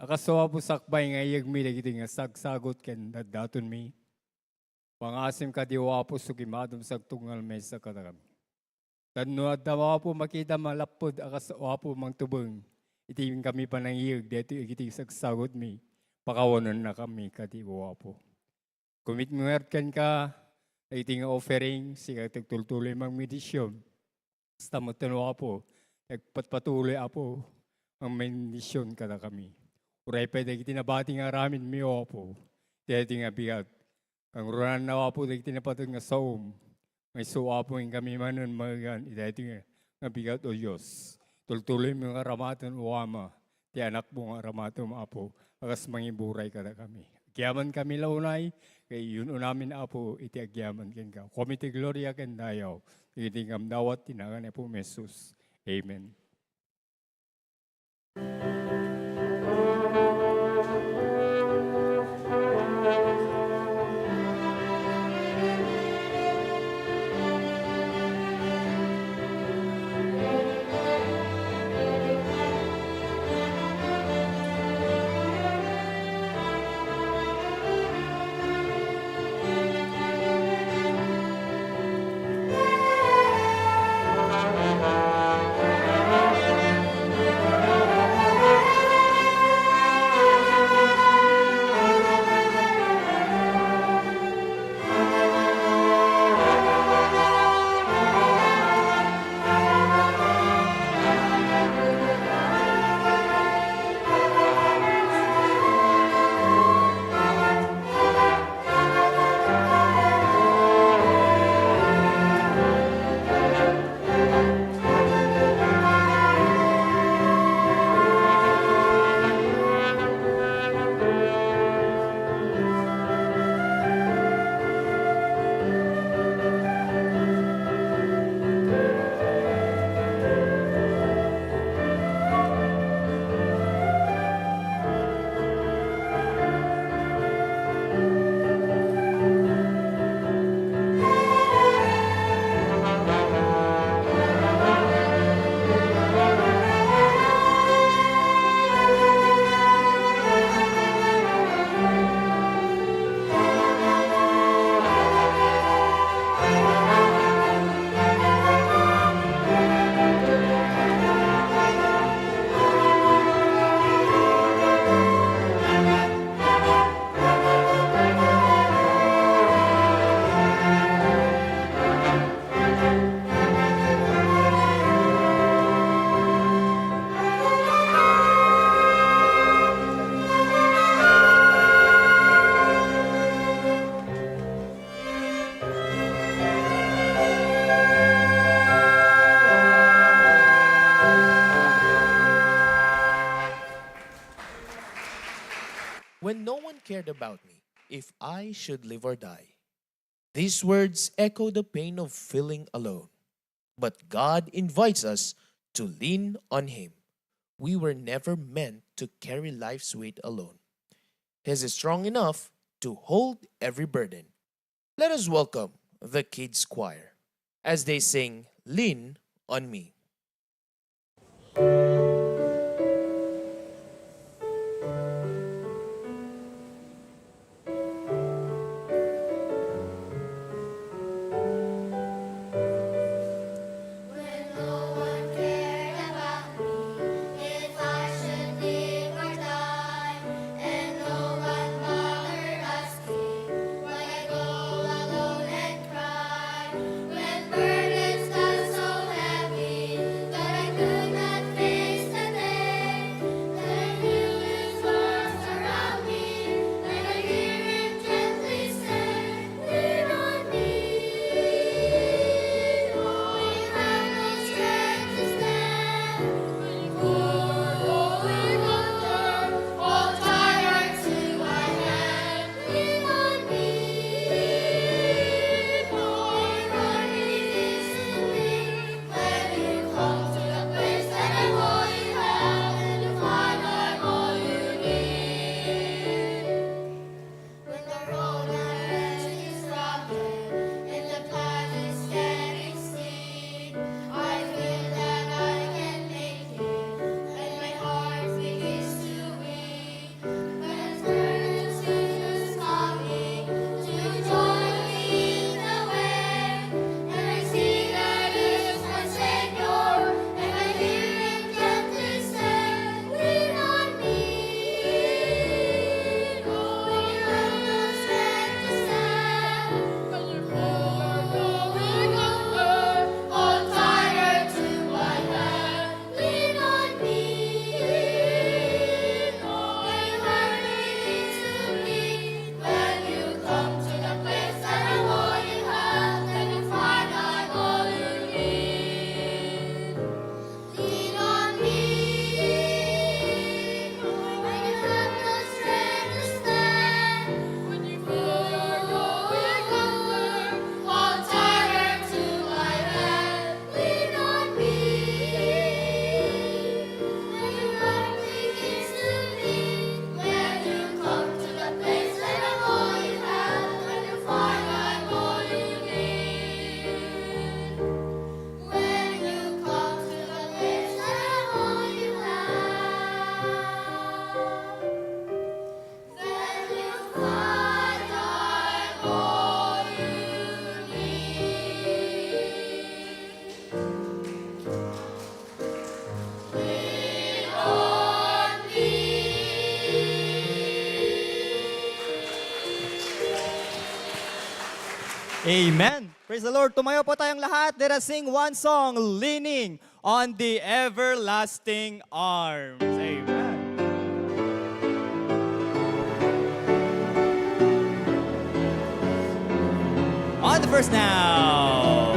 A kas, O Apo, sakbay nga iyegmi dagitoy nga sagsagut ken daddatonmi, pangaasim kadi, O Apo, sugimatom sagtunggal maysa kadakami. Tapno adda, O Apo, makita malapped a kas, O Apo, mangtubeng iti inkami panangiyeg daytoy dagiti sagsagutmi, pakawanennakami kadi, O Apo. Commitment kenka, dagiti nga offering, sika ti agtultuloy mangbendision. Kasta metten, O Apo, ti agpatpatuloy, Apo, mangbendision kadakami. Uray pay dagiti nabati nga aramidmi, O Apo, daytoy nga bigat. Kangrunana, O Apo, dagiti napateg nga saom. Nga isu, Apo, inkami manen maegan iti daytoy nga, nga bigat, O Dios. Tultuloymo nga aramaten, O Ama, ti anakmo nga aramatem, Apo, a kas mangiburay kadakami. Agyamankami la unay, Kay yun unamin, Apo, iti agyaman kenka. Kua met ti gloria ken dayaw. Iti ngamdawat ti nagan Apo Jesus. Amen. When no one cared about me, if I should live or die. These words echo the pain of feeling alone. But God invites us to lean on Him. We were never meant to carry life's weight alone. He is strong enough to hold every burden. Let us welcome the Kids Choir as they sing Lean on Me. When no one cared about me, if I should live or die, and no one bothered asking, would I go alone and cry? When burdens got so heavy, Amen. Praise the Lord. Tumayo po tayong lahat. Let us sing one song, Leaning on the Everlasting Arms. Amen. On the first now.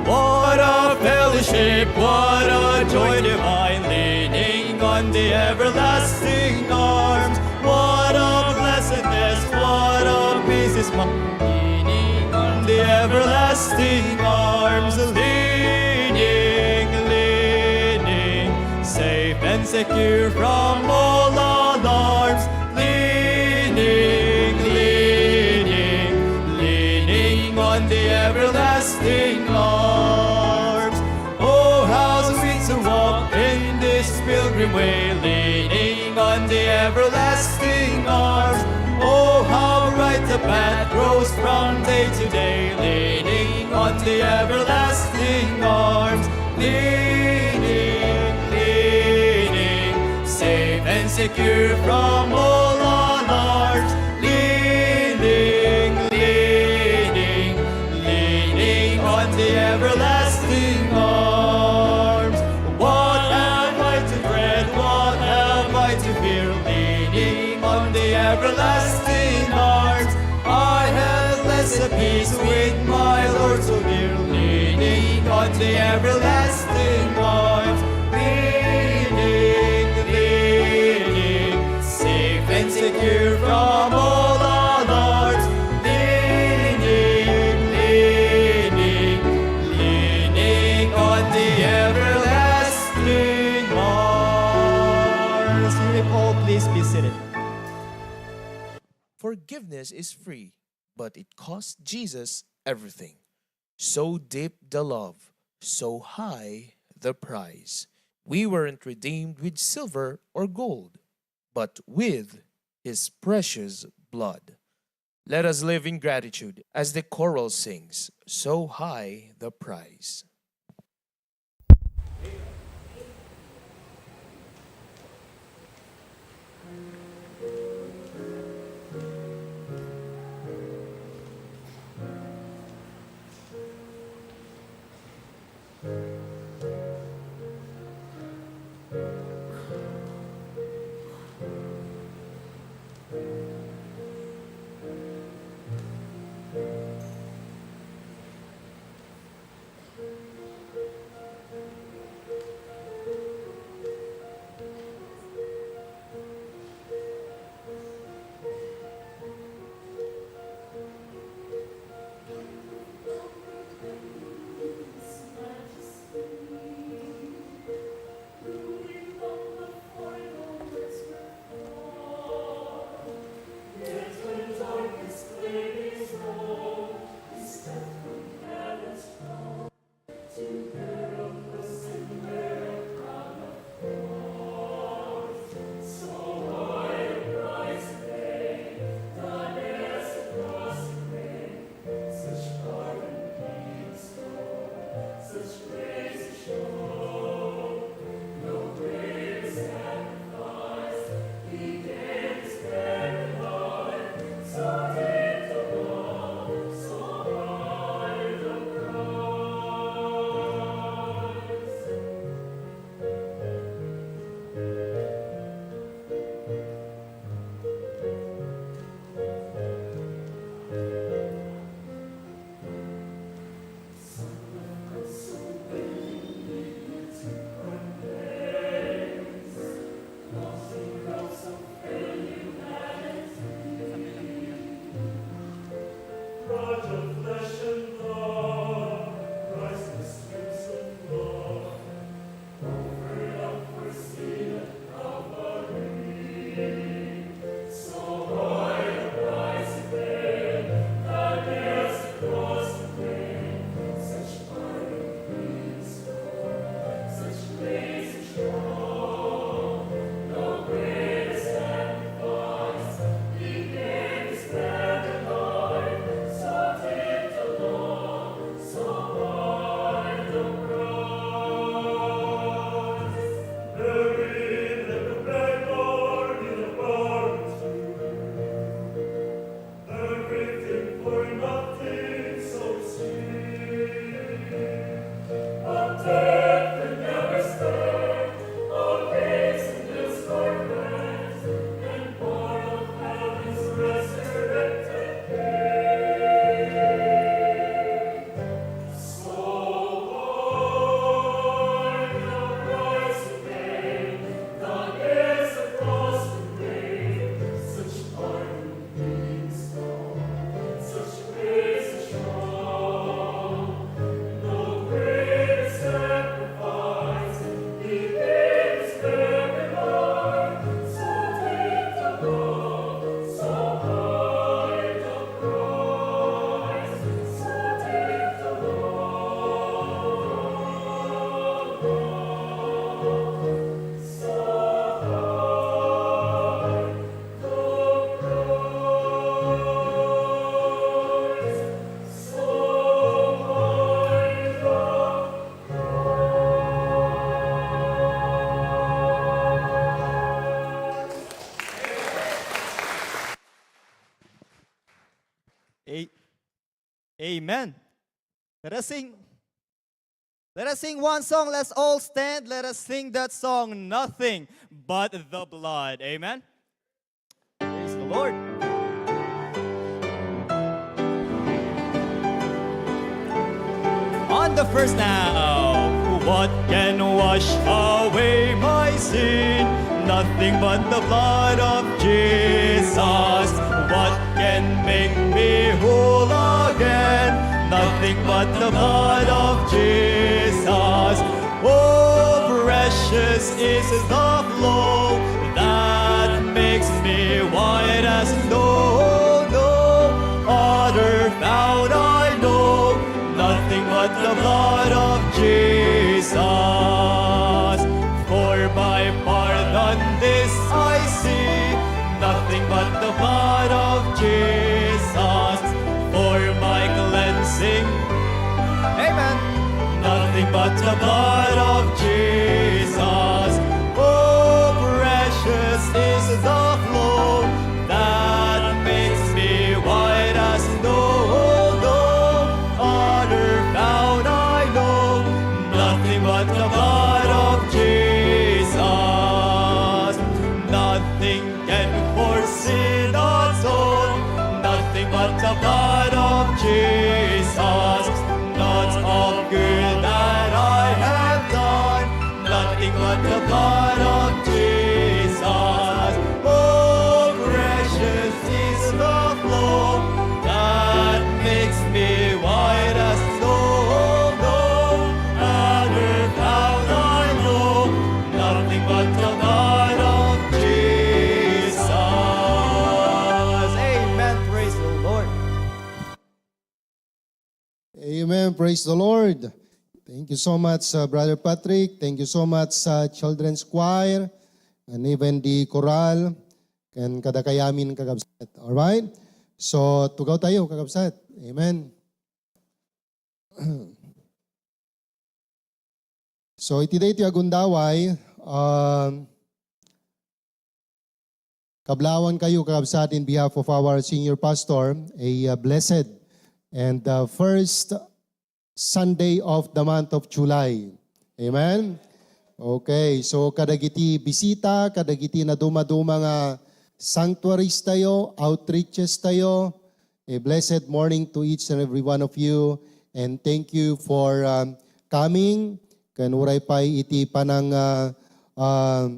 What a fellowship, what a joy divine, leaning on the everlasting arms. What a blessedness, what a peace is mine, leaning on the everlasting arms. Leaning, leaning, safe and secure from all alarms. Leaning, leaning, leaning on the everlasting arms. Oh, how sweet to walk in this pilgrim way, leaning on the everlasting arms. Oh, how bright the path grows from day to day, leaning on the everlasting arms. Leaning, leaning, safe and secure from all alarms. Leaning, leaning, leaning on the everlasting arms. What have I to dread? What have I to fear? Leaning on the everlasting arms. I have blessed peace with my Lord so dear. Leaning on the everlasting arms. Leaning, leaning, safe and secure from all alarms. Leaning, leaning, leaning on the everlasting arms. If all, please be seated. Forgiveness is free, but it cost Jesus everything. So deep the love, so high the price. We weren't redeemed with silver or gold, but with his precious blood. Let us live in gratitude as the choral sings, "So high the price." Amen. Let us sing. Let us sing one song. Let's all stand. Let us sing that song, Nothing But the Blood. Amen. Praise the Lord. On the first now, what can wash away my sin? Nothing but the blood of Jesus. What can make me whole again? Nothing but the blood of Jesus. Oh, precious is the flow that makes me white as snow. No other found I know, nothing but the blood of Jesus. For my pardon this I see, nothing but the blood of Jesus. For my cleansing, amen, nothing but the blood of Jesus. Oh, precious is the flow that makes me white as snow. No other found I know, nothing but the blood of Jesus. Nothing can foresee the dawn, nothing but the blood of Jesus. Not of good that I have done, nothing but the blood of Jesus. Oh, precious is the flow that makes me white as snow. No other found I know, nothing but the blood of Jesus. Amen. Praise the Lord. Amen. Praise the Lord. Thank you so much, uh, Brother Patrick. Thank you so much sa Children's Choir and even the chorale and kadakayamin, kakabsat. All right? So, tugaw tayo, kakabsat. Amen. So, iti daytoy a gundaway, um, kablawan kayo, kakabsat, in behalf of our senior pastor, a, uh, blessed and, uh, first Sunday of the month of July. Amen? Okay, so kadagiti bisita, kadagiti nadumaduma nga sanctuaries tayo, outreaches tayo, a blessed morning to each and every one of you, and thank you for, um, coming. Ken uray pay iti panang, ah, ah,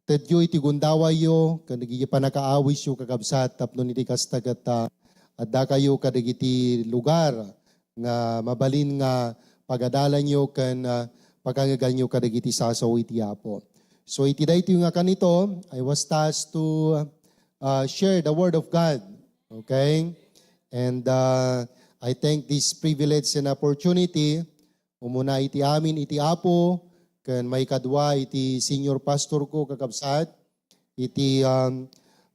tedyo iti gundawayyo, ken iti pannakaawisyo, kakabsat, tapno iti kasta ket, ah, addakayo kadagiti lugar nga mabalin nga pagadalanyo ken, ah, pakangeganyo kadagiti sasao iti Apo. So, iti daytoy nga kanito, I was tasked to, ah, share the Word of God. Okay? And, ah, I thank this privilege and opportunity, umuna iti amin iti Apo, ken maikadua iti senior pastor ko, kakabsat, iti, um,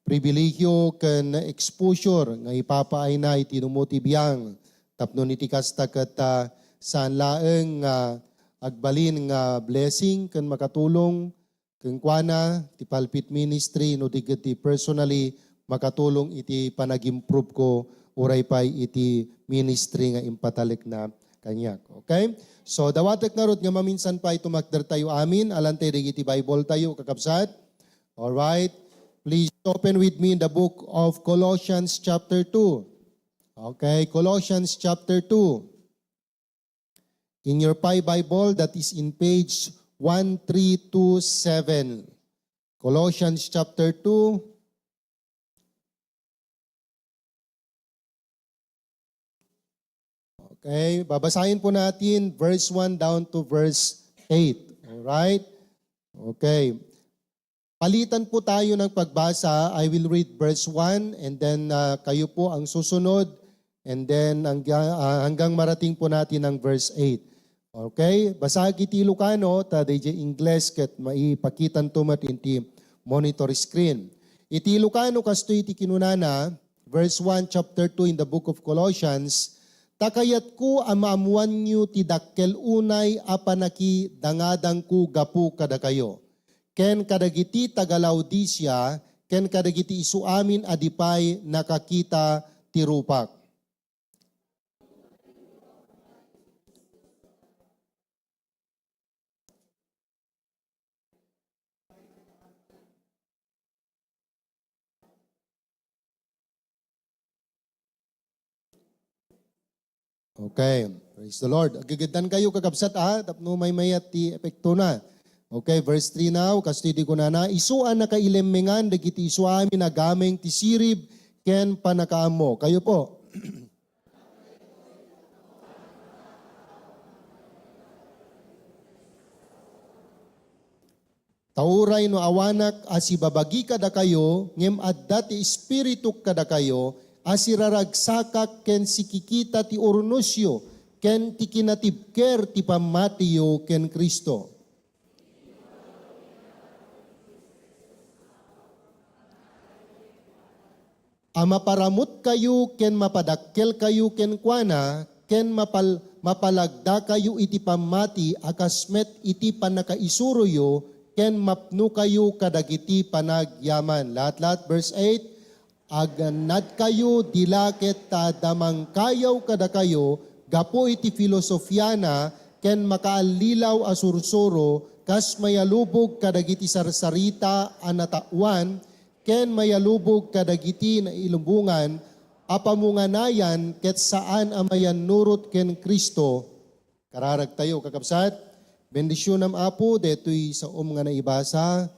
pribilegio ken exposure nga ipapaayna iti numo ti biang, tapno iti kasta ket, ah, saan laeng nga agbalin nga blessing ken makatulong kenkuana ti pulpit ministry, no di ket ti personally makatulong iti panag-improve ko uray pay iti ministry nga impatalekna kaniak. Okay? So, dawatek ngarud nga maminsan pay tumakder tayo amin, alantay dagiti Bible tayo, kakabsat. All right? Please open with me in the book of Colossians chapter two. Okay, Colossians chapter two. In your Pi Bible, that is in page one three two seven. Colossians chapter two. Okay, babasahin po natin verse one down to verse eight. All right? Okay. Palitan po tayo ng pagbasa. I will read verse one and then, ah, kayo po ang susunod and then hanggang, ah, hanggang marating po natin ang verse eight. Okay? Basag iti Ilocano, ta D J Ingles ket maipakitanto met iti monitor screen. Iti Ilocano, kastoy iti kinunana, verse one, chapter two in the book of Colossians, "Ta kayatko a maammoanyo ti dakkel unay a panakidangadangko gapu kadakayo, ken kadagiti taga-Laodicea, ken kadagiti isu amin a di pay nakakita ti rupak." Okay. Praise the Lord. Agegeddan kayo, kakabsat, ah, tapno maymayat ti epektona. Okay, verse three now, kastoy di kunana, isu a nakailemmengan dagiti isu amin a gameng ti sirib ken pannakaammo. Kayo po. Ta uray no awanak a sibabagi kadakayo, ngem adda ti Espirituk kadakayo, a siraragsakak ken sikikita ti urnosyo, ken ti kinatibker ti pammatiyo ken Cristo. A maparamutkayo ken mapadakkelkayo kenkuana, ken mapal-, mapalagdakayo iti pammati a kas met iti pannakaisuroyo, ken mapnokayo kadagiti panagyaman. Lahat-lahat, verse eight, agannadkayo, di la ket ta adda mangkayaw kadakayo gapu iti filosofiana ken makaallilaw a sursuro, kas mayalubog kadagiti sarsarita a nataoan, ken mayalubog kadagiti nailubongan a pamunganayan ket saan a mayannurot ken Cristo. Kararagtayo, kakabsat, bendisionam, Apo, daytoy saom nga naibasa,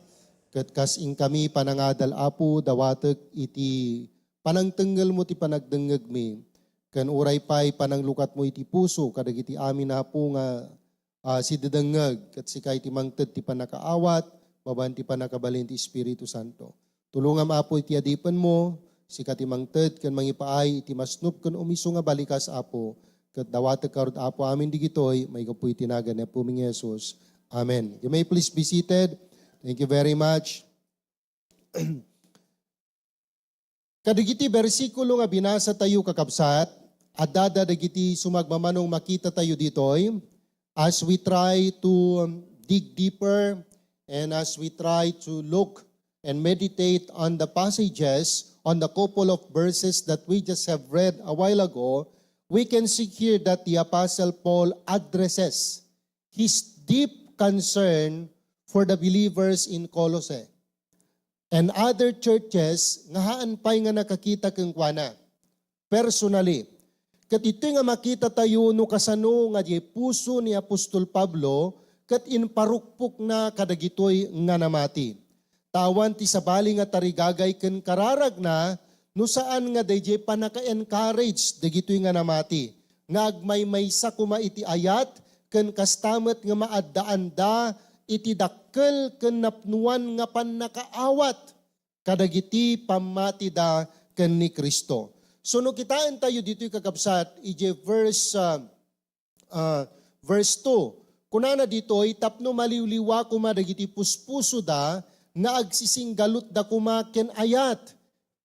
ket kas inkami panangadal, Apo, dawatek iti panangtengelmo ti panagdengngegmi, ken uray pay pananglukatmo iti puso kadagiti amin, Apo, nga ah, sidedengngeg, ket sika iti mangted ti pannakaawat, babaen ti pannakabalin ti Espiritu Santo. Tulongam, Apo, iti adipenmo, sika ti mangted ken mangipaay iti masnop ken umisu nga balikas, Apo, ket dawatek karud, Apo, amin digitoy, maigapu iti nagan ni Apomi nga Jesus. Amen. You may please be seated. Thank you very much. Kadagiti bersikulo nga binasatayo, kakabsat, addada dagiti sumagmamano nga makitatayo ditoy. As we try to, um, dig deeper, and as we try to look and meditate on the passages, on the couple of verses that we just have read a while ago, we can see here that the Apostle Paul addresses his deep concern for the believers in Colossae and other churches nga haan pay nga nakakita kenkuana personally. Ket itoy nga makitatayo no kasano nga diay puso ni apostol Pablo ket imparukpokna kadagitoy nga namati. Ta awan ti sabali nga tarigagay ken kararagna no saan nga daydiay pannaka-encourage dagitoy nga namati, nga agmaymaysa koma iti ayat ken kasta met nga maaddaanda iti dakkel ken napnoan nga pannakaawat kadagiti pammatida ken ni Cristo. So, no kitaentayo ditoy, kakabsat, idiay verse, ah, ah, verse two, kunana ditoy, tapno maliwliwa koma dagiti puspusoda nga agsisinggalutda koma ken ayat,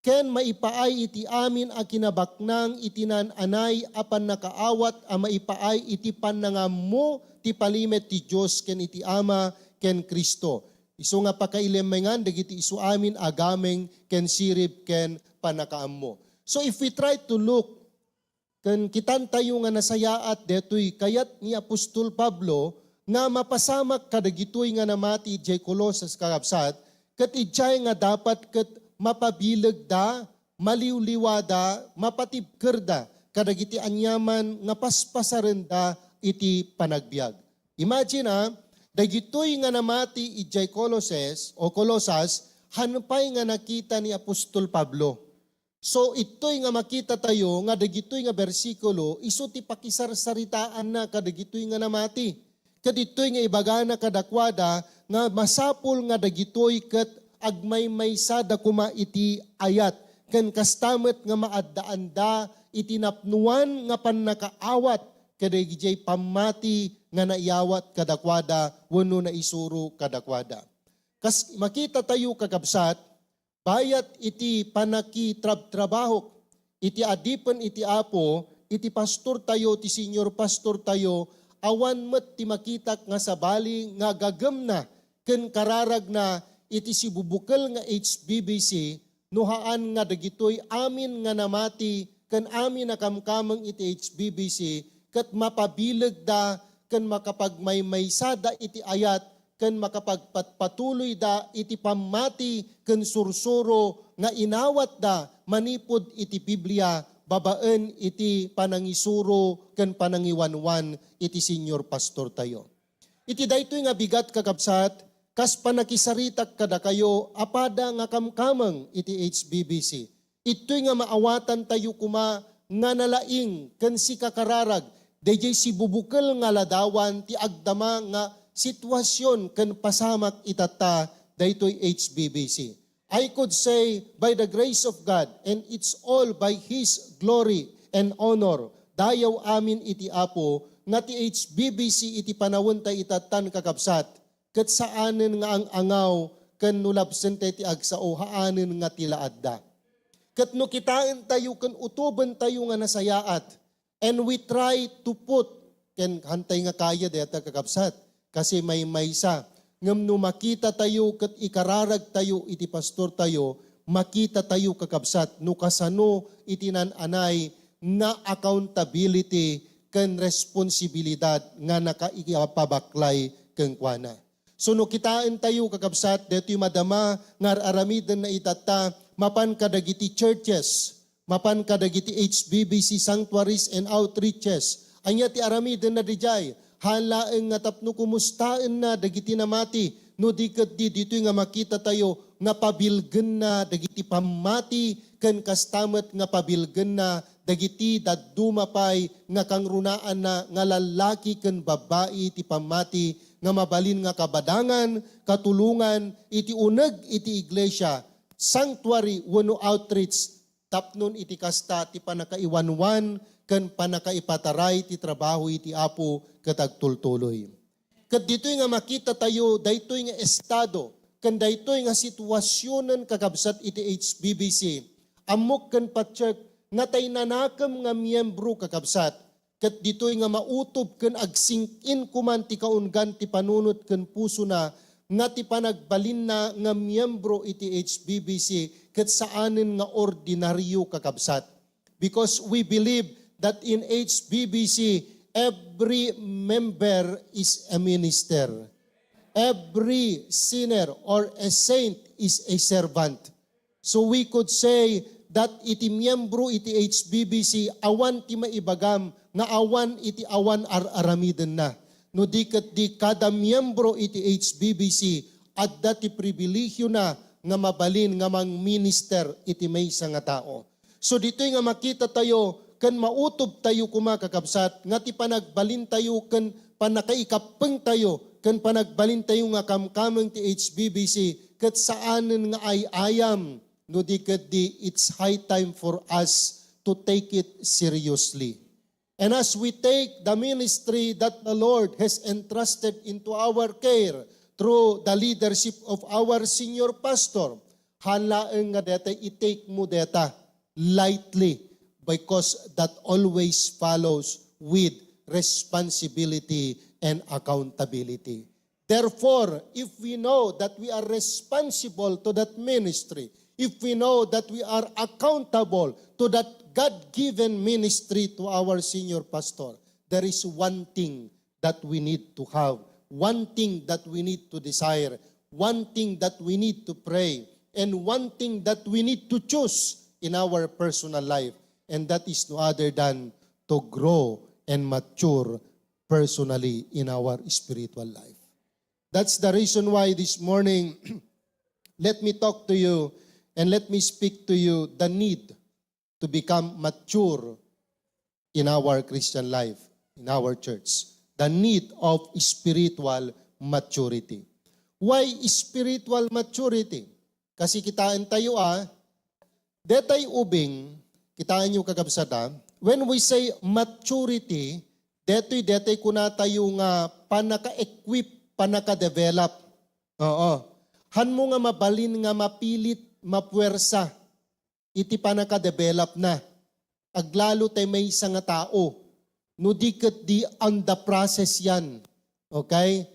ken maipaay iti amin a kinabaknang iti naan-anay a pannakaawat a maipaay iti pannangaammo ti palimed ti Dios ken iti Ama ken Cristo. Isu nga pakailemmengan dagiti isu amin a gameng ken sirib ken pannakaammo. So if we try to look ken kitantayo nga nasayaat daytoy kayat ni apostol Pablo nga mapasamak kadagitoy nga namati idiay Colosas, kakabsat, ket idiay nga dapat ket mapabilegda, maliwliwada, mapatibkerda kadagiti aniaman nga paspasarenda iti panagbiag. Imagine, ah, dagitoy nga namati idiay Colosas o Colosas, haan pay nga nakita ni apostol Pablo. So, itoy nga makitatayo nga dagitoy nga bersikulo, isu ti pakisarsaritaanna kadagitoy nga namati. Ket itoy nga ibagana kadakuada nga masapul nga dagitoy ket agmaymaysada koma iti ayat, ken kasta met nga maaddaanda iti napnoan nga pannakaawat kadagijay pammati nga naiyawat kadakuada wenno naisuro kadakuada. Kas makitatayo, kakabsat, bayat iti pannakitrabtrabahok iti adipen iti Apo, iti pastortayo, ti senior pastortayo, awan met ti makitak nga sabali nga gagemna ken kararagna iti sibubukel nga H B B C, no haan nga dagitoy amin nga namati ken amin a kamkameng iti H B B C ket mapabilegda ken makapagmaymaysada iti ayat ken makapagpatpatuloyda iti pammati ken sursuro nga inawatda manipud iti Biblia babaen iti panangisuro ken panangiwanwan iti senior pastor tayo. Iti daytoy nga bigat, kakabsat, kas panakisaritak kadakayo a pada nga kamkameng iti H B B C, ittoy nga maawatan tayo koma nga nalaing ken sikakararag daydiay sibubukel nga ladawan ti agdama nga situasion ken pasamak itatta daytoy H B B C. I could say, by the grace of God, and it's all by His glory and honor, dayaw amin iti Apo, nga ti H B B C iti panawenta itattan, kakabsat, ket saanen nga ang-angaw ken no labsenta ti agsao, haanen nga ti la adda. Ket no kitaentayo ken utobentayo nga nasayaat, and we try to put, ken hantay nga kaya dayta, kakabsat, kasi maymaysa. Ngem no makitatayo ket ikararagtayo iti pastortayo, makitatayo, kakabsat, no kasano iti nan-anay nga accountability ken responsibilidad nga nakaipabaklay kenkuana. So no kitaentayo, kakabsat, daytoy madama nga ar-aramidenna itatta, mapan kadagiti churches, mapan kadagiti H B B C sanctuaries and outreaches. Ania ti aramidenna didiay? Haan laeng nga tapno kumustaenna dagiti namati, no di ketdi ditoy nga makitatayo nga pabilgenna dagiti pammati ken kasta met nga pabilgenna dagiti dadduma pay nga kangrunaanna nga lallaki ken babbai ti pammati nga mabalin nga kabadangan, katulongan iti uneg iti iglesia, sanctuary wenno outreach, tapnon iti kasta ti pannakaiwanwan ken pannakaipataray ti trabaho iti Apo ket agtultuloy. Ket ditoy nga makitatayo daytoy nga estado ken daytoy nga situasionen, kakabsat, iti H B B C, ammok ken patiek nga tay nanakem nga miyembro, kakabsat, ket ditoy nga mautob ken agsingin koman ti kaunggan ti panunot ken pusona nga ti panagbalinna nga miyembro iti H B B C ket saanen nga ordinario, kakabsat. Because we believe that in H B B C, every member is a minister. Every sinner or a saint is a servant. So we could say that iti miyembro iti H B B C, awan ti maibagam nga awan iti awan ar-aramidenna. No di ketdi kada miyembro iti H B B C, adda ti pribilehiona nga mabalin nga mangminister iti maysa nga tao. So ditoy nga makitatayo ken mautobtayo koma, kakabsat, nga ti panagbalintayo ken pannakaikappengtayo ken panagbalintayo nga kamkameng ti H B B C ket saanen nga ay-ayam, no di ketdi it's high time for us to take it seriously. And as we take the ministry that the Lord has entrusted into our care through the leadership of our senior pastor, haan laeng nga dayta i-take mo dayta lightly, because that always follows with responsibility and accountability. Therefore, if we know that we are responsible to that ministry, if we know that we are accountable to that God-given ministry to our senior pastor, there is one thing that we need to have, one thing that we need to desire, one thing that we need to pray, and one thing that we need to choose in our personal life, and that is no other than to grow and mature personally in our spiritual life. That's the reason why this morning, let me talk to you and let me speak to you the need to become mature in our Christian life, in our church. The need of spiritual maturity. Why spiritual maturity? Kasi kitaentayo a, detay ubing, kitaenyo, kakabsat, a, when we say maturity, detoy, detay kunatayo nga pannaka-equip, pannaka-develop. Oo. Hanmo nga mabalin nga mapilit, mapuwersa iti pannaka-develop na. Aglalo tay maysa nga tao. No di ketdi on the process yan. Okay?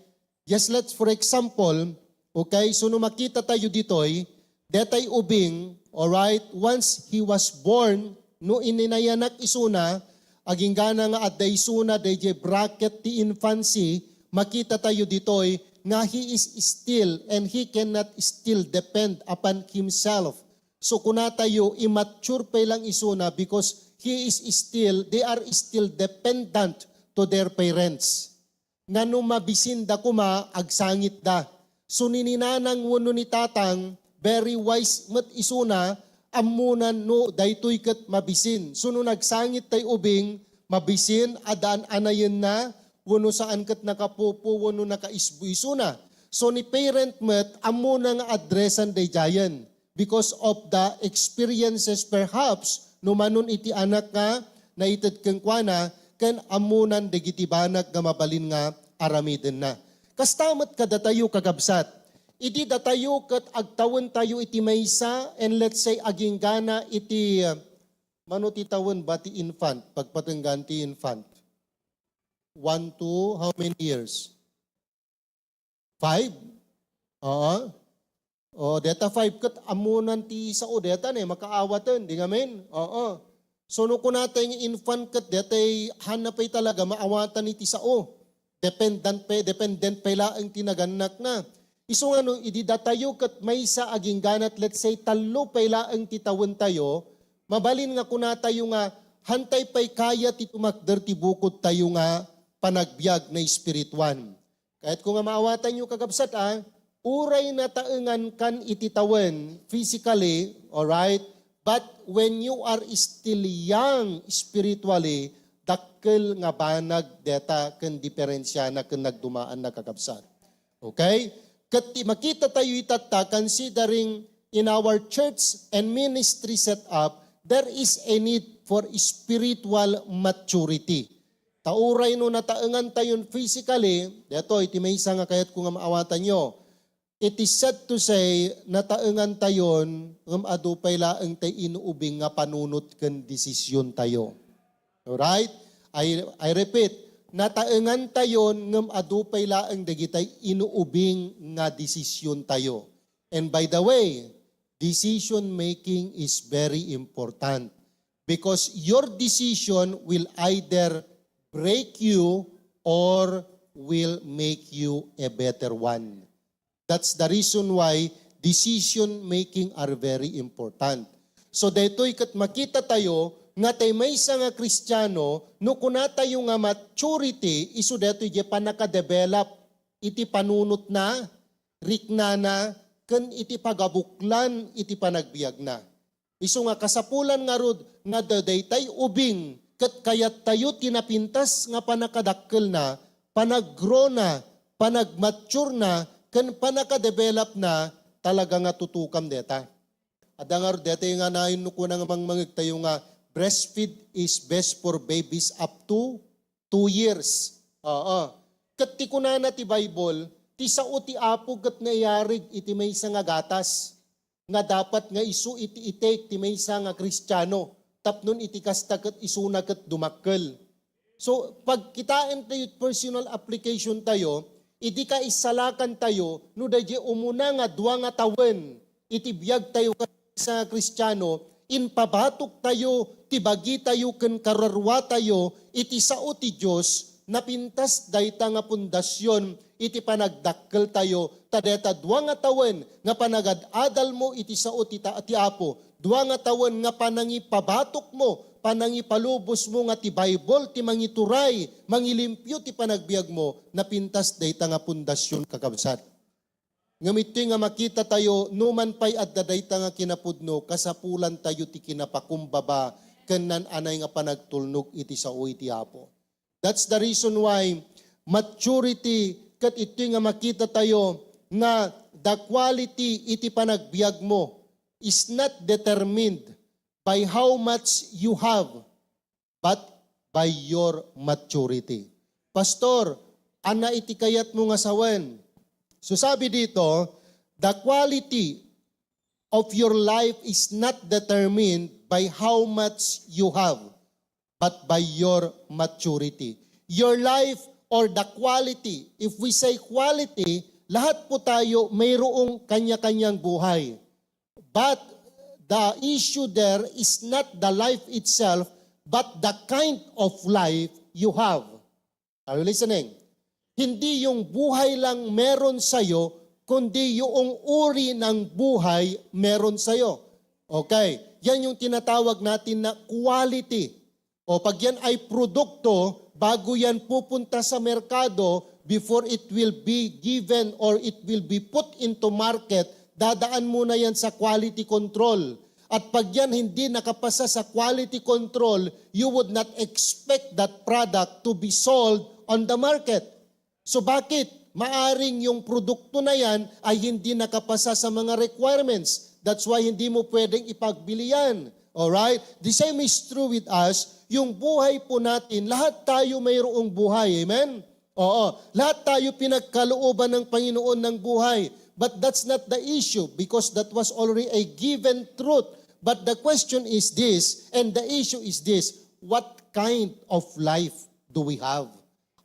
Just let's, for example, okay, so no makitatayo ditoy, detay ubing, alright, once he was born, no ininayanak isuna, aginggana nga adda isuna daydiay bracket ti infancy, makitatayo ditoy nga he is still and he cannot still depend upon himself. So kunatayo, immature pay lang isuna because he is still, they are still dependent to their parents. Nga no mabisinda koma, agsangitda. So ni ninanang wenno ni tatang, very wise met isuna, ammonan no daytoy ket mabisin. So no nagsangit tay ubing, mabisin, adda an-anayenna, wenno saan ket nakapupo, wenno nakaisbo isuna. So ni parent met, ammona nga addressan daydiayen because of the experiences perhaps no manon iti anak nga naited kenkuana ken ammonan dagiti banag nga mabalin nga aramidenna. Kasta met kadatayo, kakabsat, idi datayo ket agtawentayo iti maysa and let's say aginggana iti, uh, mano ti tawen ba ti infant, pagpatenggan ti infant? One to how many years? Five? Oo. O, deta five ket ammonan ti sao deta ne, makaawaten, di ngamin? Oo. So, no kunatay nga infant ket detay, hanna pay talaga maawatan iti sao. Dependent pay, dependent pay laeng ti nagannakna. Isu nga no, idi datayo ket maysa agingganat, let's say, tallo pay laeng ti tawentayo, mabalin nga kunatayo nga, hantay pay kaya ti tumakder ti bukodtayo nga panagbiag na espirituan. Kayatko nga maawatanyo, kakabsat, a, uray nataengan kan iti tawen, physically, alright? But when you are still young spiritually, dakkel nga banag deta ken diferensiana ken nagdumaanna, kakabsat. Okay? Ket ti makitatayo itatta, considering in our church and ministry setup, there is a need for spiritual maturity. Ta uray no nataengantayon physically, daytoy ti maysa nga kayatko nga maawatanyo. It is sad to say, nataengantayon ngem adu pay laeng tay inuubing nga panunot ken desisiontayo. Alright? I, I repeat, nataengantayon ngem adu pay laeng dagitay inuubing nga desisiontayo. And by the way, decision making is very important because your decision will either break you or will make you a better one. That's the reason why decision making are very important. So daytoy ket makitatayo nga tay maysa nga Kristiano, no kunatayo nga maturity, isu daytoy diay pannakadevelop iti panunotna, riknana, ken iti pagabuklan iti panagbiagna. Isu nga kasapulan ngarud nga da-, daytay ubing ket kayattayo ti napintas nga pannakadakkelna, panaggrowna, panagmaturena, ken pannakadevelopna, talaga nga tutukam deta. Adda ngarud daytay nga nayon no kuna nga mangmangegtayo nga breastfeed is best for babies up to two years. Oo. Ket ti kunana ti Bible, ti sao ti Apo ket naiyarig iti maysa nga gatas nga dapat nga isu iti i-take ti maysa nga Kristiano, tapno iti kasta ket isuna ket dumakkel. So, pagkitaentayo iti personal application tayo, idi kaisalakantayo, no daydiay umuna nga dua nga tawen iti biagtayo ket sa Kristiano, impabatoktayo ti bagitayo ken karuaruatayo iti sao ti Dios, napintas dayta nga pundasion iti panagdakkeltayo, ta dayta dua nga tawen nga panagad-adalmo iti sao ti ta-, ti Apo, dua nga tawen nga panangipabatokmo, panangipalubosmo nga ti Bible ti mangituray, mangilimpio ti panagbiagmo, napintas dayta nga pundasion, kakabsat. Ngem iti nga makitatayo, numan pay adda dayta nga kinapudno, kasapulantayo ti kinapakumbaba ken naan-anay nga panagtulnog iti sao iti Apo. That's the reason why maturity ket iti nga makitatayo nga the quality iti panagbiagmo is not determined by how much you have, but by your maturity. Pastor, ania iti kayatmo nga sawen? So sabi dito, the quality of your life is not determined by how much you have, but by your maturity. Your life or the quality, if we say quality, lahat po tayo mayroong kanya-kanyang buhay. But the issue there is not the life itself, but the kind of life you have. Are you listening? Hindi yung buhay lang meron sa'yo, kundi yung uri ng buhay meron sa'yo. Okay. Yan yung tinatawag natin na quality. O pag yan ay produkto, bago yan pupunta sa merkado, before it will be given or it will be put into market, dadaan muna yan sa quality control. At pag yan hindi nakapasa sa quality control, you would not expect that product to be sold on the market. So bakit? Maaring yung produkto na yan ay hindi nakapasa sa mga requirements. That's why hindi mo pwedeng ipagbili yan. Alright? The same is true with us. Yung buhay po natin, lahat tayo mayroong buhay. Amen? Oo. Lahat tayo pinagkalooban ng Panginoon ng buhay. But that's not the issue because that was already a given truth. But the question is this, and the issue is this, what kind of life do we have?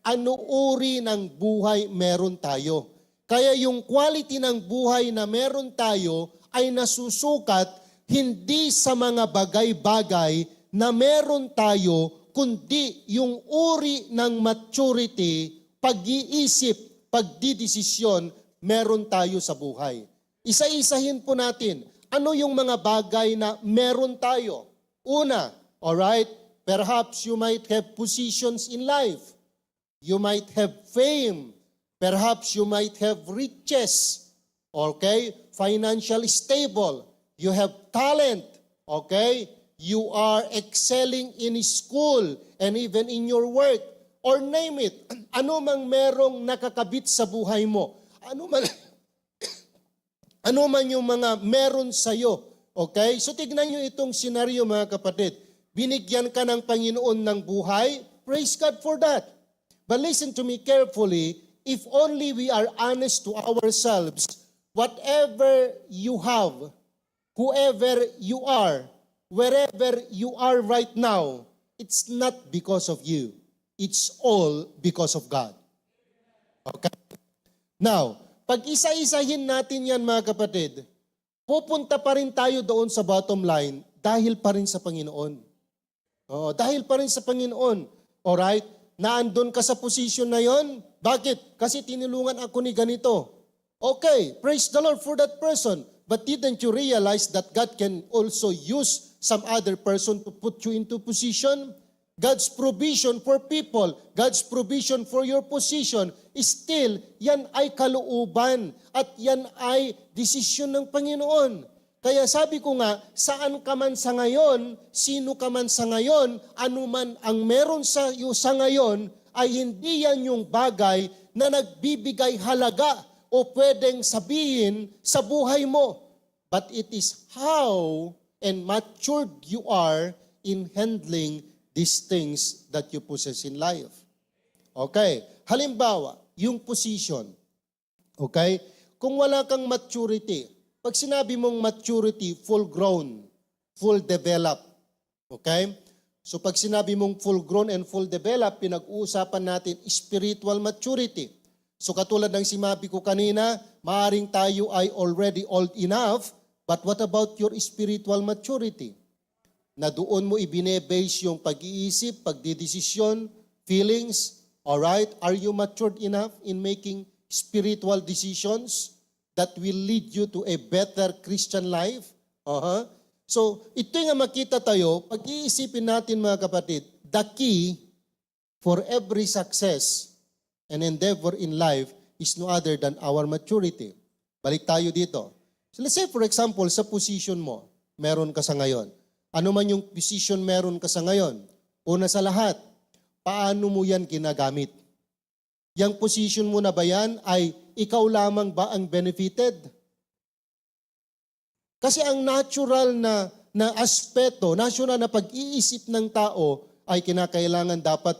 Ano uri ng buhay meron tayo? Kaya yung quality ng buhay na meron tayo ay nasusukat hindi sa mga bagay-bagay na meron tayo, kundi yung uri ng maturity, pag-iisip, pagdidesisyon meron tayo sa buhay. Isa-isahin po natin, ano yung mga bagay na meron tayo? Una, alright, perhaps you might have positions in life. You might have fame. Perhaps you might have riches. Okay? Financial stable. You have talent. Okay? You are excelling in school and even in your work. Or name it. Ano mang merong nakakabit sa buhay mo. Ano man, ano man yung mga meron sa'yo. Okay? So tignan nyo itong senaryo, mga kapatid. Binigyan ka ng Panginoon ng buhay. Praise God for that. But listen to me carefully. If only we are honest to ourselves, whatever you have, whoever you are, wherever you are right now, it's not because of you. It's all because of God. Okay? Now, pag isa-isahin natin yan, mga kapatid, pupunta pa rin tayo doon sa bottom line dahil pa rin sa Panginoon. Oo, dahil pa rin sa Panginoon. Alright? Naandun ka sa position na yon. Bakit? Kasi tinulungan ako ni ganito. Okay, praise the Lord for that person. But didn't you realize that God can also use some other person to put you into position? God's provision for people, God's provision for your position, still, yan ay kalooban at yan ay desisyon ng Panginoon. Kaya sabi ko nga, saan ka man sa ngayon, sino ka man sa ngayon, anuman ang meron sa iyo sa ngayon, ay hindi yan yung bagay na nagbibigay halaga o pwedeng sabihin sa buhay mo. But it is how and matured you are in handling these things that you possess in life. Okay. Halimbawa, yung position. Okay? Kung wala kang maturity, pag sinabi mong maturity, full grown, full develop. Okay? So pag sinabi mong full grown and full develop, pinag-uusapan natin spiritual maturity. So katulad ng sinabi ko kanina, maaring tayo ay already old enough, but what about your spiritual maturity? Na doon mo ibine-base yung pag-iisip, pagdidesisyon, feelings, alright? Are you matured enough in making spiritual decisions that will lead you to a better Christian life? Aha. So, ito nga makita tayo, pag-iisipin natin, mga kapatid, the key for every success and endeavor in life is no other than our maturity. Balik tayo dito. So let's say, for example, sa position mo, meron ka sa ngayon. Ano man yung position meron ka sa ngayon, una sa lahat, paano mo yan ginagamit? Yang position mo na ba yan ay ikaw lamang ba ang benefited? Kasi ang natural na, na aspeto, natural na pag-iisip ng tao ay kinakailangan dapat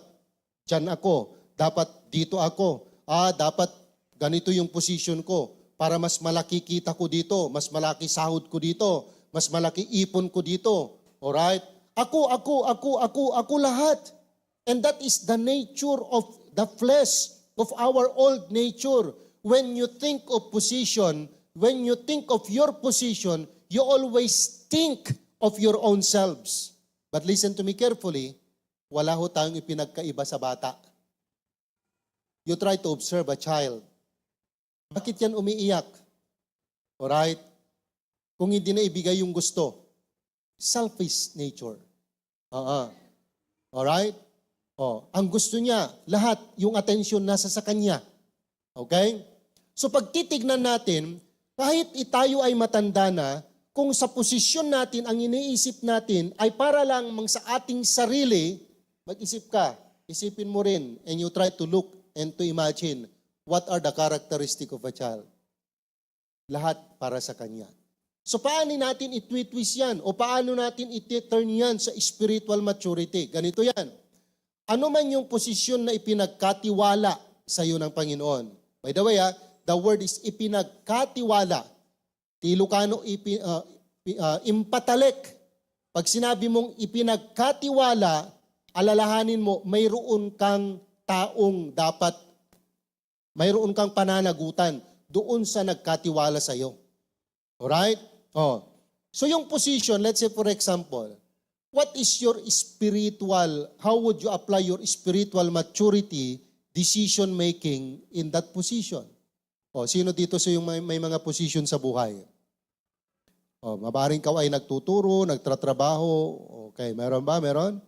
diyan ako, dapat dito ako, ah, dapat ganito yung position ko para mas malaki kita ko dito, mas malaki sahod ko dito, mas malaki ipon ko dito. Alright? Ako, ako, ako, ako, ako lahat. And that is the nature of the flesh, of our old nature. When you think of position, when you think of your position, you always think of your own selves. But listen to me carefully, wala ho tayong ipinagkaiba sa bata. You try to observe a child. Bakit yan umiiyak? Alright? Kung hindi na ibigay yung gusto. Selfish nature. Oo. Alright? Oh, ang gusto niya, lahat, yung atensyon nasa sa kanya. Okay? So pagtitignan natin, kahit tayo ay matanda na, kung sa posisyon natin, ang iniisip natin ay para lang mang sa ating sarili, mag-isip ka, isipin mo rin, and you try to look and to imagine what are the characteristic of a child. Lahat para sa kanya. So paano natin itwitwist yan? O paano natin iti-turn yan sa spiritual maturity? Ganito yan. Ano man yung posisyon na ipinagkatiwala sa iyo ng Panginoon. By the way, ah, the word is ipinagkatiwala. Ti Ilocano, ipi-, ah, pi-, ah, impatalek. Pag sinabi mong ipinagkatiwala, alalahanin mo, mayroon kang taong dapat, mayroon kang pananagutan doon sa nagkatiwala sa iyo. Alright? Oh. So yung position, let's say for example, what is your spiritual, how would you apply your spiritual maturity decision making in that position? Oh, sino dito sa yung may, may mga position sa buhay? Oh, mabaring ka ay nagtuturo, nagtratrabaho. Okay, meron ba? Meron?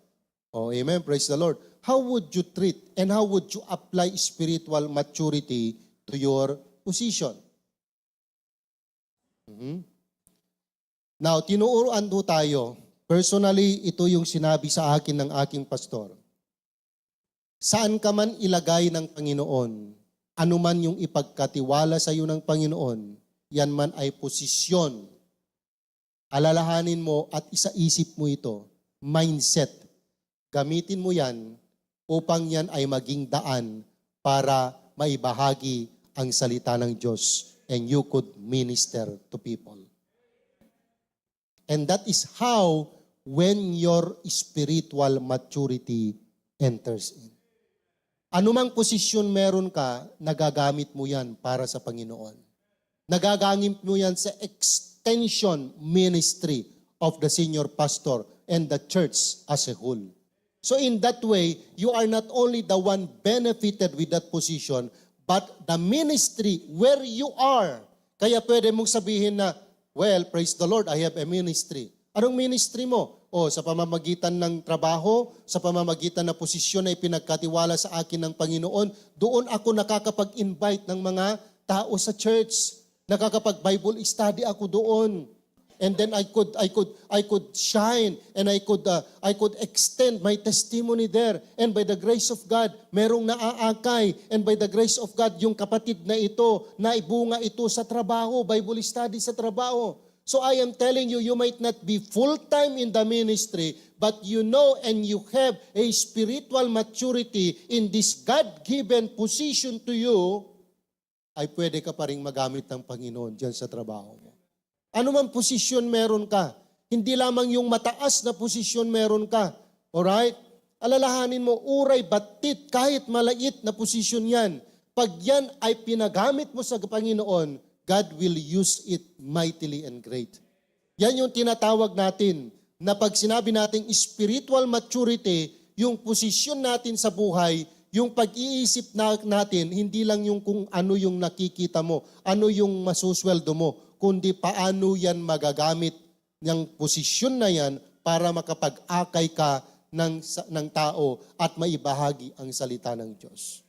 Oh, amen. Praise the Lord. How would you treat and how would you apply spiritual maturity to your position? Mhm. Now, tinuruan po tayo. Personally, ito yung sinabi sa akin ng aking pastor. Saan ka man ilagay ng Panginoon, anuman yung ipagkatiwala sa iyo ng Panginoon, yan man ay posisyon. Alalahanin mo at isaisip mo ito, mindset. Gamitin mo yan upang yan ay maging daan para maibahagi ang salita ng Diyos and you could minister to people. And that is how when your spiritual maturity enters in. Anumang posisyon meron ka, nagagamit mo yan para sa Panginoon. Nagagamit mo yan sa extension ministry of the senior pastor and the church as a whole. So in that way, you are not only the one benefited with that position, but the ministry where you are. Kaya pwede mong sabihin na, "Well, praise the Lord, I have a ministry." Anong ministry mo? O, sa pamamagitan ng trabaho, sa pamamagitan ng posisyon na ipinagkatiwala sa akin ng Panginoon, doon ako nakakapag-invite ng mga tao sa church. Nakakapag-Bible study ako doon. And then I could, I could, I could shine and I could, uh, I could extend my testimony there. And by the grace of God, merong naaakay. And by the grace of God, yung kapatid na ito, naibunga ito sa trabaho, Bible study sa trabaho. So I am telling you, you might not be full-time in the ministry, but you know and you have a spiritual maturity in this God-given position to you, ay pwede ka pa ring magamit ng Panginoon diyan sa trabaho mo. Ano man posisyon meron ka, hindi lamang yung mataas na posisyon meron ka. Alright? Alalahanin mo, uray battit, kahit malait na posisyon yan, pag yan ay pinagamit mo sa Panginoon, God will use it mightily and great. Yan yung tinatawag natin na pag sinabi nating spiritual maturity, yung posisyon natin sa buhay, yung pag-iisip na, natin, hindi lang yung kung ano yung nakikita mo, ano yung masusweldo mo, kundi paano yan magagamit ng posisyon na yan para makapag-akay ka ng, sa, ng tao at maibahagi ang salita ng Diyos.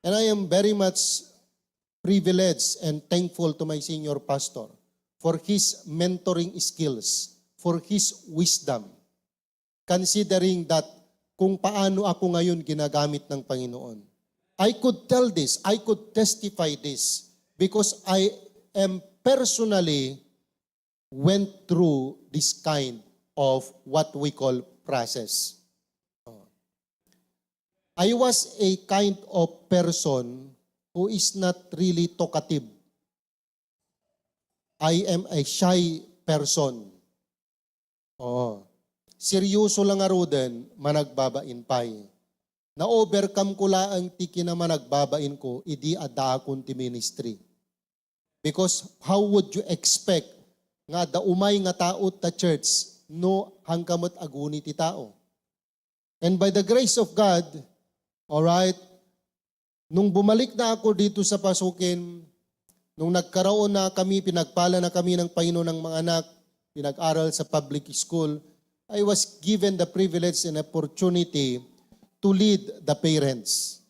And I am very much privileged and thankful to my senior pastor for his mentoring skills, for his wisdom, considering that kung paano ako ngayon ginagamit ng Panginoon. I could tell this, I could testify this because I am personally went through this kind of what we call process. I was a kind of person who is not really talkative. I am a shy person. Oo. Seryoso lang ngaruden, managbabain pay. Na-overcome ko laeng ti kinamanagbabain ko, idi addaakon ti ministry. Because how would you expect nga adda umay nga tao ta church no hangka met aguni ti tao? And by the grace of God, alright, nung bumalik na ako dito sa Pasukin, nung nagkaroon na kami, pinagpala na kami ng Panginoon ng mga anak, pinag-aral sa public school, I was given the privilege and opportunity to lead the parents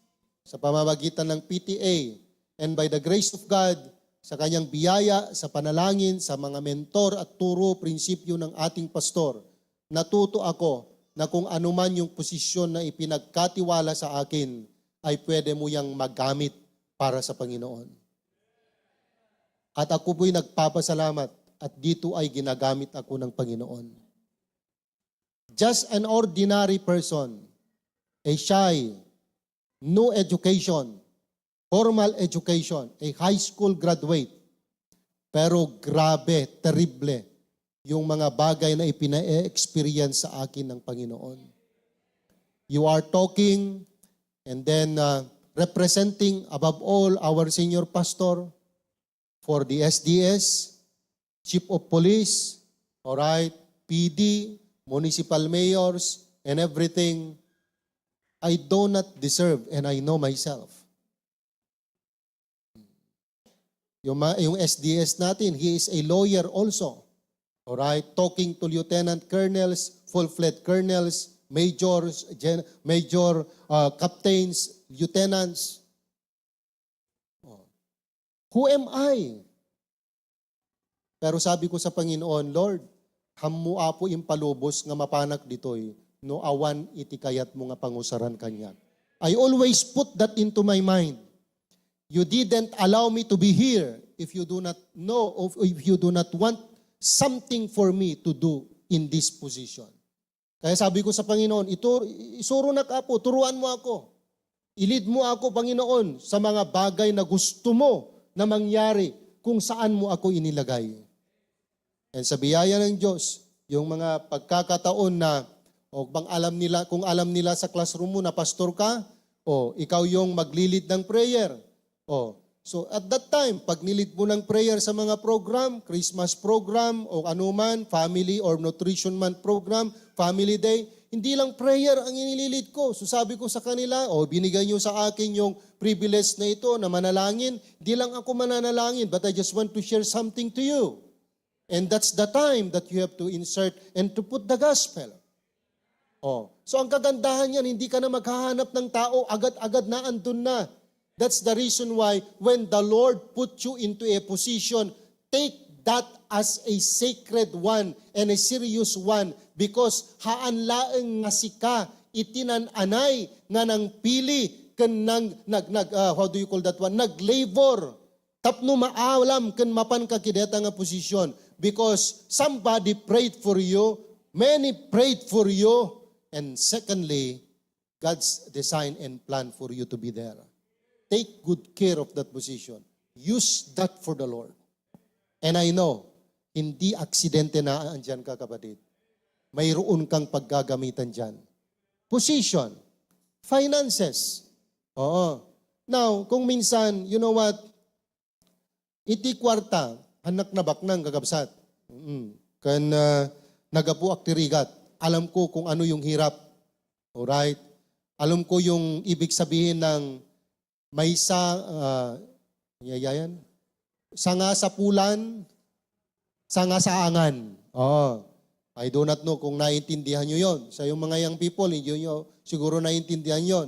sa pamamagitan ng P T A. And by the grace of God, sa kanyang biyaya, sa panalangin, sa mga mentor at turo, prinsipyo ng ating pastor, natuto ako na kung anuman yung posisyon na ipinagkatiwala sa akin, ay pwede mo yang magamit para sa Panginoon. At ako po'y nagpapasalamat at dito ay ginagamit ako ng Panginoon. Just an ordinary person, a shy, no education, formal education, a high school graduate. Pero grabe, terrible yung mga bagay na ipina-experience sa akin ng Panginoon. You are talking and then uh, representing above all our senior pastor for the S D S, chief of police, all right, P D, municipal mayors, and everything. I do not deserve, and I know myself. Yung, ma- yung S D S natin, he is a lawyer also. All right? Talking to lieutenant colonels, full-fledged colonels, majors, gen- major, uh, captains, lieutenants. Oh. Who am I? Pero sabi ko sa Panginoon, "Lord, hammo Apo impalubos nga mapanak ditoy no awan iti kayatmo nga pangusaran kaniak." I always put that into my mind. You didn't allow me to be here if you do not know, if you do not want something for me to do in this position. Kaya sabi ko sa Panginoon, "Itur-, isuronak, Apo, turuan mo ako. Ilid mo ako, Panginoon, sa mga bagay na gusto mo na mangyari kung saan mo ako inilagay." And sa biyaya ng Diyos, yung mga pagkakataon na, o bang alam nila, kung alam nila sa classroom mo na pastor ka, o ikaw yung maglilid ng prayer, Oh, so at that time, pag nilid mo ng prayer sa mga program, Christmas program, o anuman, family or nutrition month program, family day, hindi lang prayer ang inililid ko. So sabi ko sa kanila, "Oh, binigay niyo sa akin yung privilege na ito na manalangin. Hindi lang ako mananalangin, but I just want to share something to you." And that's the time that you have to insert and to put the gospel. Oh. So ang kagandahan niyan, hindi ka na maghahanap ng tao, agad-agad na andun na. That's the reason why when the Lord put you into a position, take that as a sacred one and a serious one, because haan laeng nga sika iti nan-anay nga nangpili ken nang, nag, nag, ah, how do you call that one? Naglabor tapno maalam ken mapan ka iti dayta nga posisyon, because somebody prayed for you, many prayed for you, and secondly, God's design and plan for you to be there. Take good care of that position. Use that for the Lord. And I know, hindi aksidente na andyan ka, kapatid. Mayroon kang paggagamitan dyan. Position, finances. Oo. Now, kung minsan, you know what? Iti kuarta, anak na baknang, kakabsat. Mm. Kan, ah, nagapuak ti rigat. Alam ko kung ano yung hirap. Alright? Alam ko yung ibig sabihin ng maysa, ah, yayayan? Sanga sapulan, sanga saangan. Oo. I do not know kung naintindihan nyo yon. Sa yung mga young people, hindi nyo siguro naintindihan yon.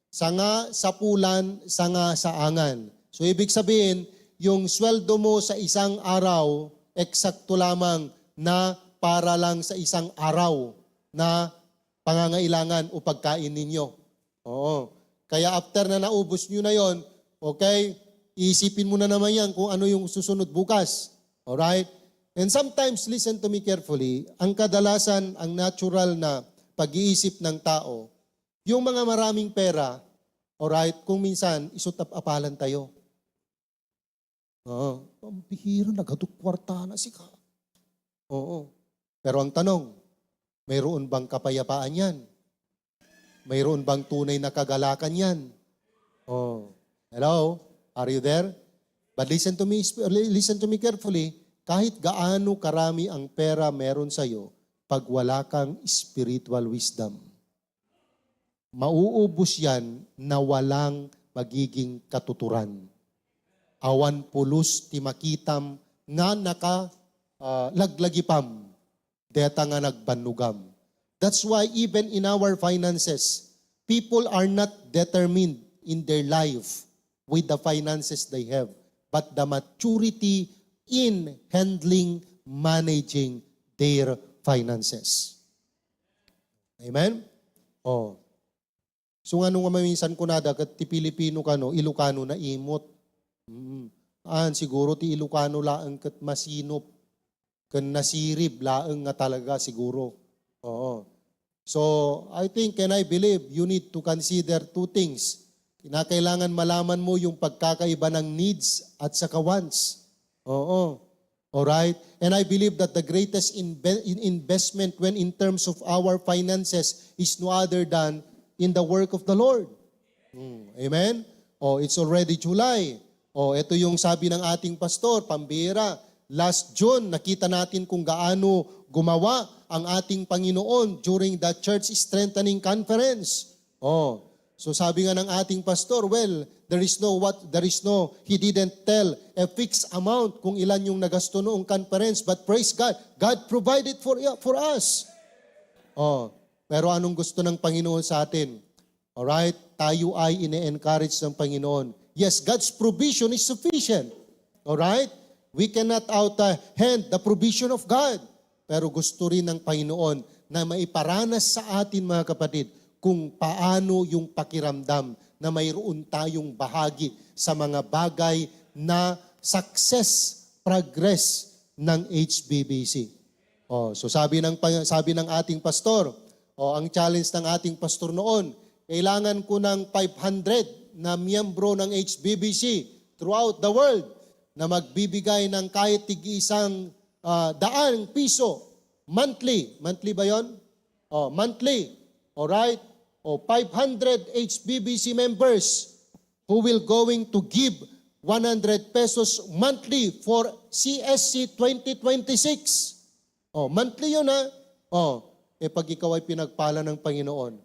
Sanga sapulan, sanga saangan. So, ibig sabihin, yung sweldo mo sa isang araw, eksakto lamang na para lang sa isang araw na pangangailangan o pagkain ninyo. Oo. Kaya after na naubos nyo na yon, okay, iisipin mo na naman yan kung ano yung susunod bukas. Alright? And sometimes, listen to me carefully, ang kadalasan, ang natural na pag-iisip ng tao, yung mga maraming pera, alright, kung minsan, isutap-apalan tayo. Oo. Ang bihira, nagaduk kwarta na sika. Oo. Pero ang tanong, mayroon bang kapayapaan yan? Mayroon bang tunay na kagalakan yan? Oh. Hello? Are you there? But listen to me, listen to me carefully. Kahit gaano karami ang pera meron sa'yo, pag wala kang spiritual wisdom, mauubos yan na walang magiging katuturan. Awan pulos ti makitam nga naka, ah, laglagipam. deta nga nagbannogam. That's why even in our finances, people are not determined in their life with the finances they have, but the maturity in handling, managing their finances. Amen? Oh. So, ngano nga maminsan kunada ket ti Pilipino kano, Ilocano naimot. Mm. An, siguro ti Ilocano laeng ket masinop ken nasirib laeng nga talaga siguro. Oo. So, I think and I believe you need to consider two things. Kinakailangan malaman mo yung pagkakaiba ng needs at saka wants. Oo. All right? And I believe that the greatest inve-, in investment when in terms of our finances is no other than in the work of the Lord. Hmm. Amen? Oh, it's already July. Oh, ito yung sabi ng ating pastor, pambira. Last June, nakita natin kung gaano gumawa ang ating Panginoon during the Church Strengthening Conference. Oh, so sabi nga ng ating pastor, well, there is no what, there is no, he didn't tell a fixed amount kung ilan yung nagasto noong conference, but praise God, God provided for, for us. Oh, pero anong gusto ng Panginoon sa atin? Alright? Tayo ay ine-encourage ng Panginoon. Yes, God's provision is sufficient. Alright? We cannot out, uh, hand the provision of God. Pero gusto rin ng Panginoon na maiparanas sa atin, mga kapatid, kung paano yung pakiramdam na mayroon tayong bahagi sa mga bagay na success, progress ng H B B C. Oh, so sabi ng pa-, sabi ng ating pastor, oh, ang challenge ng ating pastor noon, kailangan ko ng five hundred na miyembro ng H B B C throughout the world na magbibigay ng kahit tig-isang, ah, daang piso monthly. Monthly ba 'yon? Oh, monthly. All right? Oh, five hundred H B B C members who will going to give one hundred pesos monthly for C S C twenty twenty-six. Oh, monthly 'yon, ha. Oh, eh, pag ikaw ay pinagpala ng Panginoon.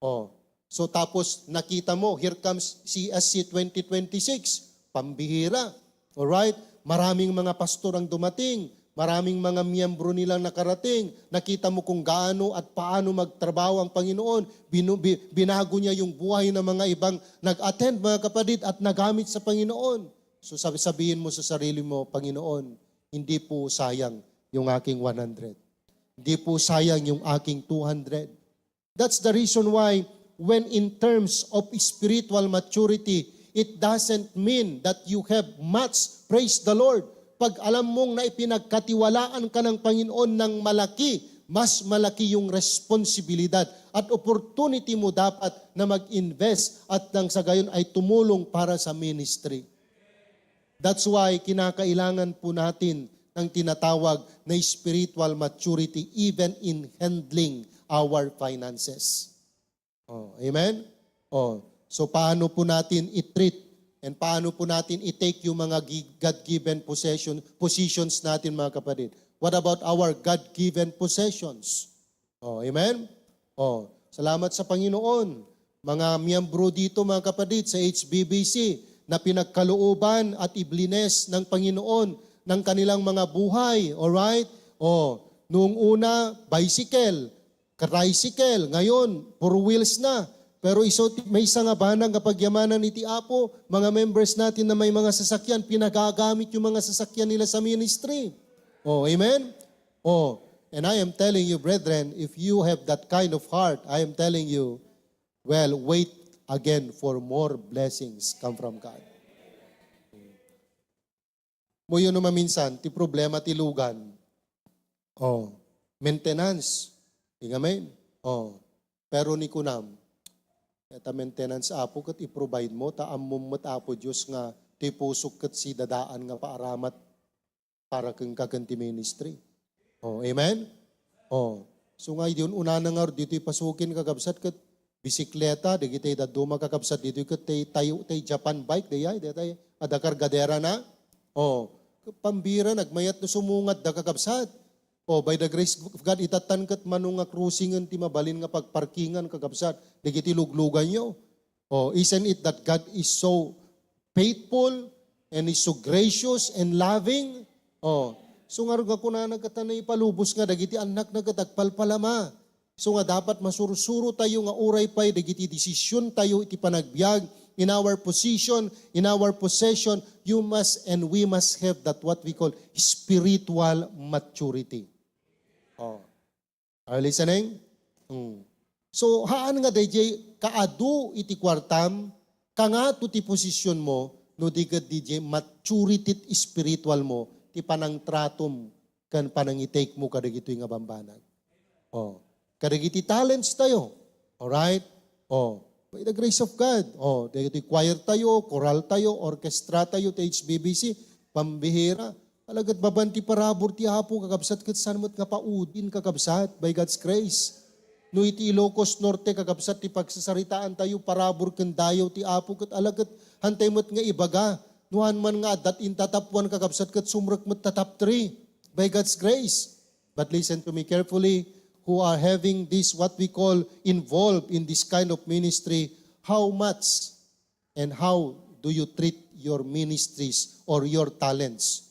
Oh, so tapos nakita mo, here comes C S C twenty twenty-six. Pambihira. All right? Maraming mga pastor ang dumating. Maraming mga miyembro nilang nakarating. Nakita mo kung gaano at paano magtrabaho ang Panginoon. Binu-, bi-, binago niya yung buhay ng mga ibang nag-attend, mga kapatid, at nagamit sa Panginoon. So sabi-, sabihin mo sa sarili mo, "Panginoon, hindi po sayang yung aking one hundred. Hindi po sayang yung aking two hundred." That's the reason why when in terms of spiritual maturity, it doesn't mean that you have much. Praise the Lord. Pag alam mong na ipinagkatiwalaan ka ng Panginoon ng malaki, mas malaki yung responsibilidad at opportunity mo dapat na mag-invest at nang sa gayon ay tumulong para sa ministry. That's why kinakailangan po natin ng tinatawag na spiritual maturity even in handling our finances. Oh, amen? Oh, so paano po natin i-treat and paano po natin i-take yung mga gi-, God-given possession, positions natin, mga kapatid? What about our God-given possessions? Oh, amen? Oh, salamat sa Panginoon. Mga miyembro dito, mga kapatid, sa H B B C na pinagkalooban at iblines ng Panginoon ng kanilang mga buhay. Alright? Oh, noong una, bicycle, tricycle, ngayon, four wheels na. Pero iso, may isa nga banag nga pagyamanan iti Apo, mga members natin na may mga sasakyan, pinagagamit yung mga sasakyan nila sa ministry. Oh, amen? Oh, and I am telling you, brethren, if you have that kind of heart, I am telling you, well, wait again for more blessings come from God. Muyo no maminsan, ti problema ti lugan. Oh, maintenance. Di amen? Oh, pero ni kunam, eta maintenance, Apo, ket i-provide mo, ta ammom met, Apo Dios, nga ti pusok ket sidadaan nga paaramat para kenka ken ti ministry. Oh, amen? Oh. So nga, idi un-unana nga ditoy pasukin, kakabsat, ket bisikleta, dagiti dadduma, kakabsat, ditoy ket tay, tay, tay Japan bike, dayay, dayay, adda kargadera na. Oh, pambira, nagmayat no sumungad da, kakabsat. Oh, by the grace of God, itattan ket mano nga crossingen ti mabalin nga pagparkingan, kakabsat, dagiti lugluganyo. Oh, isn't it that God is so faithful and is so gracious and loving? Oh, So, ngarud nga kunana ket ta naipalubos nga dagiti annakna ket agpalpalama. So nga dapat masursuro tayo nga uray pay dagiti desisyon tayo iti panagbiag, in our position, in our possession, you must and we must have that what we call spiritual maturity. Oh. Are you listening? Mm. So, haan nga dayjay kaadu iti kuartam, kangato ti posisyon mo, no di ket dayjay maturity spiritual mo, ti panangtratom ken panangitake mo kadagitoy nga bambanag. Oh. Kadagiti talents tayo. Alright? Oh. By the grace of God. Oh, dagiti choir tayo, choral tayo, orchestra tayo, ti H B B C, pambihira. Alagad mapan ti parabur ti Apo, kakabsat, ket saan met nga paudin, kakabsat, by God's grace. No iti Ilocos Norte, kakabsat, ti pagsasaritaan tayo, parabur ken dayaw ti Apo, ket alagad, hantay met nga ibaga, no han man nga adda intatapuan, kakabsat, ket sumrek met ta top three, by God's grace. But listen to me carefully, who are having this, what we call, involved in this kind of ministry, how much and how do you treat your ministries or your talents?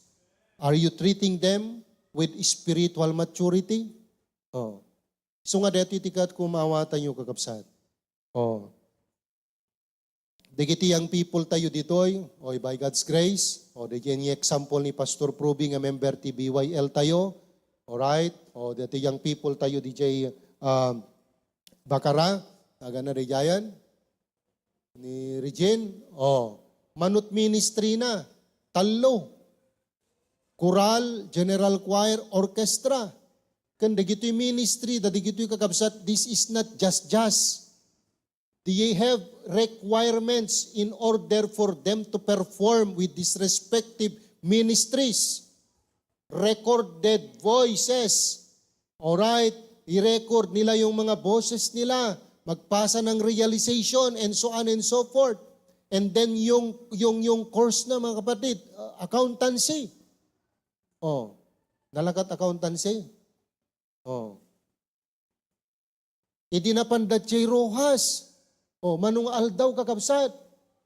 Are you treating them with spiritual maturity? Oh. So nga daytoy ti ket kumawatan yo, kakabsat. Oh. Dagiti young people tayo ditoy, oh, by God's grace, oh, dagiti example ni Pastor Proby nga member ti B Y L tayo. Alright? Oh, dagiti young people tayo, D J, um, Bacara, taga na Rejayan. Ni Regine, oh, manut ministry na, tallo. Choral, general choir, orchestra. Ken dagitoy ministry, da dagitoy kakabsat, this is not just jazz. They have requirements in order for them to perform with these respective ministries. Recorded voices. Alright? I-record nila yung mga boses nila. Magpasa ng realization and so on and so forth. And then yung, yung, yung course na, mga kapatid, uh, accountancy. Oh, nalakat accountancy. Oh. Idi napan da Jay Rojas. Oh, Manong Aldaw, kakabsat.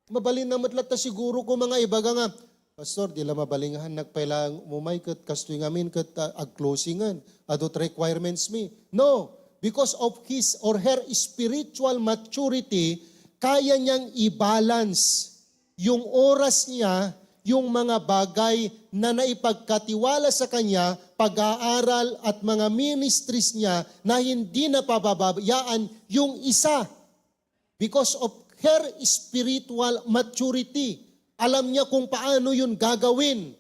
Mabalin na met latta siguro ko mga ibaga nga, "Pastor, di la mabalingan, nagpailang umay ket kastoy ngamin ket, ah, ag-closingen. Adut requirements mi." No, because of his or her spiritual maturity, kaya niyang i-balance yung oras niya, yung mga bagay na naipagkatiwala sa kanya, pag-aaral at mga ministries niya na hindi napababayaan yung isa. Because of her spiritual maturity, alam niya kung paano yun gagawin.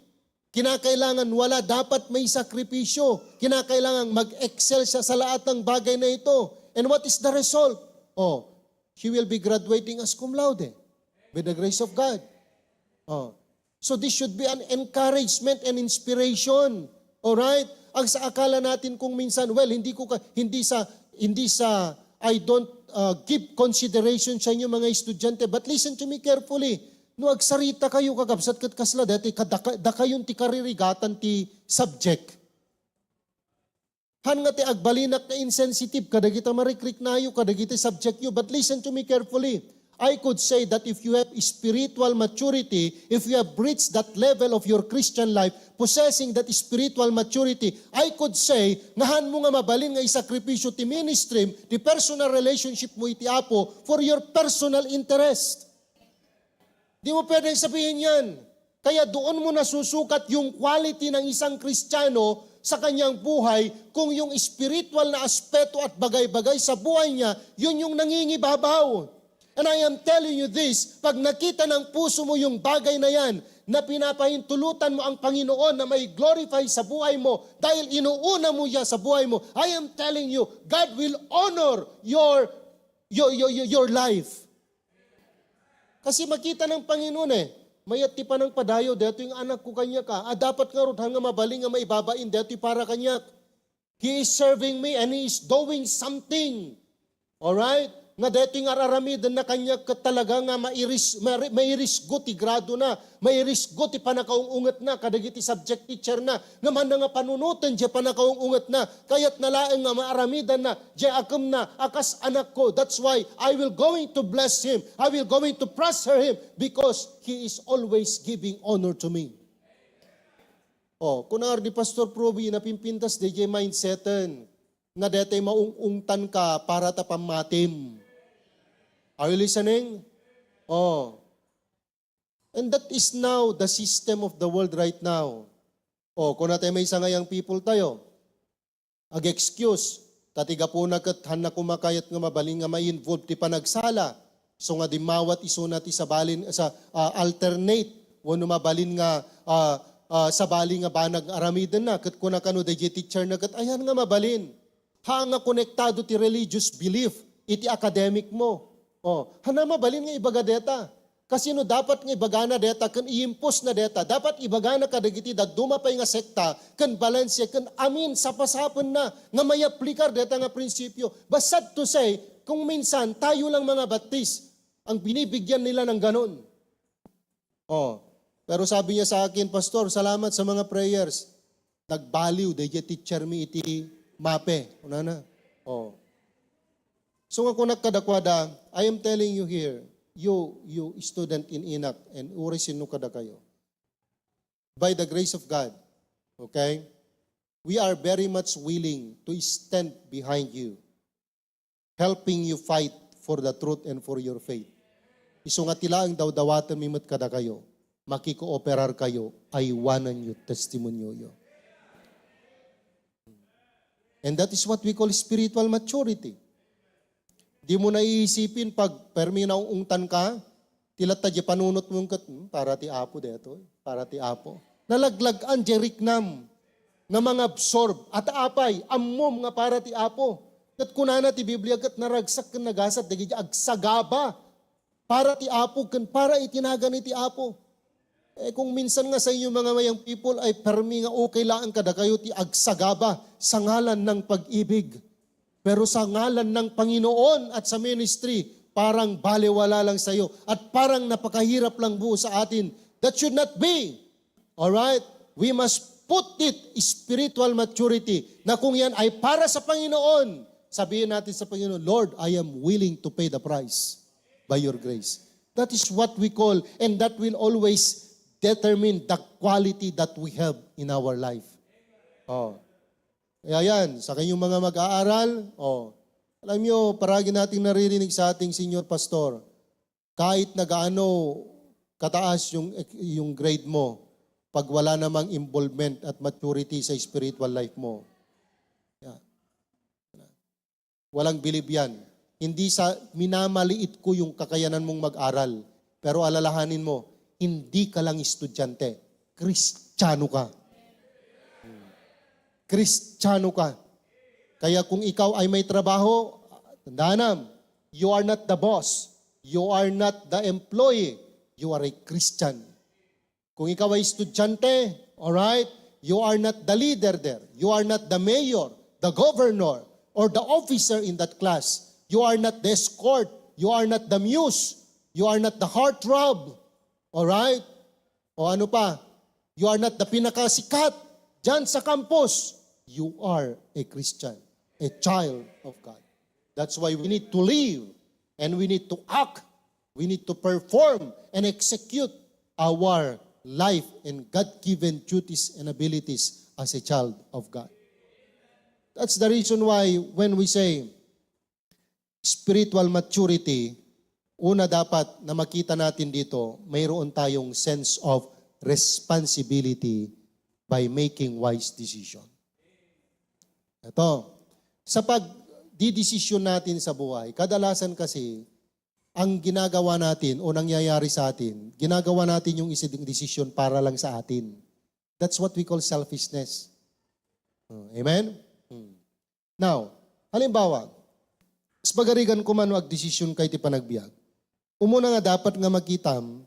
Kinakailangan wala dapat may sakripisyo. Kinakailangan mag-excel siya sa lahat ng bagay na ito. And what is the result? Oh, she will be graduating as cum laude with the grace of God. Oh. So this should be an encouragement and inspiration. All right? Ang sa akala natin kung minsan, well, hindi ko ka, hindi sa, hindi sa, I don't, uh, give consideration sa inyo mga estudyante, but listen to me carefully. No agsarita kayo, kakabsat, ket kasla dati, kadaka-, dakayon ti karirigatan ti subject. Han nga ti agbalinak nga insensitive kadagita marikriknayo, kadagiti subject yo, but listen to me carefully. I could say that if you have spiritual maturity, if you have reached that level of your Christian life, possessing that spiritual maturity, I could say, nga han mo nga mabalin nga isakripisyo ti ministry, ti personal relationship mo iti Apo for your personal interest. Di mo pwedeng sabihin yan. Kaya doon mo nasusukat yung quality ng isang Kristiyano sa kanyang buhay kung yung spiritual na aspeto at bagay-bagay sa buhay niya, yun yung nangingibabaw. And I am telling you this, pag nakita ng puso mo yung bagay na yan, na pinapahintulutan mo ang Panginoon na may glorify sa buhay mo dahil inuuna mo siya sa buhay mo, I am telling you, God will honor your, your, your, your, your life. Kasi makita ng Panginoon eh, mayat ti panangpadayo, daytoy nga anak ko kaniak. Ah, dapat ngarud han nga mabalin nga maibabain, daytoy para kaniak. He is serving me and he is doing something. Alright? Nga daytoy nga ar-aramiden na kaniak ket talaga nga mairis-, mari-, mairisgo ti grado na, mairisgo ti panakaung-unget na kadagiti subject teacher na, nga manda nga panunoten diay panakaung-unget na, kayat na laeng nga maaramidan na, diay akem na, a kas anak ko. That's why I will going to bless him. I will going to prosper him because he is always giving honor to me. Oh, kuna di Pastor Proby, napimpintas dayjay mindseten nga detay maung-ungtan ka para ta pammatim. Are you listening? Oh. And that is now the system of the world right now. Oh, kuna tayo may sangayang people tayo. Ag-excuse. Tati gapuna ket hanna kumakayat nga mabalin nga ma-involve ti panagsala. So nga dimmawat isuna ti sabalin sa, ah, alternate wenno mabalin nga, ah, ah, sabali nga banag nga aramidenna. Ket kuna kano dayjay teacher na ket, "Ayan nga mabalin. Ha nga konektado ti religious belief iti academic mo." Oh, hana mabalin nga ibaga deta. Kasino dapat nga ibagana deta ken iimpos na deta? Dapat ibagana kadagiti dadduma pay nga sekta ken balensia ken amin sapasapenna nga mayaplikar deta nga prinsipyo. But sad to say, kung minsan tayo lang mga Baptist ang binibigyan nila ng ganon. Oh, pero sabi niya sa akin, "Pastor, salamat sa mga prayers. Nagbaliw dayjay teacher mi iti MAPEH." Kunana. Oh. So nga kunak kadakuada, "I am telling you here, you, you student in Inac, and uray sino kadakayo. By the grace of God, okay, we are very much willing to stand behind you, helping you fight for the truth and for your faith. Isu nga ti laeng dawdawatenmi met kadakayo, makikooperar kayo, aywanen yo testimonyoyo." And that is what we call spiritual maturity. Di mo naiisipin pag permi naungtan ka, ti latta di panunot mo ket, "Hmm, para ti Apo detoy, para ti Apo." Nalaglag-an di riknam nga mangabsorb, at apay, ammom nga para ti Apo. Ket kunana ti Biblia, ket naragsak ken nagasat dagiti agsagaba para ti Apo ken para iti nagan iti Apo. Eh, kung minsan nga sa inyo mga mayang people ay permi nga okay laeng kadakayo ti agsagaba sa ngalan ng pag-ibig. Pero sa ngalan ng Panginoon at sa ministry, parang balewala lang sa'yo at parang napakahirap lang buo sa atin. That should not be. Alright? We must put it spiritual maturity na kung yan ay para sa Panginoon, sabihin natin sa Panginoon, "Lord, I am willing to pay the price by your grace." That is what we call, and that will always determine the quality that we have in our life. Oh. Kaya yan, sa kayong mga mag-aaral, oh, alam nyo, paragi nating naririnig sa ating senior pastor, kahit na gaano kataas yung, yung grade mo, pag wala namang involvement at maturity sa spiritual life mo, yeah. Walang bilib yan. Hindi sa minamaliit ko yung kakayanan mong mag-aral. Pero alalahanin mo, hindi ka lang estudyante. Kristiyano ka. Kristiyano ka. Kaya kung ikaw ay may trabaho, tandaan, you are not the boss. You are not the employee. You are a Christian. Kung ikaw ay estudyante, alright, you are not the leader there. You are not the mayor, the governor, or the officer in that class. You are not the escort. You are not the muse. You are not the heartthrob. Alright? O ano pa? You are not the pinakasikat dyan sa campus. You are a Christian, a child of God. That's why we need to live and we need to act. We need to perform and execute our life and God-given duties and abilities as a child of God. That's the reason why when we say spiritual maturity, una dapat na makita natin dito, mayroon tayong sense of responsibility by making wise decision. Ito, sa pagdidesisyon natin sa buhay, kadalasan kasi, ang ginagawa natin o nangyayari sa atin, ginagawa natin yung isang desisyon para lang sa atin. That's what we call selfishness. Oh, amen? Hmm. Now, halimbawa, sa pagarigan ko man no agdesisyon kay ti panagbiag. Umuna nga dapat nga makitam,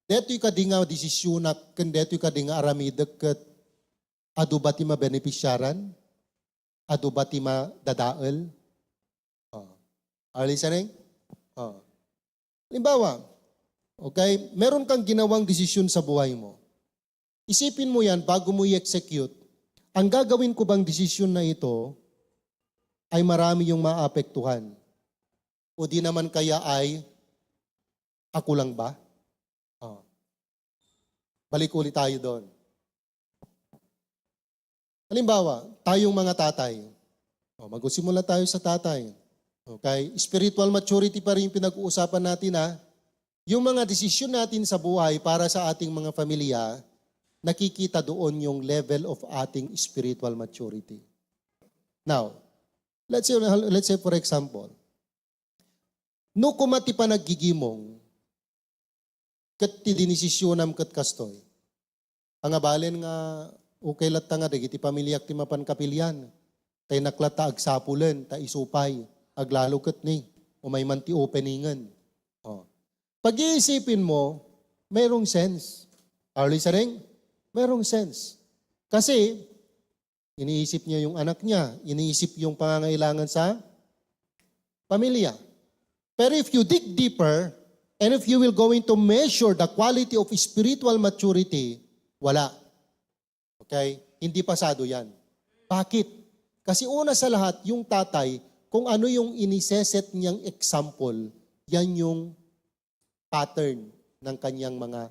detoy kadi nga desisyonak, ken detoy kadi nga aramidek ket adu ba ti mabenepisyaran? Adu ba ti madadael? Oh. Are you listening? Oh. Halimbawa, okay, meron kang ginawang desisyon sa buhay mo. Isipin mo yan bago mo i-execute. Ang gagawin ko bang desisyon na ito ay marami yung maapektuhan? O di naman kaya ay ako lang ba? Oh. Balik ulit tayo doon. Halimbawa, tayong mga tatay. O, magsimula tayo sa tatay. Okay? Spiritual maturity pa rin yung pinag-uusapan natin, ha? Yung mga desisyon natin sa buhay para sa ating mga pamilya, nakikita doon yung level of ating spiritual maturity. Now, let's say, let's say for example, no kuma ti panaggigimong, ket ti dinesisyonam ket kastoy. Ania balen nga okay latta nga dagiti pamiliak ti mapan kapilian. Ta innak latta agsapulen, ta isu pay, aglalo ket ni, umay man ti openingen. O. Pag-iisipin mo, merong sense. Are you listening? Merong sense. Kasi, iniisip niya yung anak niya, iniisip yung pangangailangan sa pamilya. Pero if you dig deeper, and if you will going to measure the quality of spiritual maturity, wala. Okay? Hindi pasado yan. Bakit? Kasi una sa lahat, yung tatay, kung ano yung iniseset niyang example, yan yung pattern ng kanyang mga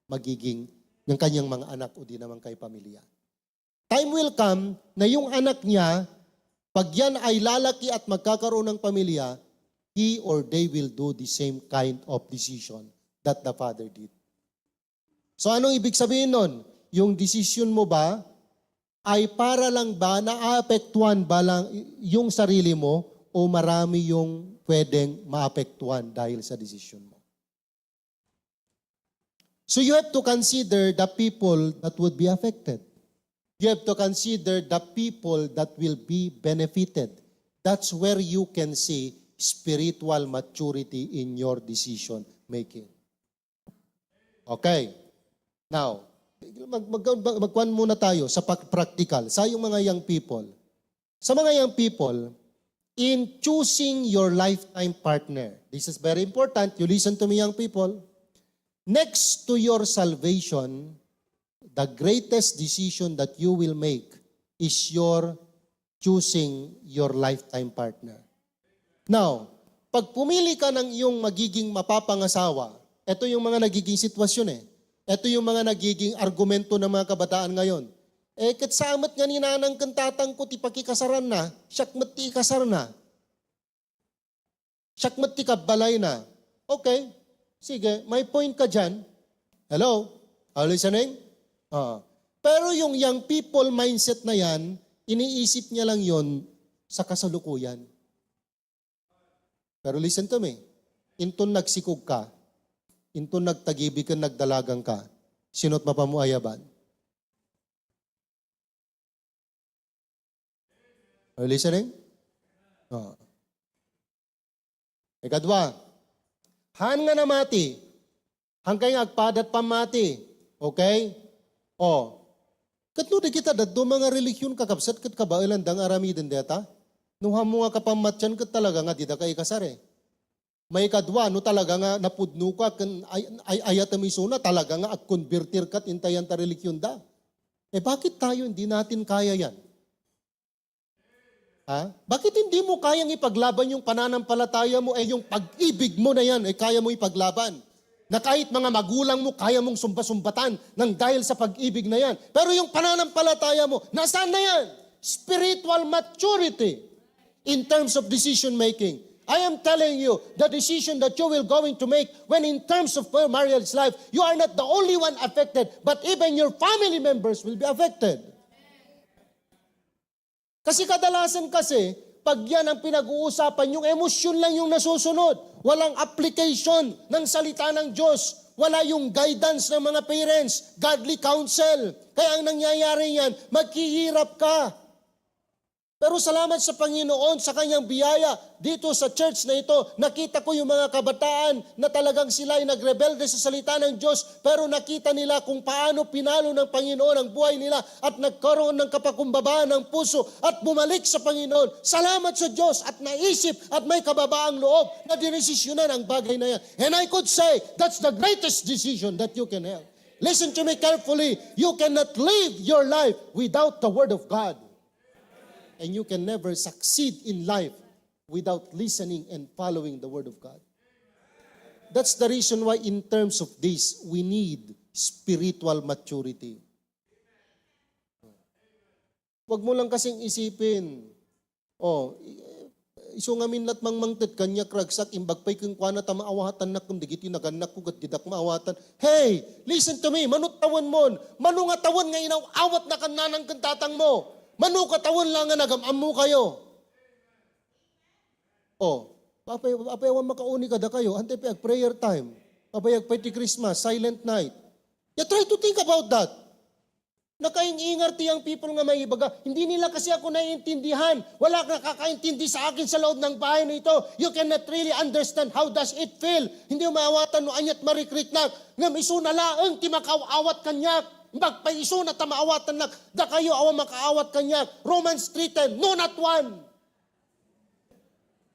magiging, ng kanyang mga anak o di naman kay pamilya. Time will come na yung anak niya, pag yan ay lalaki at magkakaroon ng pamilya, he or they will do the same kind of decision that the father did. So anong ibig sabihin nun? Yung decision mo ba ay para lang ba, naapektuhan ba lang yung sarili mo o marami yung pwedeng maapektuhan dahil sa decision mo? So you have to consider the people that would be affected. You have to consider the people that will be benefited. That's where you can see spiritual maturity in your decision making. Okay. Now, mag, mag, mag, magkuan muna tayo sa pak-, practical. Sa yung mga young people. Sa mga young people, in choosing your lifetime partner, this is very important. You listen to me, young people. Next to your salvation, the greatest decision that you will make is your choosing your lifetime partner. Now, pag pumili ka ng iyong magiging mapapangasawa, ito yung mga nagiging sitwasyon eh. Ito yung mga nagiging argumento ng mga kabataan ngayon. Eh, ket sa amat nga ni nanang ken tatang ko ti pakikasaran na, siak met ti ikasar na. Siak met ti kabbalay na. Okay. Sige, may point ka dyan. Hello? Are you listening? Ah. Pero yung young people mindset na yan, iniisip niya lang yon sa kasalukuyan. Pero listen to me. Inton nagsikog ka, inton nagtagibig ken nagdalagan ka, sino't mapamuayaban? Are you listening? Oh. Ikadua, haan nga namati. Haan kay nga agpadat pammati. Okay? Oh. Ket no dagita dadduma nga relihiyon, kakabsat, ket kabaelan da nga aramiden deta. No haan mo nga kapammatian, ket talaga nga dida ka ikasar eh. Maikadua, no talaga nga napudno ka, ken ay, ay, ayatem isuna, talaga nga agkonbertir ka, intayan ta relihiyon da. Eh, bakit tayo hindi natin kaya yan? Ha? Bakit hindi mo kayang ipaglaban yung pananampalataya mo, eh, yung pag-ibig mo na yan, eh, kaya mo ipaglaban? Na kahit mga magulang mo, kaya mong sumba-sumbatan ng dahil sa pag-ibig na yan. Pero yung pananampalataya mo, nasaan na yan? Spiritual maturity in terms of decision making. I am telling you, the decision that you will going to make when in terms of your marriage life, you are not the only one affected, but even your family members will be affected. Kasi kadalasan kasi, pag yan ang pinag-uusapan, yung emosyon lang yung nasusunod. Walang application ng salita ng Diyos. Wala yung guidance ng mga parents, godly counsel. Kaya ang nangyayari yan, maghihirap ka. Pero salamat sa Panginoon sa kanyang biyaya dito sa church na ito. Nakita ko yung mga kabataan na talagang sila ay nagrebelde sa salita ng Diyos, pero nakita nila kung paano pinalo ng Panginoon ang buhay nila at nagkaroon ng kapakumbabaan ng puso at bumalik sa Panginoon. Salamat sa Diyos at naisip at may kababaang loob na dinesisyonan ang bagay na yan. And I could say, that's the greatest decision that you can have. Listen to me carefully. You cannot live your life without the Word of God. And you can never succeed in life without listening and following the Word of God. That's the reason why, in terms of this, we need spiritual maturity. Huwag mo lang kasing isipin. Oh, i-, isu ngamin lat mangmangted kaniak, ragsak, imbag pay kenkuana ta maawatannak ken dagiti nagannakko ket didak maawatan. Hey, listen to me, mano tawenmon? Mano nga tawen nga inaw-awatna ken nanang ken tatangmo? Mano ka tawen la nga nagam-ammokayo? Oh, apay, apay awan makauni kadakayo, antay pay ag prayer time. Apay ag pay ti Christmas, silent night. You try to think about that. Nakaing-ingar ti young people nga maibaga, "Hindi nila kasi ako naiintindihan. Wala nakakaintindi sa akin sa loob ng bahay na ito. You cannot really understand how does it feel." Hindi mo maawatan no aniat marikriknak. Ngem isu na laeng ti makaawat kaniak. Imbag pay isu na ta maawatannak. Dakayo awan makaawat kaniak. Romans three ten, no, not one.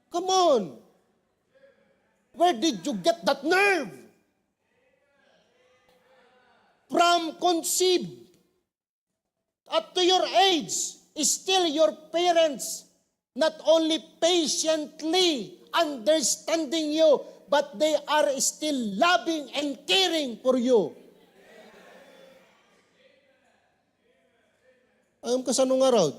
Come on. Where did you get that nerve? From conceived up to your age, still your parents not only patiently understanding you, but they are still loving and caring for you. Ayam kasano nga raw?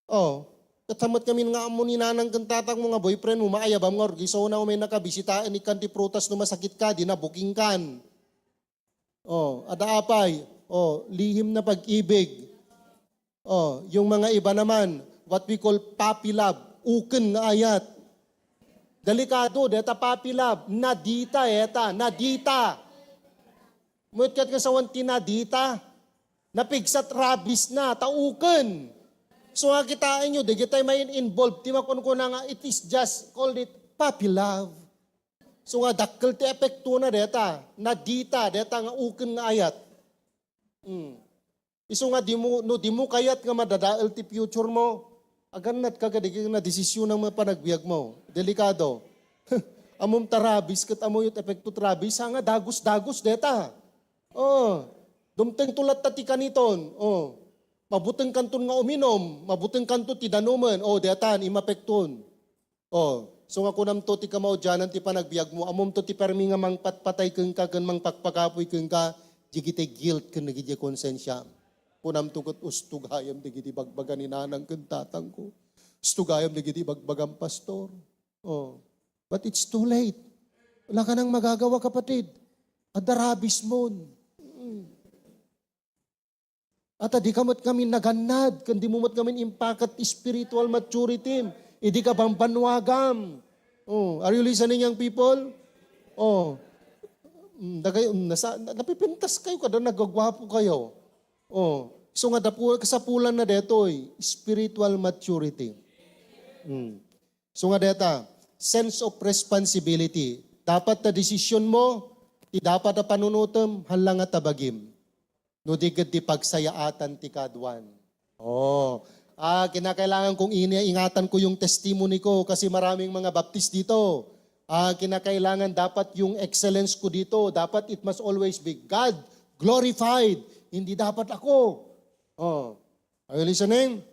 Oh, ket met ngamin nga ammo ni nanang ken tatang mo nga boyfriend mo, maayabam nga urgisona, umay nakabisitaen ikkan ti prutas no masakit ka, di na booking kan. Oh, adda apay? Oh, lihim na pag-ibig. Oh, yung mga iba naman, what we call puppy love, uken nga ayat. Delikado, deta puppy love, nadita, eta, nadita. Muit ket nga sawan ti nadita, napigsat rabies na, ta uken. So, nga kitaen nyo, dagitay main involved, ti makunkuna nga, it is just, call it puppy love. So, nga dakkel ti epektona deta, nadita, deta nga uken nga ayat. Mm. Isu nga dimo, no dimo kayat nga madadael ti future mo, agannad ka kadagiti nga desisyon nga panagbiag mo. Delikado. Ammom ta rabies ket ammo ket epekto ti rabies, nga dagus-dagus deta. Oh, dumteng to latta ti kaniton. Oh, mabuteng kanton nga uminom, mabuteng kanto ti danumen. Oh, detan, imapekton. Oh, so nga kunamto ti kamaudianan ti panagbiagmo, ammomto ti permi nga mangpatpatay kenka ken mangpakpakapuy kenka, dagiti guilt ken dagiti konsensiam. Kunamto ket, "Usto gayam dagiti bagbaga ni nanang ken tatangko. Usto gayam dagiti bagbagan pastor." Oh, but it's too late. Wala ka nang magagawa, kapatid. Adda rabies mon. Mm. At di ka met ngamin nagannad, ken dimo met ngamin impakat spiritual maturity, idi ka bambannuagam. Oh, are you listening, young people? Oh. Mm, dagay, mm, nasa, na-, napipintas kayo kada nagagwapo kayo. Oh. So nga dapu-, kasapulan na detoy, spiritual maturity. Mm. So nga deta, sense of responsibility. Dapat ta desisyon mo, ti dapat a panunutem, hala nga tabagim. No di ket ti pagsayaatan ti kaduan. Oh. Ah, kinakailangan kong ini-, ingatan ko yung testimony ko kasi maraming mga baptist dito. Ah, kinakailangan dapat yung excellence ko dito, dapat it must always be God glorified, hindi dapat ako. Oh. Are you listening?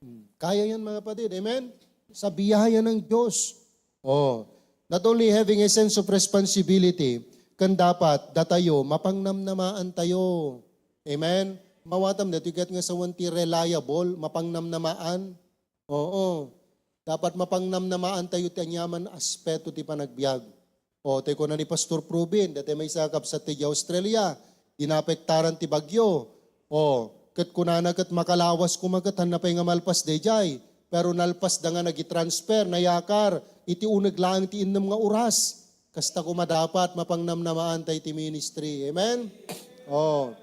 Hmm. Kaya yan, mga kapatid. Amen? Sa biyaya ng Diyos. Oh, not only having a sense of responsibility, kan dapat datayo, mapangnamnamaan tayo. Amen? Mawatam na, tigat nga sawan ti reliable, mapangnamnamaan. Oo. Dapat mapangnamnamaan tayo ti aniaman aspeto ti panagbiag. O, tay kuna ni Pastor Provin, dati maysa a kabsat ti Australia, di naapektaran ti bagyo. O, ket kunana ket makalawas koma ket hanna pay nga malpas daydiay. Pero nalpas da nga nagitransfer, nayakar, iti uneg laeng ti innem nga oras. Kasta koma dapat mapangnamnamaan tay ti ministry. Amen? O.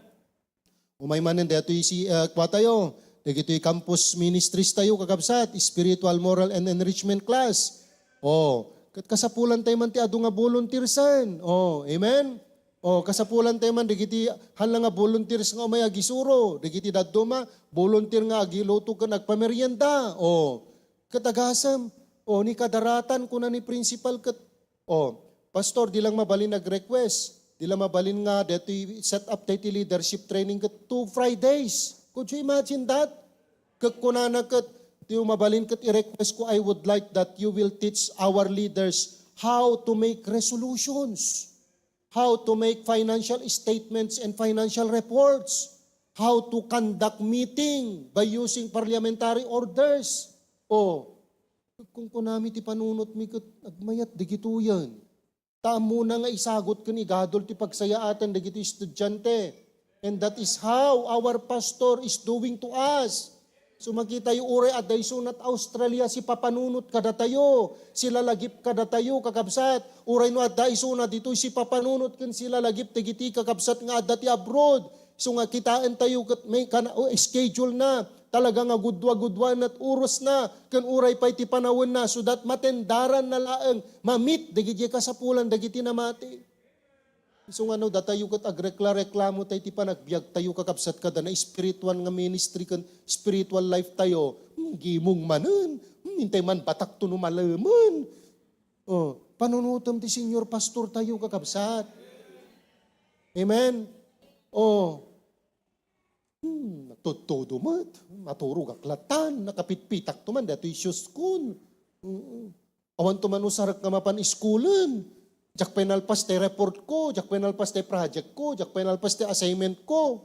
Umay manen daytoy si, ah, kua tayo, dagitoy campus ministries tayo, kakabsat, spiritual, moral, and enrichment class. Oh, ket kasapulan tayo man ti adu nga volunteersen. Oh, amen? Oh, kasapulan tayo man dagiti hala nga volunteers nga umay agisuro, dagiti dadduma, volunteer nga agiluto ken agpamerienda. Oh, ket agasem, oh, ni kadaratan, kuna ni principal, ket Oh, Pastor, di lang mabalin nag-request. Di lang mabalin nga detoy set up tayo ti leadership training ket two Fridays. Could you imagine that? Ket kunana ket, di mabalin ket i-request ko, "I would like that you will teach our leaders how to make resolutions, how to make financial statements and financial reports, how to conduct meeting by using parliamentary orders. O, kunkunami ti panunotmi ket agmayat dagitoyen. Ta ammona nga isagut ken igadul ti pagsayaatan dagiti estudiante. And that is how our pastor is doing to us. So, makitayo uray adda isuna ti Australia sipapanunot kadatayo, silalagip kadatayo, kakabsat. Uray no adda isuna ditoy sipapanunot ken silalagip dagiti kakabsat nga adda ti abroad. So nga kitaentayo ket may kana-, o, schedule na. Talaga nga gudua-guduana ti orosna, ken uray pay ti panawenna, so that matendaranna laeng mamit dagiti kasapulan dagiti namati. Isu nga no, datayo ket agrekla-reklamo tay ti panagbiagtayo, kakabsat, kada na-spiritual nga ministry ken spiritual life tayo, hmm, gimong manen, hmm, intay man batakto no malemen. Oh, panunotem ti senior pastor tayo, kakabsat. Amen? Oh, Hmm, natudtudo met. Maturogak latan, nakapitpitakto man, daytoy shoes kon. Mm. Awanto man usarek nga mapan iskulen. Diak pay nalpas ti report ko, diak pay nalpas ti project ko, diak pay nalpas ti assignment ko.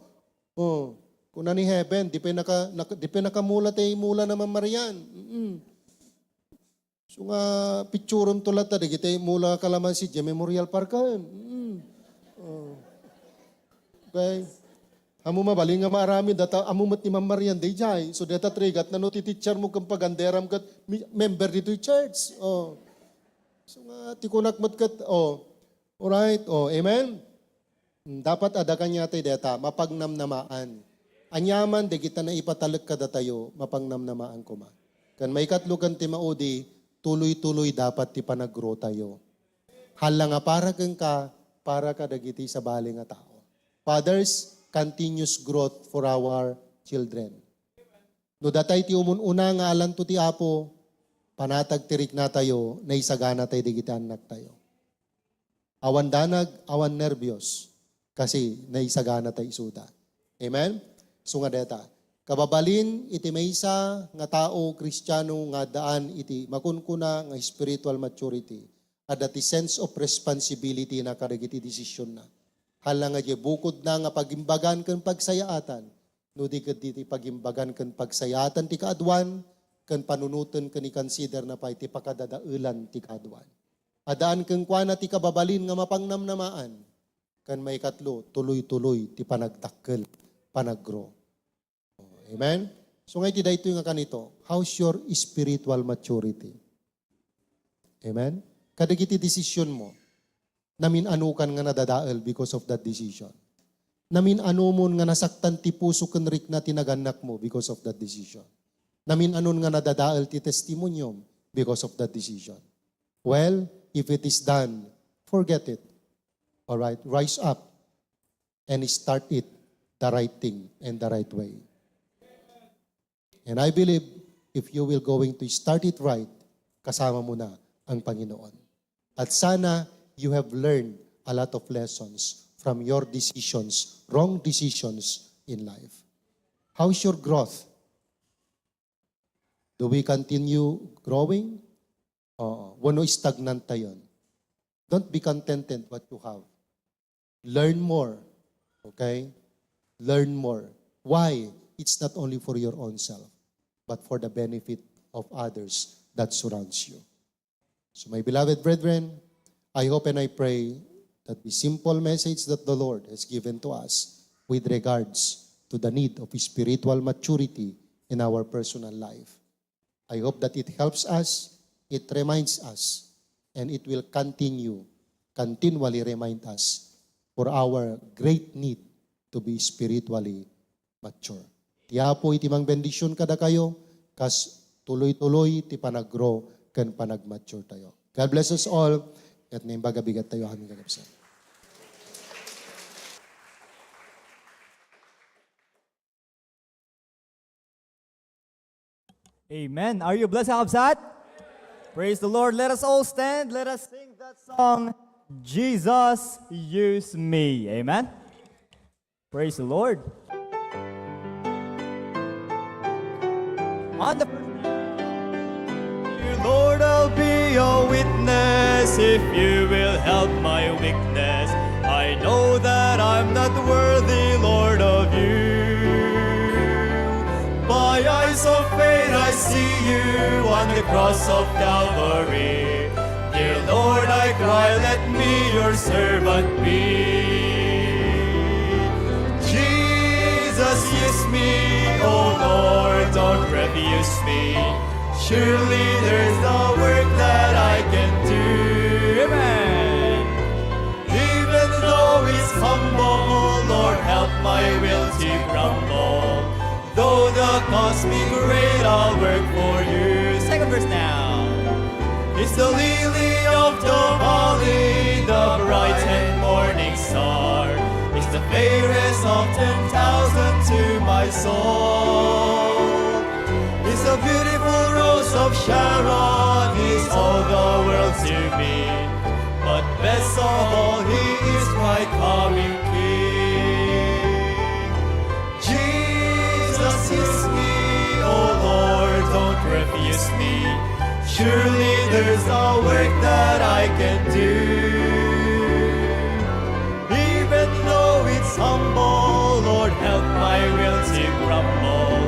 Oh, kuna ni Heaven, di pay naka-, naka-, di pay nakamula ti mula na Ma'am Marian. Mm. So nga, picturem to latta, dagiti mula kalamansi, diay Memorial Park, ah. Mm. Oh. Okay. Ammom a, balin nga maaramid, data, ammom met ni Ma'am Marian, daydiay. So, deta trigat, nano ti teacher mo ken paganderam ket mi-, member ditoy church. Oh. So nga, ti kunak met ket, oh. Alright? Oh, amen? Hmm, dapat adda kaniatayo dayta, mapagnamnamaan. Aniaman dagita naipatalek kadatayo, mapagnamnamaan koma. Ken maikatlo ken ti maudi, tuloy-tuloy dapat ti panag-grow tayo. Hala nga para kenka, para kadagiti sabali nga tao. Fathers, continuous growth for our children. No datay ti umun-una nga alanto ti Apo, panatag ti riknatayo, naisagana tay dagiti annaktayo. Awan danag, awan nerbios, kasi naisagana tay isuda. Amen? So nga deta, kababalin iti maysa nga tao, Kristiano, nga addaan iti makunkuna nga spiritual maturity, adda ti sense of responsibility na kadagiti desisionna. Hala nga diay bukodna nga pagimbagan ken pagsayaatan, no di ket iti pagimbagan ken pagsayaatan ti kaaduan, ken panunoten ken ikonsiderna pay ti pakadadaelan ti kaaduan. Addaan kenkuana ti kababalin nga mapangnamnamaan, ken maikatlo, tuloy-tuloy ti panagdakkel, panaggrow. Amen? So, nga iti daytoy nga kanito, how's your spiritual maturity? Amen? Kadagiti decision mo, namin-anokan nga nadadael because of that decision. Namin-anomon nga nasaktan ti puso ken rikna ti nagannak mo because of that decision. Namin-anon nga nadadael ti testimoniom because of that decision. Well, if it is done, forget it. All right, rise up and start it the right thing and the right way. And I believe if you will going to start it right, kasama mo na ang Panginoon. At sana you have learned a lot of lessons from your decisions, wrong decisions in life. How's your growth? Do we continue growing? Oo. Wenno stagnant tayon? Don't be contented what you have. Learn more. Okay? Learn more. Why? It's not only for your own self, but for the benefit of others that surrounds you. So, my beloved brethren, I hope and I pray that the simple message that the Lord has given to us with regards to the need of spiritual maturity in our personal life, I hope that it helps us, it reminds us, and it will continue, continually remind us for our great need to be spiritually mature. Ti Apo iti mangbendision kadakayo, kas tuloy-tuloy ti panaggrow ken panagmature tayo. God bless us all, ket naimbag a bigat tayo amin, kakabsat. Amen. Are you blessed, kakabsat? Praise the Lord. Let us all stand. Let us sing that song, Jesus, Use Me. Amen. Praise the Lord. On the first, Lord, I'll be your witness if you will help my weakness. I know that I'm not worthy, Lord, of you. Of faith I see you on the cross of Calvary. Dear Lord, I cry, let me your servant be. Jesus, use me, oh Lord, don't refuse me. Surely there's a work that I can do. Amen. Even though it's humble, Lord, help my will to grumble. Though the cost be great, I'll work for you. Second verse now. It's the lily of the valley, the bright and morning star. It's the fairest of ten thousand to my soul. It's the beautiful rose of Sharon. It's all the world to me. But best of all, he is my coming king. Jesus, use me, oh Lord, don't refuse me. Surely there's a work that I can do. Even though it's humble, Lord, help my will to grumble.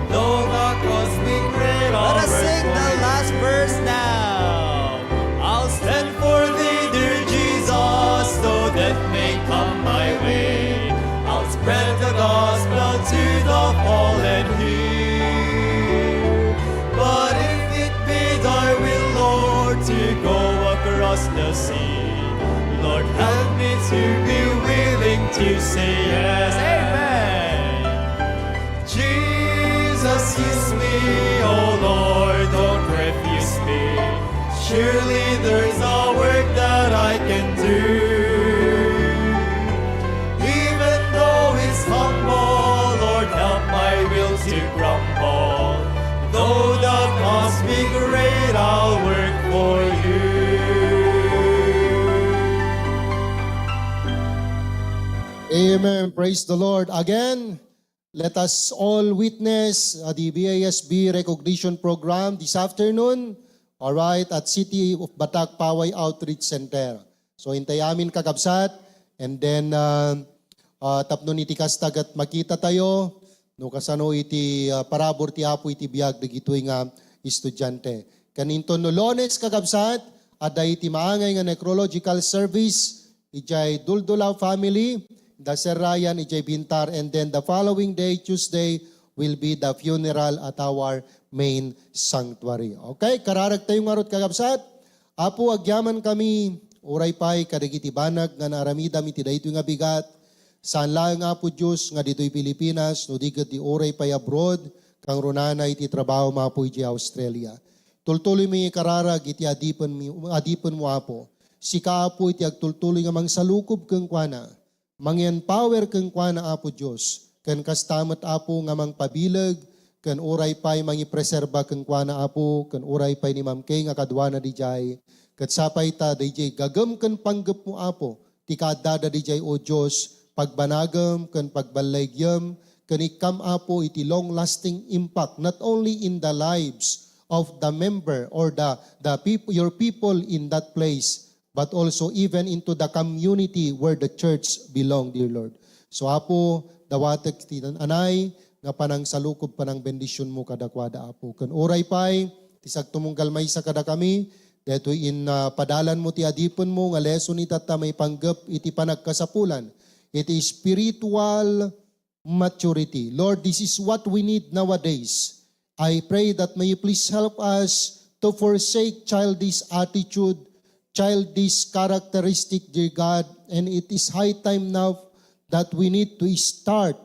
Though the cost be great, I'll Let us work sing for the you. Last verse now. I'll stand for thee, dear Jesus, though death may come my way. I'll spread the gospel to the fallen here. But if it be thy will, Lord, to go across the sea, Lord, help me to be willing to say yes. Amen. Jesus, use me, oh Lord, don't refuse me. Surely there's a work that I can do. Even though it's humble, Lord, help my will to grumble. Though the cost be great, I'll work for you. Amen. Praise the Lord. Again, let us all witness, uh, the B I S B recognition program this afternoon, all right, at City of Batak Poway Outreach Center. So, intay amin, kakabsat, and then, uh, uh, tapno iti kasta ket makita tayo, no, kasano iti, uh, parabur ti Apo iti biag dagitoy nga estudiante. Ken inton no Lunes, kakabsat, adda iti maangay nga necrological service, idiay Duldulao family, the serrayan idiay Bintar, and then the following day, Tuesday, will be the funeral at our main sanctuary. Okay, kararag tayo ngarud, kakabsat. Apo, agyaman kami, uray pay kadagiti banag nga naaramidam iti daytoy nga bigat. Saan laeng, Apo Dios, nga ditoy Pilipinas, no di ket di uray pay abroad, kangrunana iti trabaho, Apo, idiay Australia. Tultuloymi nga ikararag iti adipenmi-, adipenmo, Apo. Sika, Apo, iti agtultuloy nga mangsalukob kenkuana. Mangi-empower kenkuana, Apo Dios. Ken kasta met, Apo, nga mangpabileg, ken uray pay mangipreserba kenkuana, Apo, ken uray pay ni Ma'am Kay nga kaduana didiay. Ket sapay ta didiay gagem ken panggepmo, Apo, ti kaaddada didiay, O Dios, pagbanagem ken pagballaygem, ken ikkam, Apo, iti long-lasting impact, not only in the lives of the member or the, the peop-, your people in that place, but also even into the community where the church belong, dear Lord. So, Apo, dawatek ti anay nga panangsalukob, panangbendisionmo kadakuada, Apo. Ken uray pay, ti sagtumunggal maysa kadakami, daytoy in, ah, padalanmo ti adipenmo nga lesson ita ta maipanggep iti panagkasapulan, iti spiritual maturity. Lord, this is what we need nowadays. I pray that may you please help us to forsake childish attitude, childish characteristic, dear God, and it is high time now that we need to start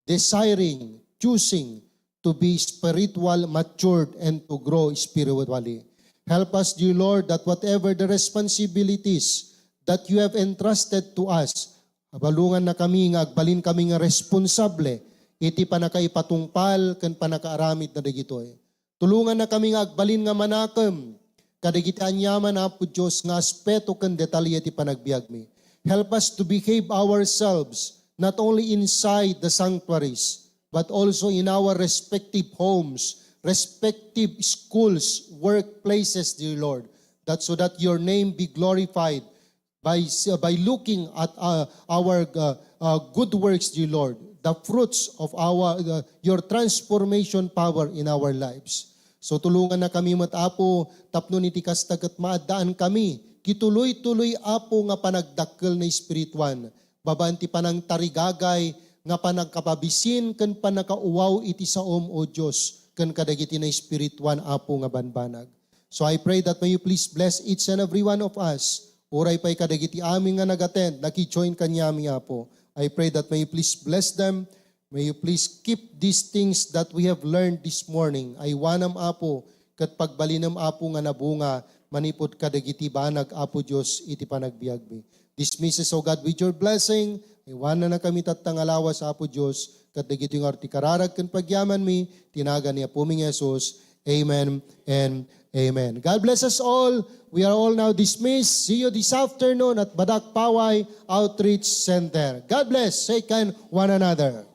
desiring, choosing to be spiritual matured and to grow spiritually. Help us, dear Lord, that whatever the responsibilities that you have entrusted to us, abalungan na kami nga agbalin kami nga responsable iti panakaipatungpal ken panakaaramid na dagitoy. Tulonganna kami nga agbalin nga manakem kadagiti aniaman, Apo Dios, nga aspeto ken detalye ti panagbiagmi. Help us to behave ourselves not only inside the sanctuaries, but also in our respective homes, respective schools, workplaces, dear Lord, that so that your name be glorified by, by looking at, uh, our, uh, uh, good works, dear Lord, the fruits of our, uh, your transformation power in our lives. So, tulonganna kami met, Apo, tapno iti kasta ket maaddaan kami, kituloy-tuloy, Apo, nga panagdakkel nga espirituan, babaen ti panangtarigagay nga panangkababain ken pannakauwaw iti saom, O Dios, ken kadagiti naespirituan, Apo, nga banbanag. So I pray that may you please bless each and every one of us. Uray pay kadagiti amin nga nag-attend, naki-join kaniami, Apo. I pray that may you please bless them. May you please keep these things that we have learned this morning. Aywanam, Apo, ket pagbalinem, Apo, nga nabunga manipud kadagiti banag, Apo Dios, iti panagbiagmi. Dismiss us, O God, with your blessing. Aywananakami tatta nga lawas, Apo Dios, ket dagiti nga ti kararag ken pagyamanmi, ti nagan ni Apomi nga Jesus. Amen and amen. God bless us all. We are all now dismissed. See you this afternoon at Badak Paway Outreach Center. God bless. Shake hand one another.